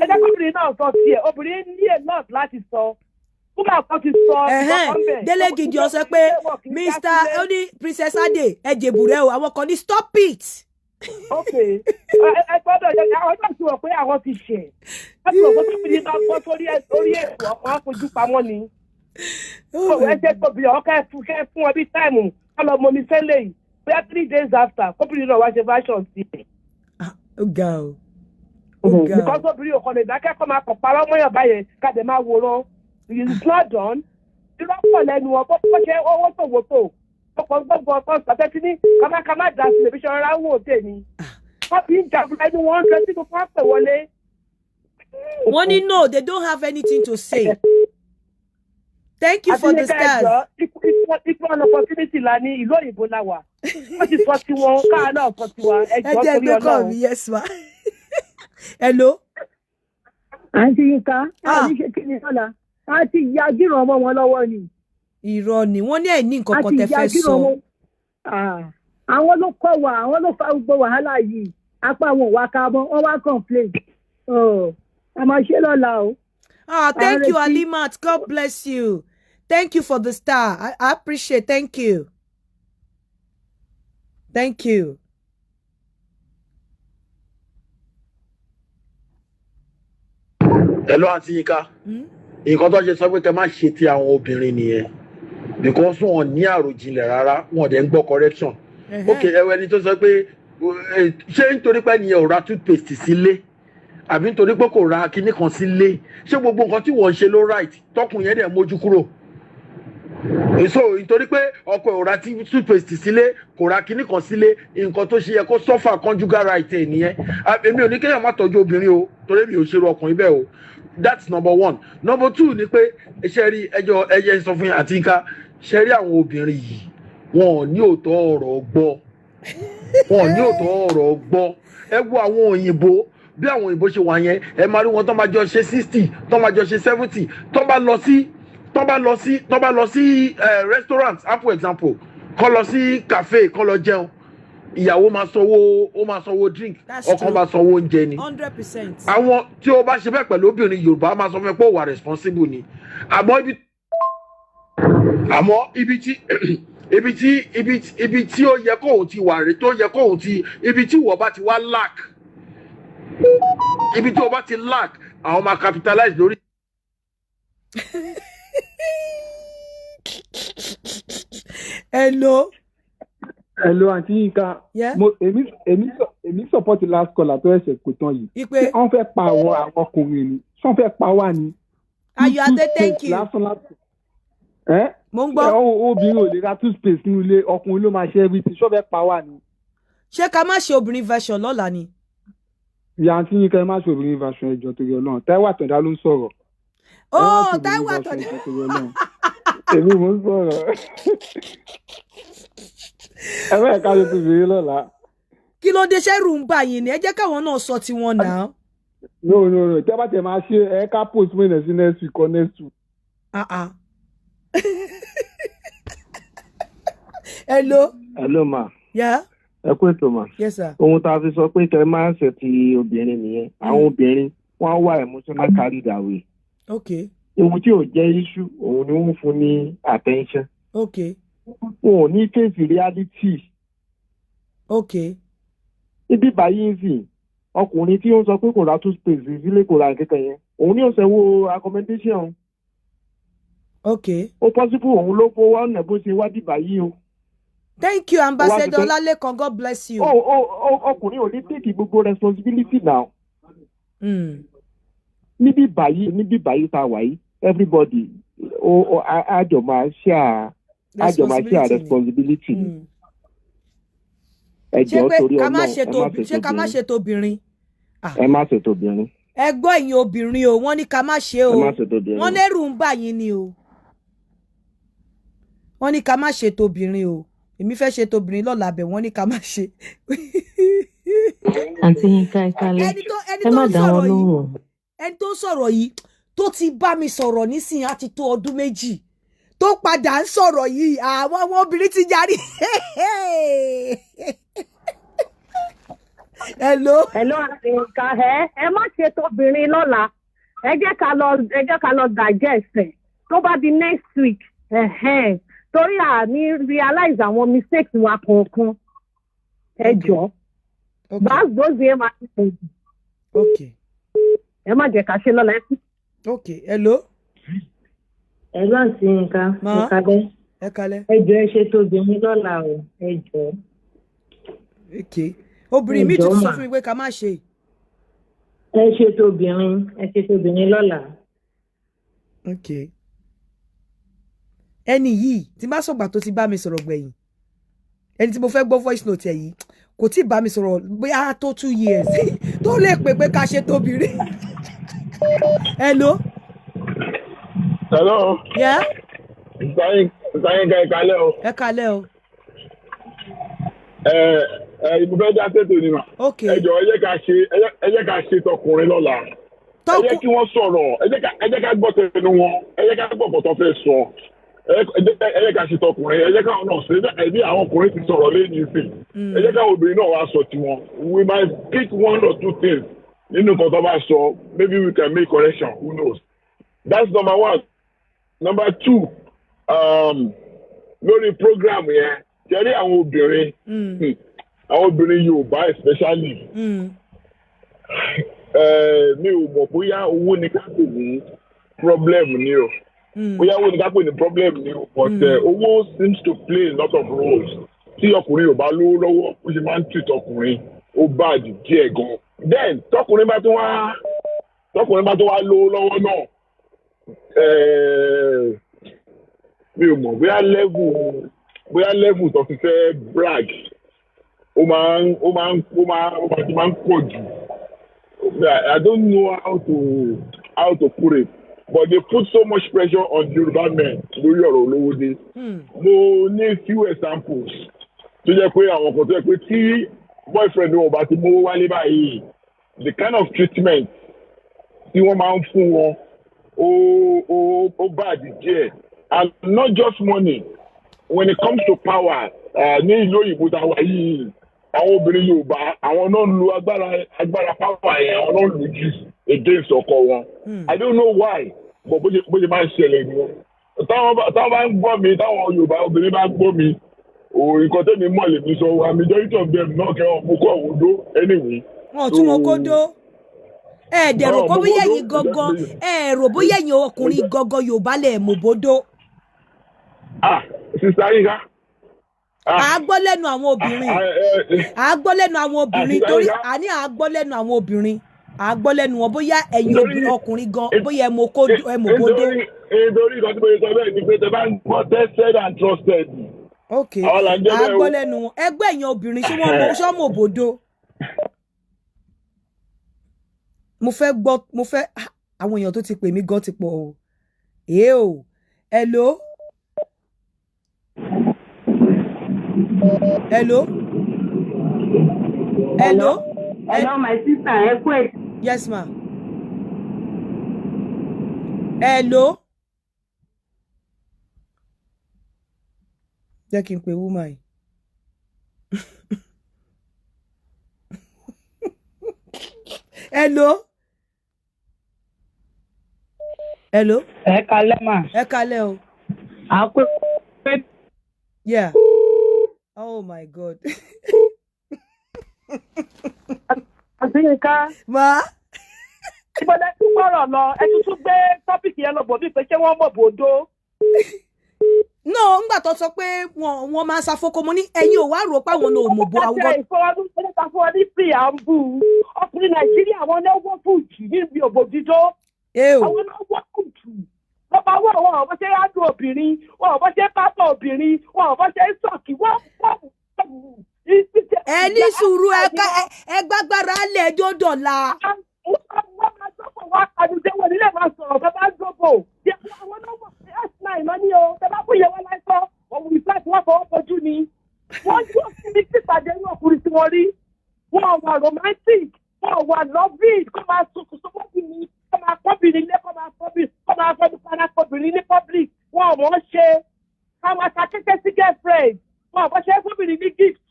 Ẹ jẹ́ kóbìnrin náà sọ tiẹ̀. Obìnrin ní a lot láti sọ, kúmọ̀ kan ti sọ ìkọ̀kan bẹ̀. Délé Gideon sọ pé Mr. ó ní Princess Ade ẹ jèbùrẹ́ o, àwọn kan ní stop it. Ok, ẹ gbọ́dọ̀ yẹ àwọn náà ti wọ̀ pé àwọn ti ṣẹ̀, wọ́n ti wọ̀ pé tóbi bá bọ́ sórí orí ètò ọkọ̀ àfojú pamọ́ ni. Ẹ jẹ́ tóbi ọkọ̀ ẹ fún ọ bí time kọ́ lọ mọ mi sẹ́lẹ̀ yìí, bóyá 3 days after, kóbìnrin náà wá ṣe version sí i. Ó ga o, ó ga o. Because obìnrin ò kàn lè dákẹ́ kọ́ máa kọ̀ parọ́ mọ́yàn báyẹn ká dẹ̀ máa wòran. It's not done. Irọ́ pọ̀ lẹ́nu wọn bó ṣe owó tòwótò ọkọ̀ gbogbo ọkọ̀ sàtẹ́tí ní kàmákàmá dà sí lèmi ṣe rárá wò tèmi. Wọ́n fi ń jagun ẹnu wọn ń retí gbogbo wọn pè wọlé. Wọ́n ní no, they don't have anything to say. Thank you for the stars. Equal opportunity la ní, ìlú òyìnbó la wà. Wọ́n ti sọ tiwọn, káà náà sọ tiwa. Ẹ Ẹjọ́ jẹ́ torí gbé kọ́ Ọlọ́run. mi. Yes ma, hello. Àǹtí Yínká, a ní ṣe kí ni lọ́la, a ti ya gíràn ọmọ wọn lọ́wọ́ ni. Irọ́ ni, wọ́n ní ẹ̀ ní nǹkan A kan ti tẹ́ ya fẹ́ gíràn sọ. ọmọ. Ah, àwọn ló kọ́ wa, àwọn ló fa gbogbo wàhálà yìí. Apá àwọn ò wá ká mọ́, wọ́n wá complain. Oh, a máa ṣe lọ́la o. Ah, thank you, À ń retí. Alimat. God bless you. Thank you for the star. I appreciate. Thank you. Thank you. Hello, àǹtí Yínká. Nǹkan tó ṣe sọ pé kẹ má ṣe ti àwọn obìnrin nìyẹn, because wọn ò ní àròjinlẹ̀ rárá, wọn ò dẹ̀ ń gbọ́ correction. Ok, ẹwẹ ẹni tó sọ pé ṣé nítorí pé ẹnìyẹn ò ra toothpaste sílé àbí nítorí pé kò ra kinní kan sílé, ṣé gbogbo nǹkan tí wọ́n ń ṣe ló right, tọkùnrin yẹn dẹ̀ mójú kúrò? So nítorí pé ọkọ ò ra toothpaste sílé, kò ra kinní kan sílé, nǹkan tó ṣe yẹ kó suffer conjugal right ẹ̀ nìyẹn. Ah, èmi ò ní kéèyàn má tọ́jú obìnrin o, torí mi ò ṣerú ọkùnrin bẹ́ẹ̀ o. That's number one. Number two ni pé ṣe rí ẹjọ́ ẹyẹ sọ fún yín àti nǹkan ṣe rí àwọn obìnrin yìí, wọn ò ní òótọ́ ọ̀rọ̀ gbọ́, wọn ò ní òótọ́ ọ̀rọ̀ gbọ́. Ẹ wo àwọn òyìnbó, bí àwọn òyìnbó ṣe wà yẹn, ẹ máa rí wọn tó máa jọ ṣe 60, tó máa jọ ṣe 70, tó bá lọ sí restaurant, for example, kó lọ sí cafe, kó lọ jẹun, ìyàwó máa sanwó, ó máa sanwó drink. That's Ọkọ true. máa sanwó oúnjẹ ni. 100%. Àwọn tí ó bá ṣe bẹ́ẹ̀ pẹ̀lú obìnrin Yorùbá, máa sọ fún ẹ pé ó wà responsible ni, àmọ́ ibi Àmọ́ ibi tí ó yẹ kóun ti wà rè, tó yẹ kóun ti, ibi tí ìwọ bá ti wá lack, ibi tí o bá ti lack, àwọn máa capitalize lórí. Hello. Hello, Aunty Yinka. Yeah? Mo èmi support last caller tó ẹsẹ̀ kò tán yìí. Ipe. Ṣé wọ́n fẹ́ pa àwọn ọkùnrin ni? Ṣé wọ́n fẹ́ pa wá ni? Ayọ̀ Adé, thank you. Lásán lásán. Ẹ́ Mo ń gbọ́. Obìnrin ò lè ra toothpaste nínú ilé, ọkùnrin ló máa ṣe everything. Ṣé wọ́n fẹ́ pa wá ni? Ṣé ká má ṣe obìnrin version lọ́la ni? Ìyá, Aunty Yinka, ẹ má ṣe obìnrin version, ẹjọ́ torí Ọlọ́run. Táíwò Àtàndá ló ń sọ̀rọ̀. Ó Ẹ má ṣe obìnrin Táíwò version, Àtàndá. ẹjọ́ torí Ọlọ́run. Èmi mò ń sọ̀rọ̀. Ẹ bẹ́ẹ̀ ká ṣe tóbìnrin lọ́la. Kí ló dé? Ṣẹ́rù ń bà yín ni? Ẹ jẹ́ káwọn náà sọ tiwọn náà. No, no, no. Tẹ́ bá tẹ̀ máa ṣe, ẹ ká postpone ẹ̀ sí next week or next week. Ah ah. Hello. Hello ma. Yeah. Ẹ kú ètò ma. Yes sir. Ohun tá a fi sọ pé kẹ máa ń ṣe ti obìnrin nìyẹn. Àwọn obìnrin wọn wà emotional carried away. Ohun tí ò jẹ́ issue, òun ni wọ́n fún ní attention. Wọn ò ní face reality. Ibi báyìí ń sìn, ọkùnrin tí ó ń sọ pé kò ra toothpaste sílé, kò ra nǹkan yẹn, òun ní òṣèwò accommodation. Ó possible òun ló fowó ọ̀nà bó ṣe wá bíbá yìí o. Thank you, Ambassador Ọlálékan, God bless you. Ó ọkùnrin ò ní take gbogbo responsibility now. Níbí báyìí tá a wà yìí, everybody ó àjọ máa share Responsibility ni. responsibility ni. Ẹ Ṣé jọ̀ọ́, pé torí ká má Ọlọ́run, ṣe ẹ tó má ṣe ṣé ká má tóbìnrin. ṣe tóbìnrin? Ẹ má ṣe tóbìnrin. Ẹ gbọ́, ẹ̀yin obìnrin o, wọ́n ní ká má ṣe o. Ẹ má ṣe tóbìnrin. Wọ́n lẹ́rù ń bà yín ni o. Wọ́n ní ká má ṣe tóbìnrin o. Èmi fẹ́ ṣe tóbìnrin lọ́la bẹ̀, wọ́n ní ká má ṣe. Àǹtí Yínká, ẹ kálẹ́. Ẹni Ẹ tó má ń dá wọn sọ̀rọ̀ yìí, lóhùn o. ẹni tó ń sọ̀rọ̀ yìí, tó ti bá mi sọ̀rọ̀ nísìnyí, á ti tó ọdún 2 tó padà ń sọ̀rọ̀ yìí. Àwọn ọmọ obìnrin ti yarí. Hello. Hello, Aunty Yinka. Ẹ má ṣe tóbìnrin lọ́la. Ẹ jẹ́ ká lọ digest ẹ̀ tó bá di next week, ẹ̀hẹ́n, torí à ní realize àwọn mistakes wa kọ̀ọ̀kan. Ẹ jọ̀ọ́, gbàgbọ́sì ẹ máa ti pọ̀ jù. Ẹ má jẹ́ ká ṣe lọ́la. Ok, hello. Hello, Aunty Yínká. Ma. Ẹ kálẹ́. Ẹ kálẹ́. Ẹ jọ̀ọ́, ẹ ṣe tóbìnrin lọ́la o, ẹ jọ̀ọ́. Ok, obìnrin mi Ẹ jọ̀ọ́ tún sọ mà. fún mi pé ká má ṣe. Ẹ ṣe tóbìnrin, ẹ ṣe tóbìnrin lọ́la. Ok, ẹni yìí tí n bá sọ̀gbà tó ti bá mi sọ̀rọ̀ gbẹ̀yìn, ẹni tí mo fẹ́ gbọ́ voice note ẹ̀ yìí kò tí ì bá mi sọ̀rọ̀ bóyá tó 2 years tó lè pè pé ká ṣe tóbìnrin. Hello. Hello. Yeah. Ìsáyín ká, ẹ kalẹ́ o. Ẹ kalẹ́ o. Ẹ ẹ mo fẹ́ dá sétò ni mà. Ok. Ẹ jọ̀ọ́, ẹ jẹ́ ká ṣe tọkùnrin lọ́la. Ẹ jẹ́ kí wọ́n sọ̀rọ̀, ẹ jẹ́ ká gbọ́ tẹnu wọn, ẹ jẹ́ ká gbọ́ bọ̀tọ̀ fẹ́ sọ. Ẹ jẹ́ ká ṣe tọkùnrin, ẹ jẹ́ káwọn náà ṣe ẹbí àwọn ọkùnrin ti sọ̀rọ̀ lẹ́yìn sí. Ẹ jẹ́ káwọn obìnrin náà wá sọ tiwọn. We might pick one or two things nínú nǹkan tó bá sọ. Maybe we can make correction, who knows. That's number one. Number two, lórí program yẹn, jẹ́rí àwọn obìnrin Yorùbá especially, mi ò mọ̀ bóyá owó ni ká pè ní problem ni o, bóyá owó ni ká pè ní problem ni o, but owó seems to play a lot of roles. Tí ọkùnrin ò bá lówó lọ́wọ́, ó ṣe máa ń treat ọkùnrin, ó bad díẹ̀ gan. Then tọkùnrin bá tún wá lówó lọ́wọ́ náà, mi ò mọ̀ bóyá level tó fi fẹ́ brag, ó máa ń ó máa ń ó máa ó máa ti máa ń pọ̀ jù. I don't know how to put it, but they put so much pressure on Yoruba men lórí ọ̀rọ̀ olówó dé. Mo ní few examples tó jẹ́ pé àwọn kan tó jẹ́ pé tí boyfriend wọn bá ti mówó wálé báyìí, the kind of treatment tí wọ́n máa ń fún wọn, ó bad díẹ̀. And not just money, when it comes to power, ní ìlú òyìnbó tá a wà yìí, àwọn obìnrin Yorùbá, àwọn náà ń lo agbára power yẹn, àwọn náà ń lò jù against ọkọ wọn. I don't know why, but bó ṣe máa ń ṣẹlẹ̀ nìyẹn. Táwọn bá ń gbọ́ mi, táwọn Yorùbá obìnrin bá ń gbọ́ mi, o nǹkan tẹ́mi mọ̀ lèmi sọ, a majority of them náà kẹ́ wọn mú kọ́ òun dó anyway. Wọn ò tún wọn kó dó. Ẹ dẹ̀rò kó bóyá ẹ̀yin gangan, ẹ rò bóyá ẹ̀yin ọkùnrin gangan Yorùbá lẹ̀ mọ̀ bódó. Ah, Sister Yinka. À á gbọ́ lẹ́nu àwọn obìnrin, à á gbọ́ lẹ́nu àwọn obìnrin, torí àní à á gbọ́ lẹ́nu àwọn obìnrin, à á gbọ́ lẹ́nu wọn bóyá ẹ̀yin ọkùnrin gan bóyá ẹ mọ̀ kó ẹ mọ̀ bódó. Nítorí nǹkan tí mo sọ bẹ́ẹ̀ ni pé tẹ bá ń gbọ́ tested and trusted. Ok, à á gbọ́ lẹ́nu wọn. Ẹgbẹ́ ẹ̀yin obìnrin, ṣé wọ́n mọ̀, ṣé wọ́n mọ̀ bódó? Mo fẹ́ gbọ́, mo fẹ́ àwọn èèyàn tó ti pè mí gan ti pọ̀ o. Èé o, hello. Hello. Hello. Hello, my sister. Ẹ kú ẹ̀. Yes, ma. Hello. Jẹ́ kí n pe woman yìí. Hello. Hello. Ẹ kalẹ́ mà. Ẹ kalẹ́ o. À kú. Yeah. Oh my God. Àǹtí Yinka. Ma. Ìbọ̀dẹ̀ tún gbọ́rọ̀ lọ, ẹ tún tún gbé tọ́pìkì yẹn lọ bò bíi pé ṣé wọ́n mọ̀ bòdó. No, ńgbà tó sọ pé wọ́n máa ń ṣàfokò, mo ní ẹ̀yin ò wá rò pé àwọn ò mọ̀ bó àwọn. Àti ìfọwọ́dún ní preamble. Ọkùnrin Nàìjíríà àwọn náà wọ́n fún jù níbi òbò dídó. Àwọn náà wọ́n fún jù. Bàbá wọn wọn ò bọ́ ṣe rádùn obìnrin, wọn ò bọ́ ṣe pápá obìnrin, wọn ò bọ́ ṣe sọ̀kì, wọ́n wọ́n. Ẹ ní sùúrù, ẹ gbàgbára lẹ̀, ẹjọ́ dọ̀la. Wọ́n máa dọ́pọ̀ wá àdùjẹ́ wọn nílẹ̀ máa sọ̀rọ̀ bàbá dọ́pọ̀. Àwọn náà wọ̀ S9 náà ní o, tẹ bá fún ìyẹn wọn láìpẹ́, òun ìfẹ́ tí wọ́n fọwọ́ fojú ni. Wọ́n yóò fi ní sípàdé ní ọkùnrin tí wọ́n rí. Wọ́n wà romantic, wọ́n wà loving, kó máa sunkún sọ́kùnrin, kó máa kọ́bìnrin lé, kó máa kọ́bìnrin, kó máa fọ́dún padà kọ́bìnrin ní public. Wọ́n ò mọ̀ ṣe. Káwọn aṣàkété sí girlfriend, wọ́n ò bọ́ ṣe fúnbìnrin ní gift,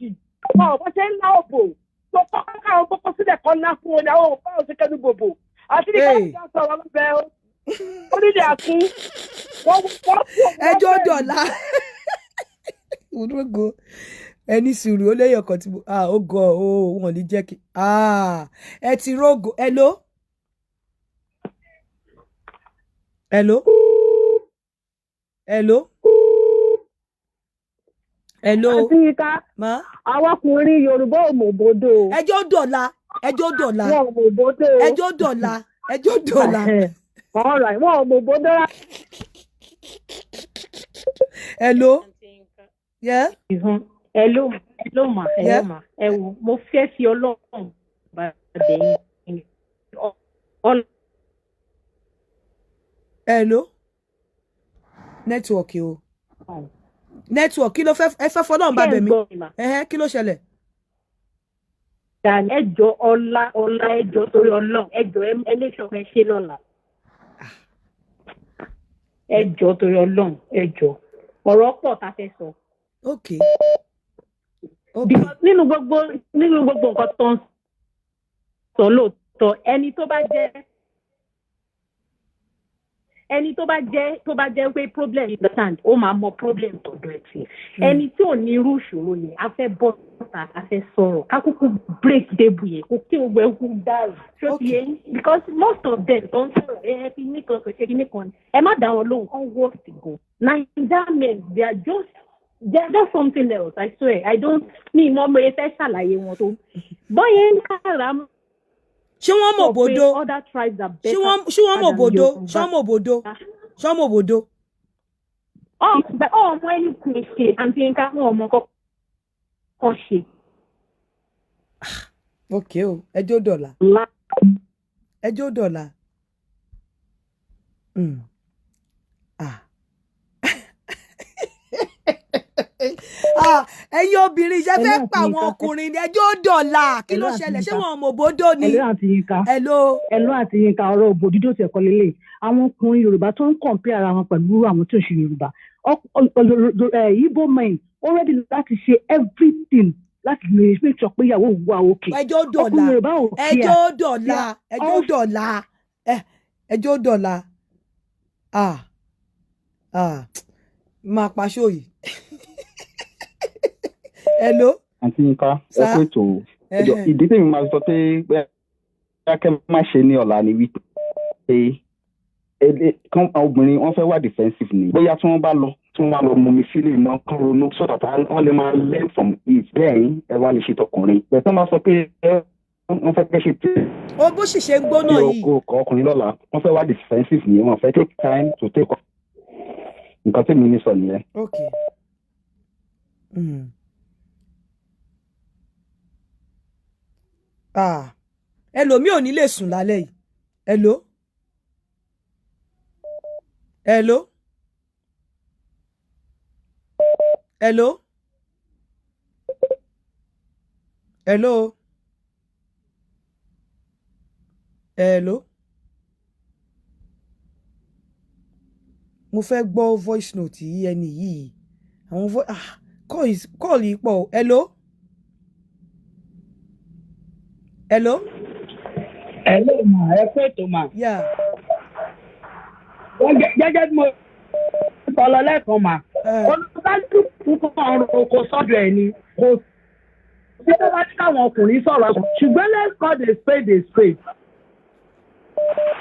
wọ́n ò bọ́ ṣe ńlá òbò. Tó kọ́ káwọn kókó sílẹ̀ kan ná fún wọn ni àwọn òbá òṣè kẹnu bòbò. Àti ní káwọn ìjà sọ̀rọ̀ lọ́bẹ̀ o. Onílé àkún. Wọ́n wọ́n Ẹjọ́ dọ̀la. Ológo ẹni sùúrù ó léyìn ọkàn tí mo ó gọ ó wọn ní jẹ́ kí ẹ ti rógo. Hello. Hello. Hello. Hello. Àǹtí Yinka. Ma. Àwọn ọkùnrin Yorùbá ò mọ̀ bòdò. Ẹjọ́ dọ̀la. Ẹjọ́ dọ̀la. Wọn ò mọ̀ bòdò. Ẹjọ́ dọ̀la. Ẹjọ́ dọ̀la. All right, wọn ò mọ̀ bòdò rárá. Hello. Yeah. Hello, hello ma, hello ma. Ẹ wo, mo fẹ́ fi Ọlọ́run bá bẹ̀ yín. Hello. Network o. Network, kí ló fẹ́ ẹ fẹ́ fọlọ́run bá bẹ̀ mí? Kí ló ṣẹlẹ̀? Ẹ jọ̀ọ́ ọlá ọlá, ẹ jọ̀ọ́ torí Ọlọ́run, ẹ jọ̀ọ́ ẹ lè ṣọ̀kan ṣe lọ́la. Ẹ jọ̀ọ́ torí Ọlọ́run, ẹ jọ̀ọ́. Ọ̀rọ̀ pọ̀ tá a fẹ́ sọ. Okay. Because nínú gbogbo nǹkan tó ń sọ lóòótọ́, ẹni tó bá jẹ́ pé problem understand, ó máa mọ problem tọ̀dọ̀ ẹ̀ tì. Ẹni tí ò ní irú ìṣòro yẹn, a fẹ́ bọ́ síta, a fẹ́ sọ̀rọ̀, ká kúkú break table yẹn, kó kí gbogbo ẹ̀ kú dàrú. Ṣó ti yé yín? Because most of them tó ń sọ̀rọ̀ ẹ fi nìkan kò ṣe kí nìkan, ẹ má dá wọn lóhùn, all work to go. Naija men, they are just something else, I swear. I don't ní ìmọ̀ ọmọ yẹn fẹ́ ṣàlàyé wọn tó. Bọ́yẹ̀ ń kára mọ́. Ṣé wọ́n mọ̀ bòdó? Ṣé wọ́n mọ̀ bòdó? Ṣé wọ́n mọ̀ bòdó? Ṣé wọ́n mọ̀ bòdó? Ọmọ ẹni kò ṣe, àǹtí Yinka, wọn ọmọ kọ́kọ́ ṣe. Ok o, ẹjọ́ dọ̀la. Ẹjọ́ dọ̀la. Ẹ̀yin obìnrin ṣe fẹ́ pa àwọn ọkùnrin ni, ẹjọ́ dọ̀la. Kí ló ṣẹlẹ̀? Ṣé wọn mọ̀ bòdó ni? Hello àǹtí Yinka. Hello. Hello àǹtí Yinka, ọ̀rọ̀ òbò dídó ti ẹ̀kọ́ lélẹ̀. Àwọn ọkùnrin Yorùbá tó ń kọ̀ǹpé ara wọn pẹ̀lú àwọn tó ń ṣe Yorùbá. Igbo men already láti ṣe everything láti lè make sure pé ìyàwó wà òkè. Ẹjọ́ dọ̀la. Ẹjọ́ dọ̀la. Ẹjọ́ dọ̀la. Ẹjọ́ dọ̀la. Ah, máa pa show yìí. Hello. Àǹtí Yínká, ẹ Sir. kú ètò o. Ẹ jọ̀ọ́, ìdí tèmi máa sọ pé bóyá kẹ́ má ṣe ní ọ̀la ni wípé kán àwọn obìnrin, wọ́n fẹ́ wà defensive ni. Bóyá tí wọ́n bá lọ, tí wọ́n bá lọ mumi sílé mọ́, kán ronú so that wọ́n lè máa learn from it. Bẹ́ẹ̀ ni ẹ wá lè ṣe tọkùnrin. Bẹ́ẹ̀ tí wọ́n bá sọ pé wọ́n fẹ́ kẹ́ ṣe tí O bó sì ṣe ń gbóná yìí. ọkùnrin lọ́la, wọ́n fẹ́ wá defensive ni, wọ́n fẹ́ take time to take off. Nǹkan tèmi ní sọ nìyẹn. Okay. Ah, ẹlòmíì ò ní lè sùn lálẹ́ yìí. Hello. Hello. Hello. Hello. Hello. Mo fẹ́ gbọ́ voice note yìí, ẹni yìí. Àwọn ah, call yìí pọ̀ o. Hello. Hello. Hello ma, ẹ kú ètò ma. Yeah. Gẹ́gẹ́ bí mo sọ lọ lẹ́ẹ̀kan mà, olùkálùkù kan roko sọ́dọ̀ ẹ̀ ni, kò sí tó bá ní káwọn ọkùnrin sọ̀rọ̀, ṣùgbọ́n let's call a spade a spade.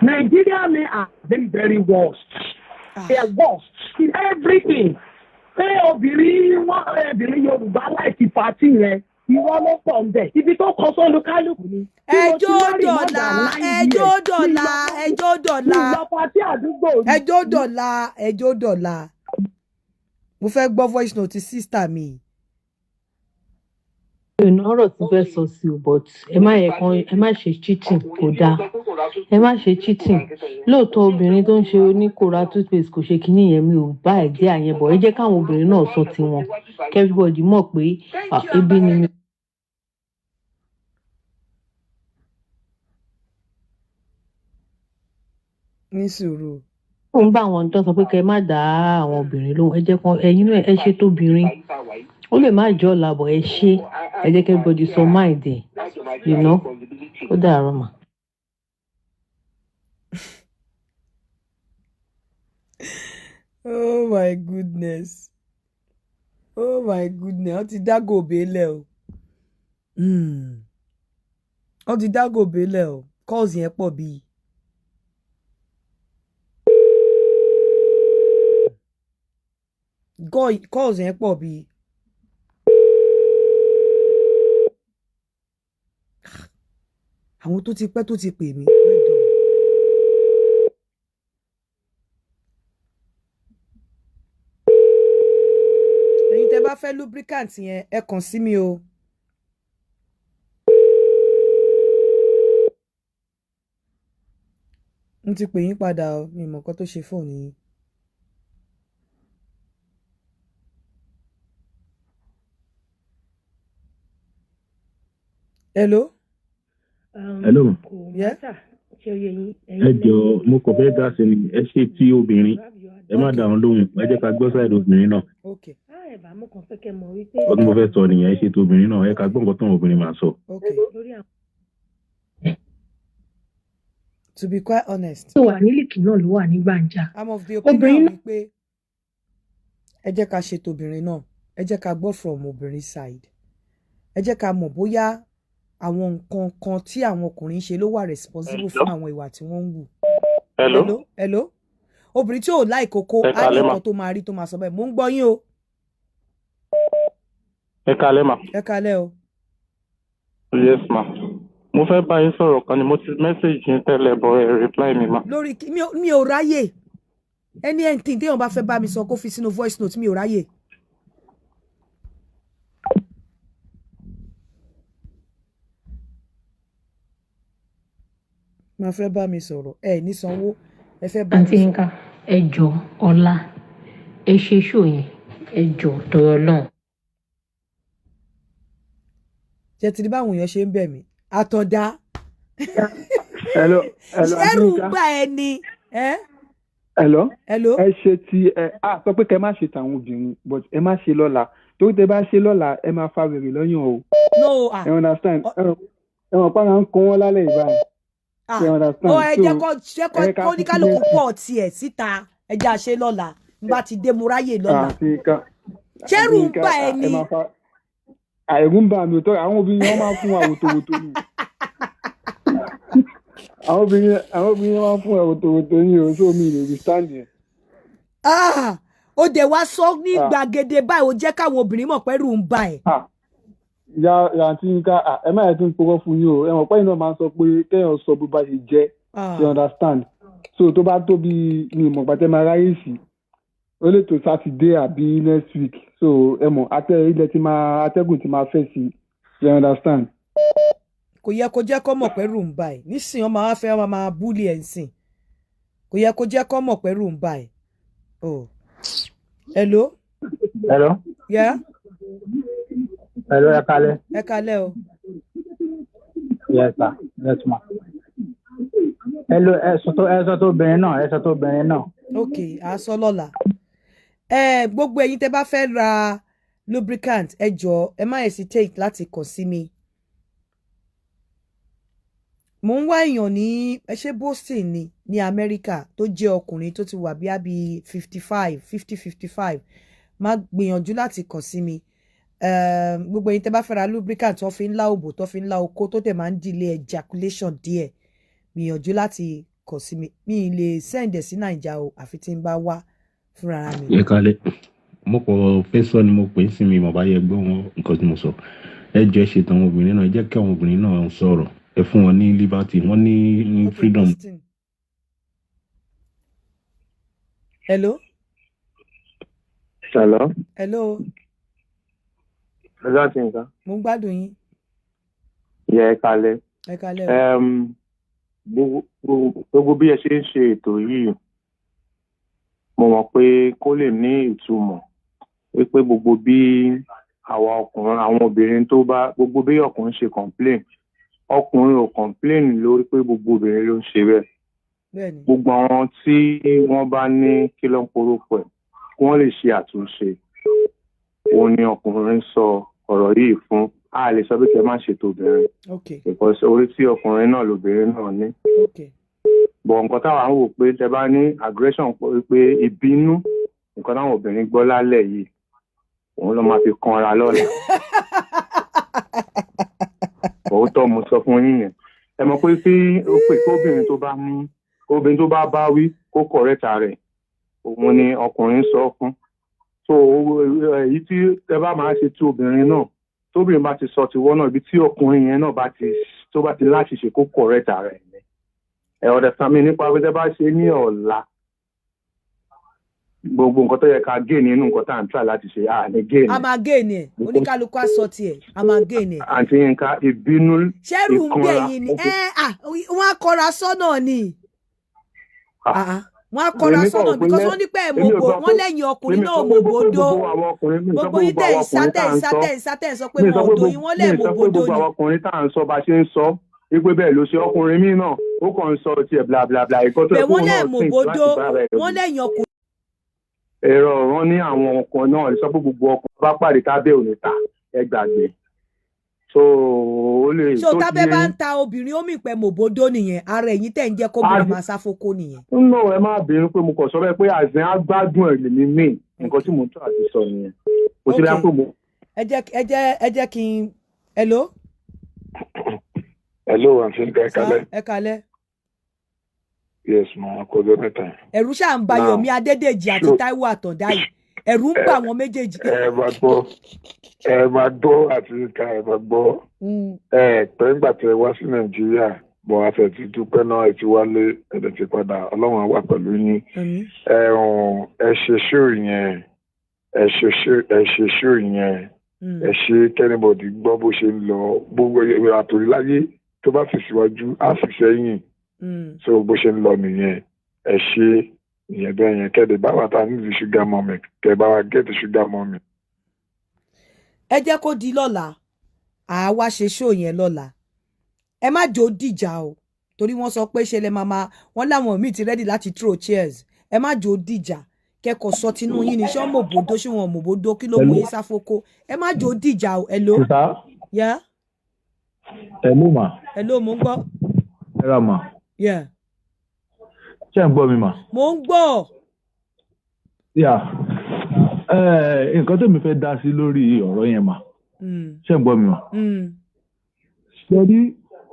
Nigeria men are very very worst. They are worst in everything. Pé obìnrin wọn, obìnrin Yorùbá láìsí party yẹn, irọ́ ló pọ̀ ń bẹ̀. Ibi tó kọ sólúkálùkù ni. Ẹjọ́ dọ̀la, ẹjọ́ dọ̀la, ẹjọ́ dọ̀la. Mi lọ party àdúgbò rí. Ẹjọ́ dọ̀la, ẹjọ́ dọ̀la. Mo fẹ́ gbọ́ voice note sister mi. Mi ò ní ọ̀rọ̀ tí fẹ́ sọ sí o, but ẹ má yẹ kan, ẹ má ṣe cheating, kò dáa. Ẹ má ṣe cheating. Lóòótọ́, obìnrin tó ń ṣe oníkóra toothpaste kò ṣe kinní yẹn, mi ò bá ẹ̀ jẹ́ àyẹn bọ̀. Ẹ jẹ́ káwọn obìnrin náà sọ tiwọn, kí everybody mọ̀ pé, ah, ebi ni mi. Ní sùúrù. Ó ń bá àwọn tó sọ pé kẹ́ ẹ má dá àwọn obìnrin lóhùn. Ẹ jẹ́ kan ẹ̀yin náà, ẹ ṣe tóbìnrin. Ó lè má jọ́ ọ̀la bọ̀, ẹ ṣe. Ẹ jẹ́ kí everybody sọ mind ẹ̀. Ó dàárọ̀ mà. Oh my goodness. Oh my goodness. Wọ́n ti dá gòbé lẹ̀ o. Wọ́n ti dá gòbé lẹ̀ o. Calls yẹn pọ̀ bíi. Calls yẹn pọ̀ bíi. Àwọn tó ti pẹ́ tó ti pè mí. Well done. Ẹ̀yin tẹ́ bá fẹ́ lubricant yẹn, ẹ kàn sí mi o. N ti pè yín padà o, mi ò mọ̀ nǹkan tó ṣe fóònù yín. Hello? Hello. Yeah? Ẹ jọ, mo kàn fẹ́ dá sí ni. Ẹ ṣe tí obìnrin, ẹ má dá wọn lóhùn. Ẹ jẹ́ ká gbọ́ side obìnrin náà. Okay. Ọdún mo fẹ́ sọ nìyẹn. Ẹ ṣe tí obìnrin náà, ẹ ká gbọ́ nǹkan tó obìnrin máa sọ. Okay. To be quite honest. Tó wà nílìkì náà ló wà ní gbàǹjà. I'm of the opinion wípé ẹ jẹ́ ká ṣe tobìnrin náà. Ẹ jẹ́ ká gbọ́ from obìnrin side. Ẹ jẹ́ ká mọ̀ bóyá àwọn nǹkan kan tí àwọn ọkùnrin ń ṣe ló wà responsible fún àwọn ìwà tí wọ́n ń wù. Hello. Hello. Hello. Obìnrin tí ò láì kókó Ẹ á ní káalẹ́ mà. nǹkan tó máa rí tó máa sọ bẹ́ẹ̀. Mò ń gbọ́ yín o. Ẹ káalẹ́ mà. Ẹ káalẹ́ o. Yes ma. Mo fẹ́ bá yín sọ̀rọ̀ kan ni. Mo ti message yín tẹ́lẹ̀, but ẹ reply mi ma. Lórí mi ò ráyè. Anything téèyàn bá fẹ́ bá mi sọ, kó fi sínú voice note, mi ò ráyè. Máa fẹ́ bá mi sọ̀rọ̀, ẹ ní sanwó, ẹ fẹ́ bá mi Àǹtí sọ̀rọ̀. Yínká, ẹ jọ, ọ̀la ẹ ṣe ṣó yẹn, ẹ jọ tọrọ náà. Ṣe ti rí báwọn èèyàn ṣe ń bẹ̀ mí, àtọ̀dá? Hello, hello, Aunty Ṣẹ́rù Yinka. gbà ẹ ni ẹ́. Hello. Hello. Ẹ ṣe ti ẹ a sọ pé kẹ má ṣe tàwọn obìnrin, but ẹ má ṣe lọ́la, torí tẹ bá ṣe lọ́la, ẹ máa fa wèrè lọ́yàn o. No, ah. Ẹ understand? Ẹ mọ̀ pàrọ̀ ń kó wọn lálẹ́ ìbáyìí. Ah. Ẹ understand? Ó ẹ jẹ́ So, kó jẹ́ kó ẹ ká kó ní kálukú fi pọ̀ tiẹ̀ síta. Ẹ jẹ́ àṣẹ lọ́la. N bá ti dé, mo ráyè lọ́la. Àti nǹkan. Ṣẹ́rù ń bà ẹ́ ni? Àìrú ń bà mí ò tọ́. Àwọn obìnrin wọn máa ń fún wa wòtòwòtò ni. Àwọn obìnrin máa ń fún wa wòtòwòtò ni o, so mi lè withstand yẹn. Ah, ó dẹ̀ wá sọ ní gbàgede báyìí, ó jẹ́ káwọn obìnrin mọ̀ pẹ́rù ń bà ẹ́. Ìyá àǹtí Yínká, ẹ má yẹ kí n purọ́ fún yín o. Ẹ mọ̀ pé iná máa ń sọ pé kéèyàn sọ bó bá ṣe jẹ́. You understand? So tó bá tó bí mi ìmọ̀ pàtẹ́ máa ráyè sí, ó lè tó Sátidé àbí next week. So ẹ mọ̀ atẹ́ ilẹ̀ tí máa atẹ́gùn tí máa fẹ́ sí, you understand? Kò yẹ kó jẹ́ kó mọ̀ pẹ́rù ń bà ẹ́. Nísìnyí, wọ́n máa fẹ́, wọ́n máa bully ẹ̀ ń sìn. Kò yẹ kó jẹ́ kó mọ̀ pẹ́rù ń bà ẹ́. Oh, hello. Hello. Yeah. Hello, ẹ kálẹ́. Ẹ kálẹ́ o. Yes, sir. Yes, ma. Hello, ẹ sọ tó obìnrin náà, ẹ sọ tó obìnrin náà. Ok, à á sọ lọ́la. Ẹ gbogbo ẹ̀yin tẹ́ bá fẹ́ ra lubricant, ẹ jọ̀ọ́, ẹ má hesitate láti kàn sí mi. Mò ń wá èèyàn ní, ẹ ṣe, Boston ni ní Amẹ́ríkà, tó jẹ́ ọkùnrin tó ti wà bí àbí 55, 50, 55. Má gbìyànjú láti kàn sí mi. Gbogbo ẹ̀yin tẹ́ bá fẹ́ ra lubricant tó fi ń lá òbò, tó fi ń lá okó, tó tẹ̀ máa ń delay ejaculation díẹ̀, gbìyànjú láti kàn sí mi. Mi ì lè send ẹ̀ sí Nàìjà o, àfi tí n bá wá fúnra mi. Ẹ kálẹ́. Mo kọ fẹ́ sọ ni mo pè é sí mi mọ̀ bá yẹ gbọ́ wọn nǹkan tí mo sọ. Ẹ jọ, ẹ ṣètò àwọn obìnrin náà, ẹ jẹ́ kí àwọn obìnrin náà sọ̀rọ̀. Ẹ fún wọn ní liberty, wọ́n ní freedom. Hello. Hello. Hello. Hello, àǹtí nǹkan. Mo ń gbádùn yín. Yẹ, ẹ kalẹ̀. Ẹ kalẹ̀ o. Gbogbo bí ẹ ṣe ń ṣe ètò yìí, mo mọ̀ pé kó lè ní ìtumọ̀ wípé gbogbo bí àwa ọkùnrin, àwọn obìnrin tó bá, gbogbo bí ọkùnrin ṣe complain, ọkùnrin ò complain lórí pé gbogbo obìnrin ló ń ṣe bẹ́ẹ̀. Gbogbo àwọn tí wọ́n bá ní kí ló ń porúkọ ẹ̀, kí wọ́n lè ṣe àtúnṣe, òun ni ọkùnrin sọ ọ̀rọ̀ yìí fún. A lè sọ pé kẹ́ má ṣètò obìnrin because orí tí ọkùnrin náà lobìnrin náà ní. But nǹkan táwa ń wò pé tẹ bá ní aggression, pé ìbínú, nǹkan táwọn obìnrin gbọ́ lálẹ́ yìí, òun ló máa fi kanra lọ́la. Òótọ́ mo sọ fún yín yẹn. Ẹ mọ̀ pé tí ó pè kí obìnrin tó bá ní obìnrin tó bá bá wí kó correct rẹ̀, òun ni ọkùnrin sọ fún. So èyí tí ẹ bá máa ṣe tí obìnrin náà, tóbìnrin bá ti sọ tiwọ́ náà, ibi tí ọkùnrin yẹn náà bá ti tó bá ti láṣìṣe, kó correct rẹ̀ ni. Ẹ understand mi? Nípa pé tẹ bá ṣe ní ọ̀la, gbogbo nǹkan tó yẹ ká gé nínú nǹkan tá à ń try láti ṣe, à ní gé. A máa gain ẹ̀. Oníkálukú á sọ tiẹ̀, a máa gain ẹ̀. Àǹtí Yínká, ìbínú, Ṣẹ́rù ń gbé ìkanra yín ni ẹ à wọ́n á kọra sọ́nà ni. Wọ́n á kọra Èmi kàn sọ́nà rò pé because wọ́n ní pé ẹ̀ èmi ò mọ̀bò sọ wọ́n pé lẹ́yìn ọkùnrin èmi náà sọ pé mọ̀bò dó. gbogbo àwọn ọkùnrin, mi sọ Gbogbo pé yín gbogbo tẹ̀ ń àwọn sá ọkùnrin tẹ̀ tá à ń ń sá sọ tẹ̀ ń sá tẹ̀ ń sọ pé mi sọ wọn ò pé do yín, wọ́n lẹ̀ mi sọ pé mọ̀bò dó gbogbo ni. àwọn ọkùnrin tá à ń sọ bá ṣe ń sọ wípé bẹ́ẹ̀ ló ṣe ọkùnrin míì náà, ó kàn ń sọ tiẹ̀ bla bla bla, ìkọ́ tó Bẹ̀ yẹ wọ́n kóun lẹ̀ náà think mọ̀bò láti dó, bá rẹ̀ wọ́n lẹ́yìn ọkùnrin. Èrò ọ̀rọ̀ ní àwọn ọkùnrin náà lè sọ pé gbogbo ọkùnrin bá pàdé tábẹ́ ò ní ta, ẹ gbàgbé. So ó lè So tó ti tábẹ́ yé bá yín. ń ta obìnrin, ó mì pẹ́ mọ̀bò dó nìyẹn. Ara ẹ̀yìn tẹ̀ ń jẹ́ kóbìnrin máa sáfókó nìyẹn. No, ẹ má bínú pé mo kàn sọ bẹ́ẹ̀ pé àìsàn á gbádùn ẹ̀ lèmi mí. Nǹkan tí mò ń tọ́ àti sọ nìyẹn, kò sí lápò mo. Ẹ jẹ́ kí n, hello. Hello, àǹtí Yínká, ẹ kálẹ́. Ẹ kalẹ́. Yes ma, akọjọ mẹ́ta. Ẹ̀rù ṣáà ń ba Now, Yomi Adédèjì àti Táíwò Àtàndá yìí, ẹ̀rù ń bà wọ́n méjèèjì. Ẹ máa gbọ́, ẹ máa gbọ́, àǹtí Yínká, ẹ máa gbọ́. Ẹ pẹ́ ńgbà tẹ wá sí Nàìjíríà bọ̀, a fẹ́ ti dúpẹ́ náà, ẹ ti wálé, ẹ dẹ̀ ti padà. Ọlọ́run á wà pẹ̀lú yín. Ẹ hàn, ẹ ṣe ṣó yẹn, ẹ ṣe ṣó yẹn, ẹ ṣe kí anybody gbọ́ bó ṣe ń lọ. Gbogbo àtòrí láyé tó bá fi síwájú á fi sẹ́yìn, so bó ṣe ń lọ nìyẹn. Ẹ ṣe ìyẹn bẹ́ẹ̀ yẹn. Kẹ́ẹ̀dẹ̀ bá wa ta nídìí sugar mummy, kẹ́ẹ̀ bá wa get sugar mummy. Ẹ jẹ́ kó di lọ́la, àá wá ṣe ṣó yẹn lọ́la. Ẹ má jò ó dìjà o, torí wọ́n sọ pé ṣe lè máa ma wọ́n láwọn míì ti ready láti throw chairs. Ẹ má jò ó dìjà. Kẹ́kọ̀ọ́ sọ tinú yín ni. Ṣé wọ́n mọ̀bòdó, ṣé wọn mọ̀bòdó, kí ló mú yín sáfókó? Ẹ má jò ó dìjà o. Hello. Sister. Yeah. Hello ma. Hello, mo ń gbọ́. Ẹ ra mà. Yeah. Ṣé ẹ̀ ń gbọ́ mi mà? Mo ń gbọ́. Yeah. Nǹkan tèmi fẹ́ dá sí lórí ọ̀rọ̀ yẹn mà, ṣé ń gbọ́ mi mà? Mm. Ṣe rí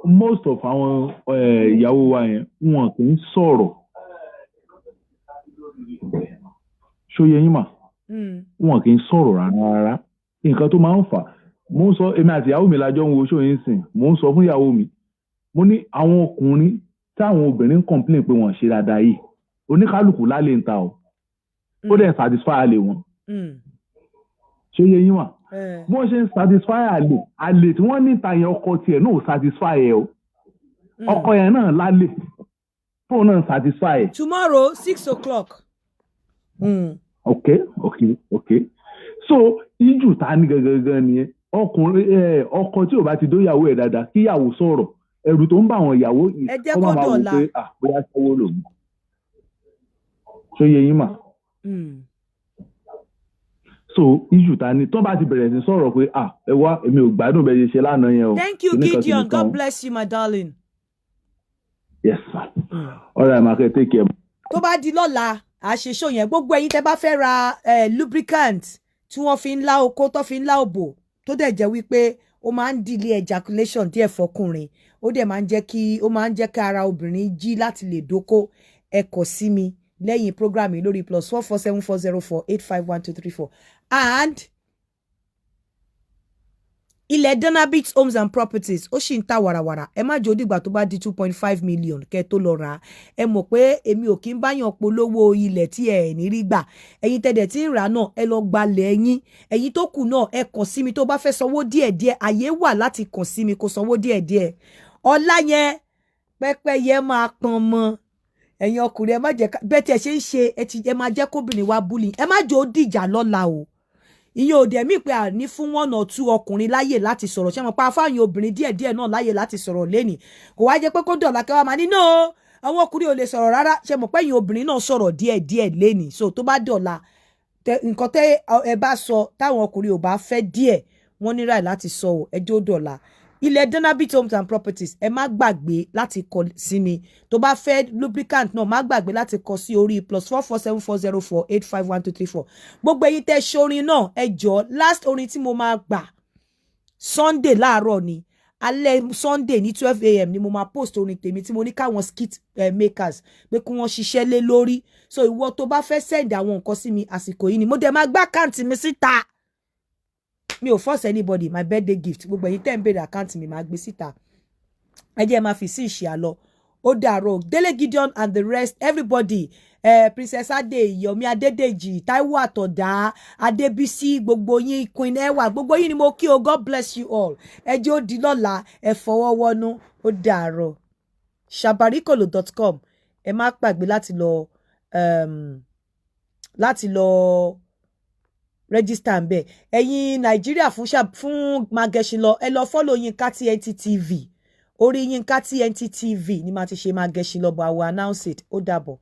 most of àwọn ìyàwó wa yẹn, wọn kì í sọ̀rọ̀. Ṣó yé yín mà? Wọn kì í sọ̀rọ̀ rárá rárá. Nǹkan tó máa ń fà á, mo ń sọ, èmi àti ìyàwó mi la jọ ń wo ṣó yín sìn, mo ń sọ fún ìyàwó mi, mo ní àwọn ọkùnrin táwọn obìnrin ń complain pé wọ́n ṣe dáadáa yìí, oníkálukú lálẹ́ ń ta o, ó dẹ̀ satisfy àlè wọn. Ṣé yé yín wà? Bí wọ́n ṣe ń satisfy àlè, àlè tí wọ́n ní ìta yẹn, ọkọ tiẹ̀ náà ò satisfy ẹ o. Ọkọ yẹn náà lálẹ́ tóun náà satisfy ẹ. Tomorrow 6 o'clock. Ok, so issue ta ní gangan nìyẹn. Ọkùnrin ẹ, ọkọ tí ò bá ti dóyàwó ẹ dáadáa, kíyàwó sọ̀rọ̀, ẹ̀rù tó ń bá àwọn ìyàwó yìí, Ẹ jẹ́ kó kó má máa wò dọ̀la. pé, ah, bóyá sẹ́wó lòun. Ṣó yé yín mà? So issue ta ní, tó bá ti bẹ̀rẹ̀ sí sọ̀rọ̀ pé, ah, ẹ wá, èmi ò gbádùn bẹ́ẹ̀ ṣe ṣe lánàá yẹn o, Thank you, kíní kan, Gideon. kíní kan God o. bless you, my darling. Yes sir, all right ma, kẹ́ take care. Tó bá di lọ́la, àṣeṣó yẹn, gbogbo ẹ̀yin tẹ́ bá fẹ́ ra lubricant tí wọ́n fi ń lá okó, tó fi ń lá òbò, tó dẹ̀ jẹ́ wípé ó máa ń delay ejaculation díẹ̀ fọkùnrin, ó dẹ̀ máa ń jẹ́ kí ó máa ń jẹ́ kí ara obìnrin jí láti lè dóko, ẹ kọ̀ sí mi lẹ́yìn program yìí lórí +44 7404851234. And ilẹ̀ Danabit Homes and Properties, ó sì ń ta wàràwàrà. Ẹ má jẹ́ ó dìgbà tó bá di 2.5 million kẹ́ ẹ tó lọ rà á. Ẹ mọ̀ pé èmi ò kí ń báyàn polówó ilẹ̀ tí ẹ ní rí gbà. Ẹ̀yin tẹ̀dẹ̀ tí ń rà náà, ẹ lọ gbalẹ̀ ẹ̀yìn. Ẹ̀yin tó kù náà, ẹ kàn sí mi. Tó bá fẹ́ sanwó díẹ̀díẹ̀, àyè wà láti kàn sí mi kó sanwó díẹ̀díẹ̀. Ọlá yẹn, pẹ́pẹ́yẹ máa pọn mọ́. Ẹ̀yin ọkùnrin, ẹ má jẹ́ bẹ́ẹ̀ tí ẹ ṣe ń ṣe, ẹ ti ẹ máa jẹ́ kóbìnrin wa bully. Ẹ má jẹ́ ó dìjà lọ́la o. Ìyẹn ò dẹ̀ mí pé àní fún one or two ọkùnrin láyè láti sọ̀rọ̀. Ṣé mo pa fáwọn obìnrin díẹ̀díẹ̀ náà láyè láti sọ̀rọ̀ lẹ́nìí? Kò wá jẹ́ pé kó dọ̀la kẹ́ wá máa ní no, àwọn ọkùnrin ò lè sọ̀rọ̀ rárá. Ṣé mo pé ẹ̀yin obìnrin náà sọ̀rọ̀ díẹ̀díẹ̀ lẹ́nìí? So tó bá dọ̀la, nǹkan tẹ́ ẹ bá sọ táwọn ọkùnrin ò bá fẹ́ díẹ̀, wọ́n ní right láti sọ ọ́. Ẹjọ́ dọ̀la. Ilẹ̀ Danabit Homes and Properties, ẹ má gbàgbé láti kọ sí mi. Tó bá fẹ́ lubricant náà, má gbàgbé láti kọ sí orí +44 7404851234. Gbogbo ẹ̀yin tẹ́ ṣorin náà, ẹ jọ̀ọ́, last orin tí mo máa gbà, Sunday láàárọ̀ ni, alẹ́ Sunday ní 12 a.m. ni mo máa post orin tèmi tí mo ní káwọn skit makers pé kí wọ́n ṣiṣẹ́ lé lórí. So ìwọ tó bá fẹ́ send àwọn nǹkan sí mi, àsìkò yìí ni. Mo dẹ̀ máa gbá account mi síta. Mi ò force anybody. My birthday gift, gbogbo ẹ̀yin tẹ́ ń béèrè account mi, máa gbé síta. Ẹ jẹ́ máa fi sí ìṣe àlọ́. Ó dàrọ. Dele Gideon and the rest, everybody, Princess Ade, Yomi Adedeji, Taiwo Àtọ̀dá, Adébísí, gbogbo yín, Queen Ewa, gbogbo yín ni mo kí o. God bless you all. Ẹ jẹ́ ó di lọ́la. Ẹ fọwọ́ wọnú. Ó dàrọ. Sabarikolo.com, ẹ má gbàgbé láti lọ register ń bẹ̀. Ẹ̀yin Nàìjíríà, fún Magẹṣin lọ, ẹ lọ follow Yinka TNT TV. Orí Yinka TNT TV ni màá ti ṣe Magẹṣin lọ, but I will announce it. Ó dàbọ̀.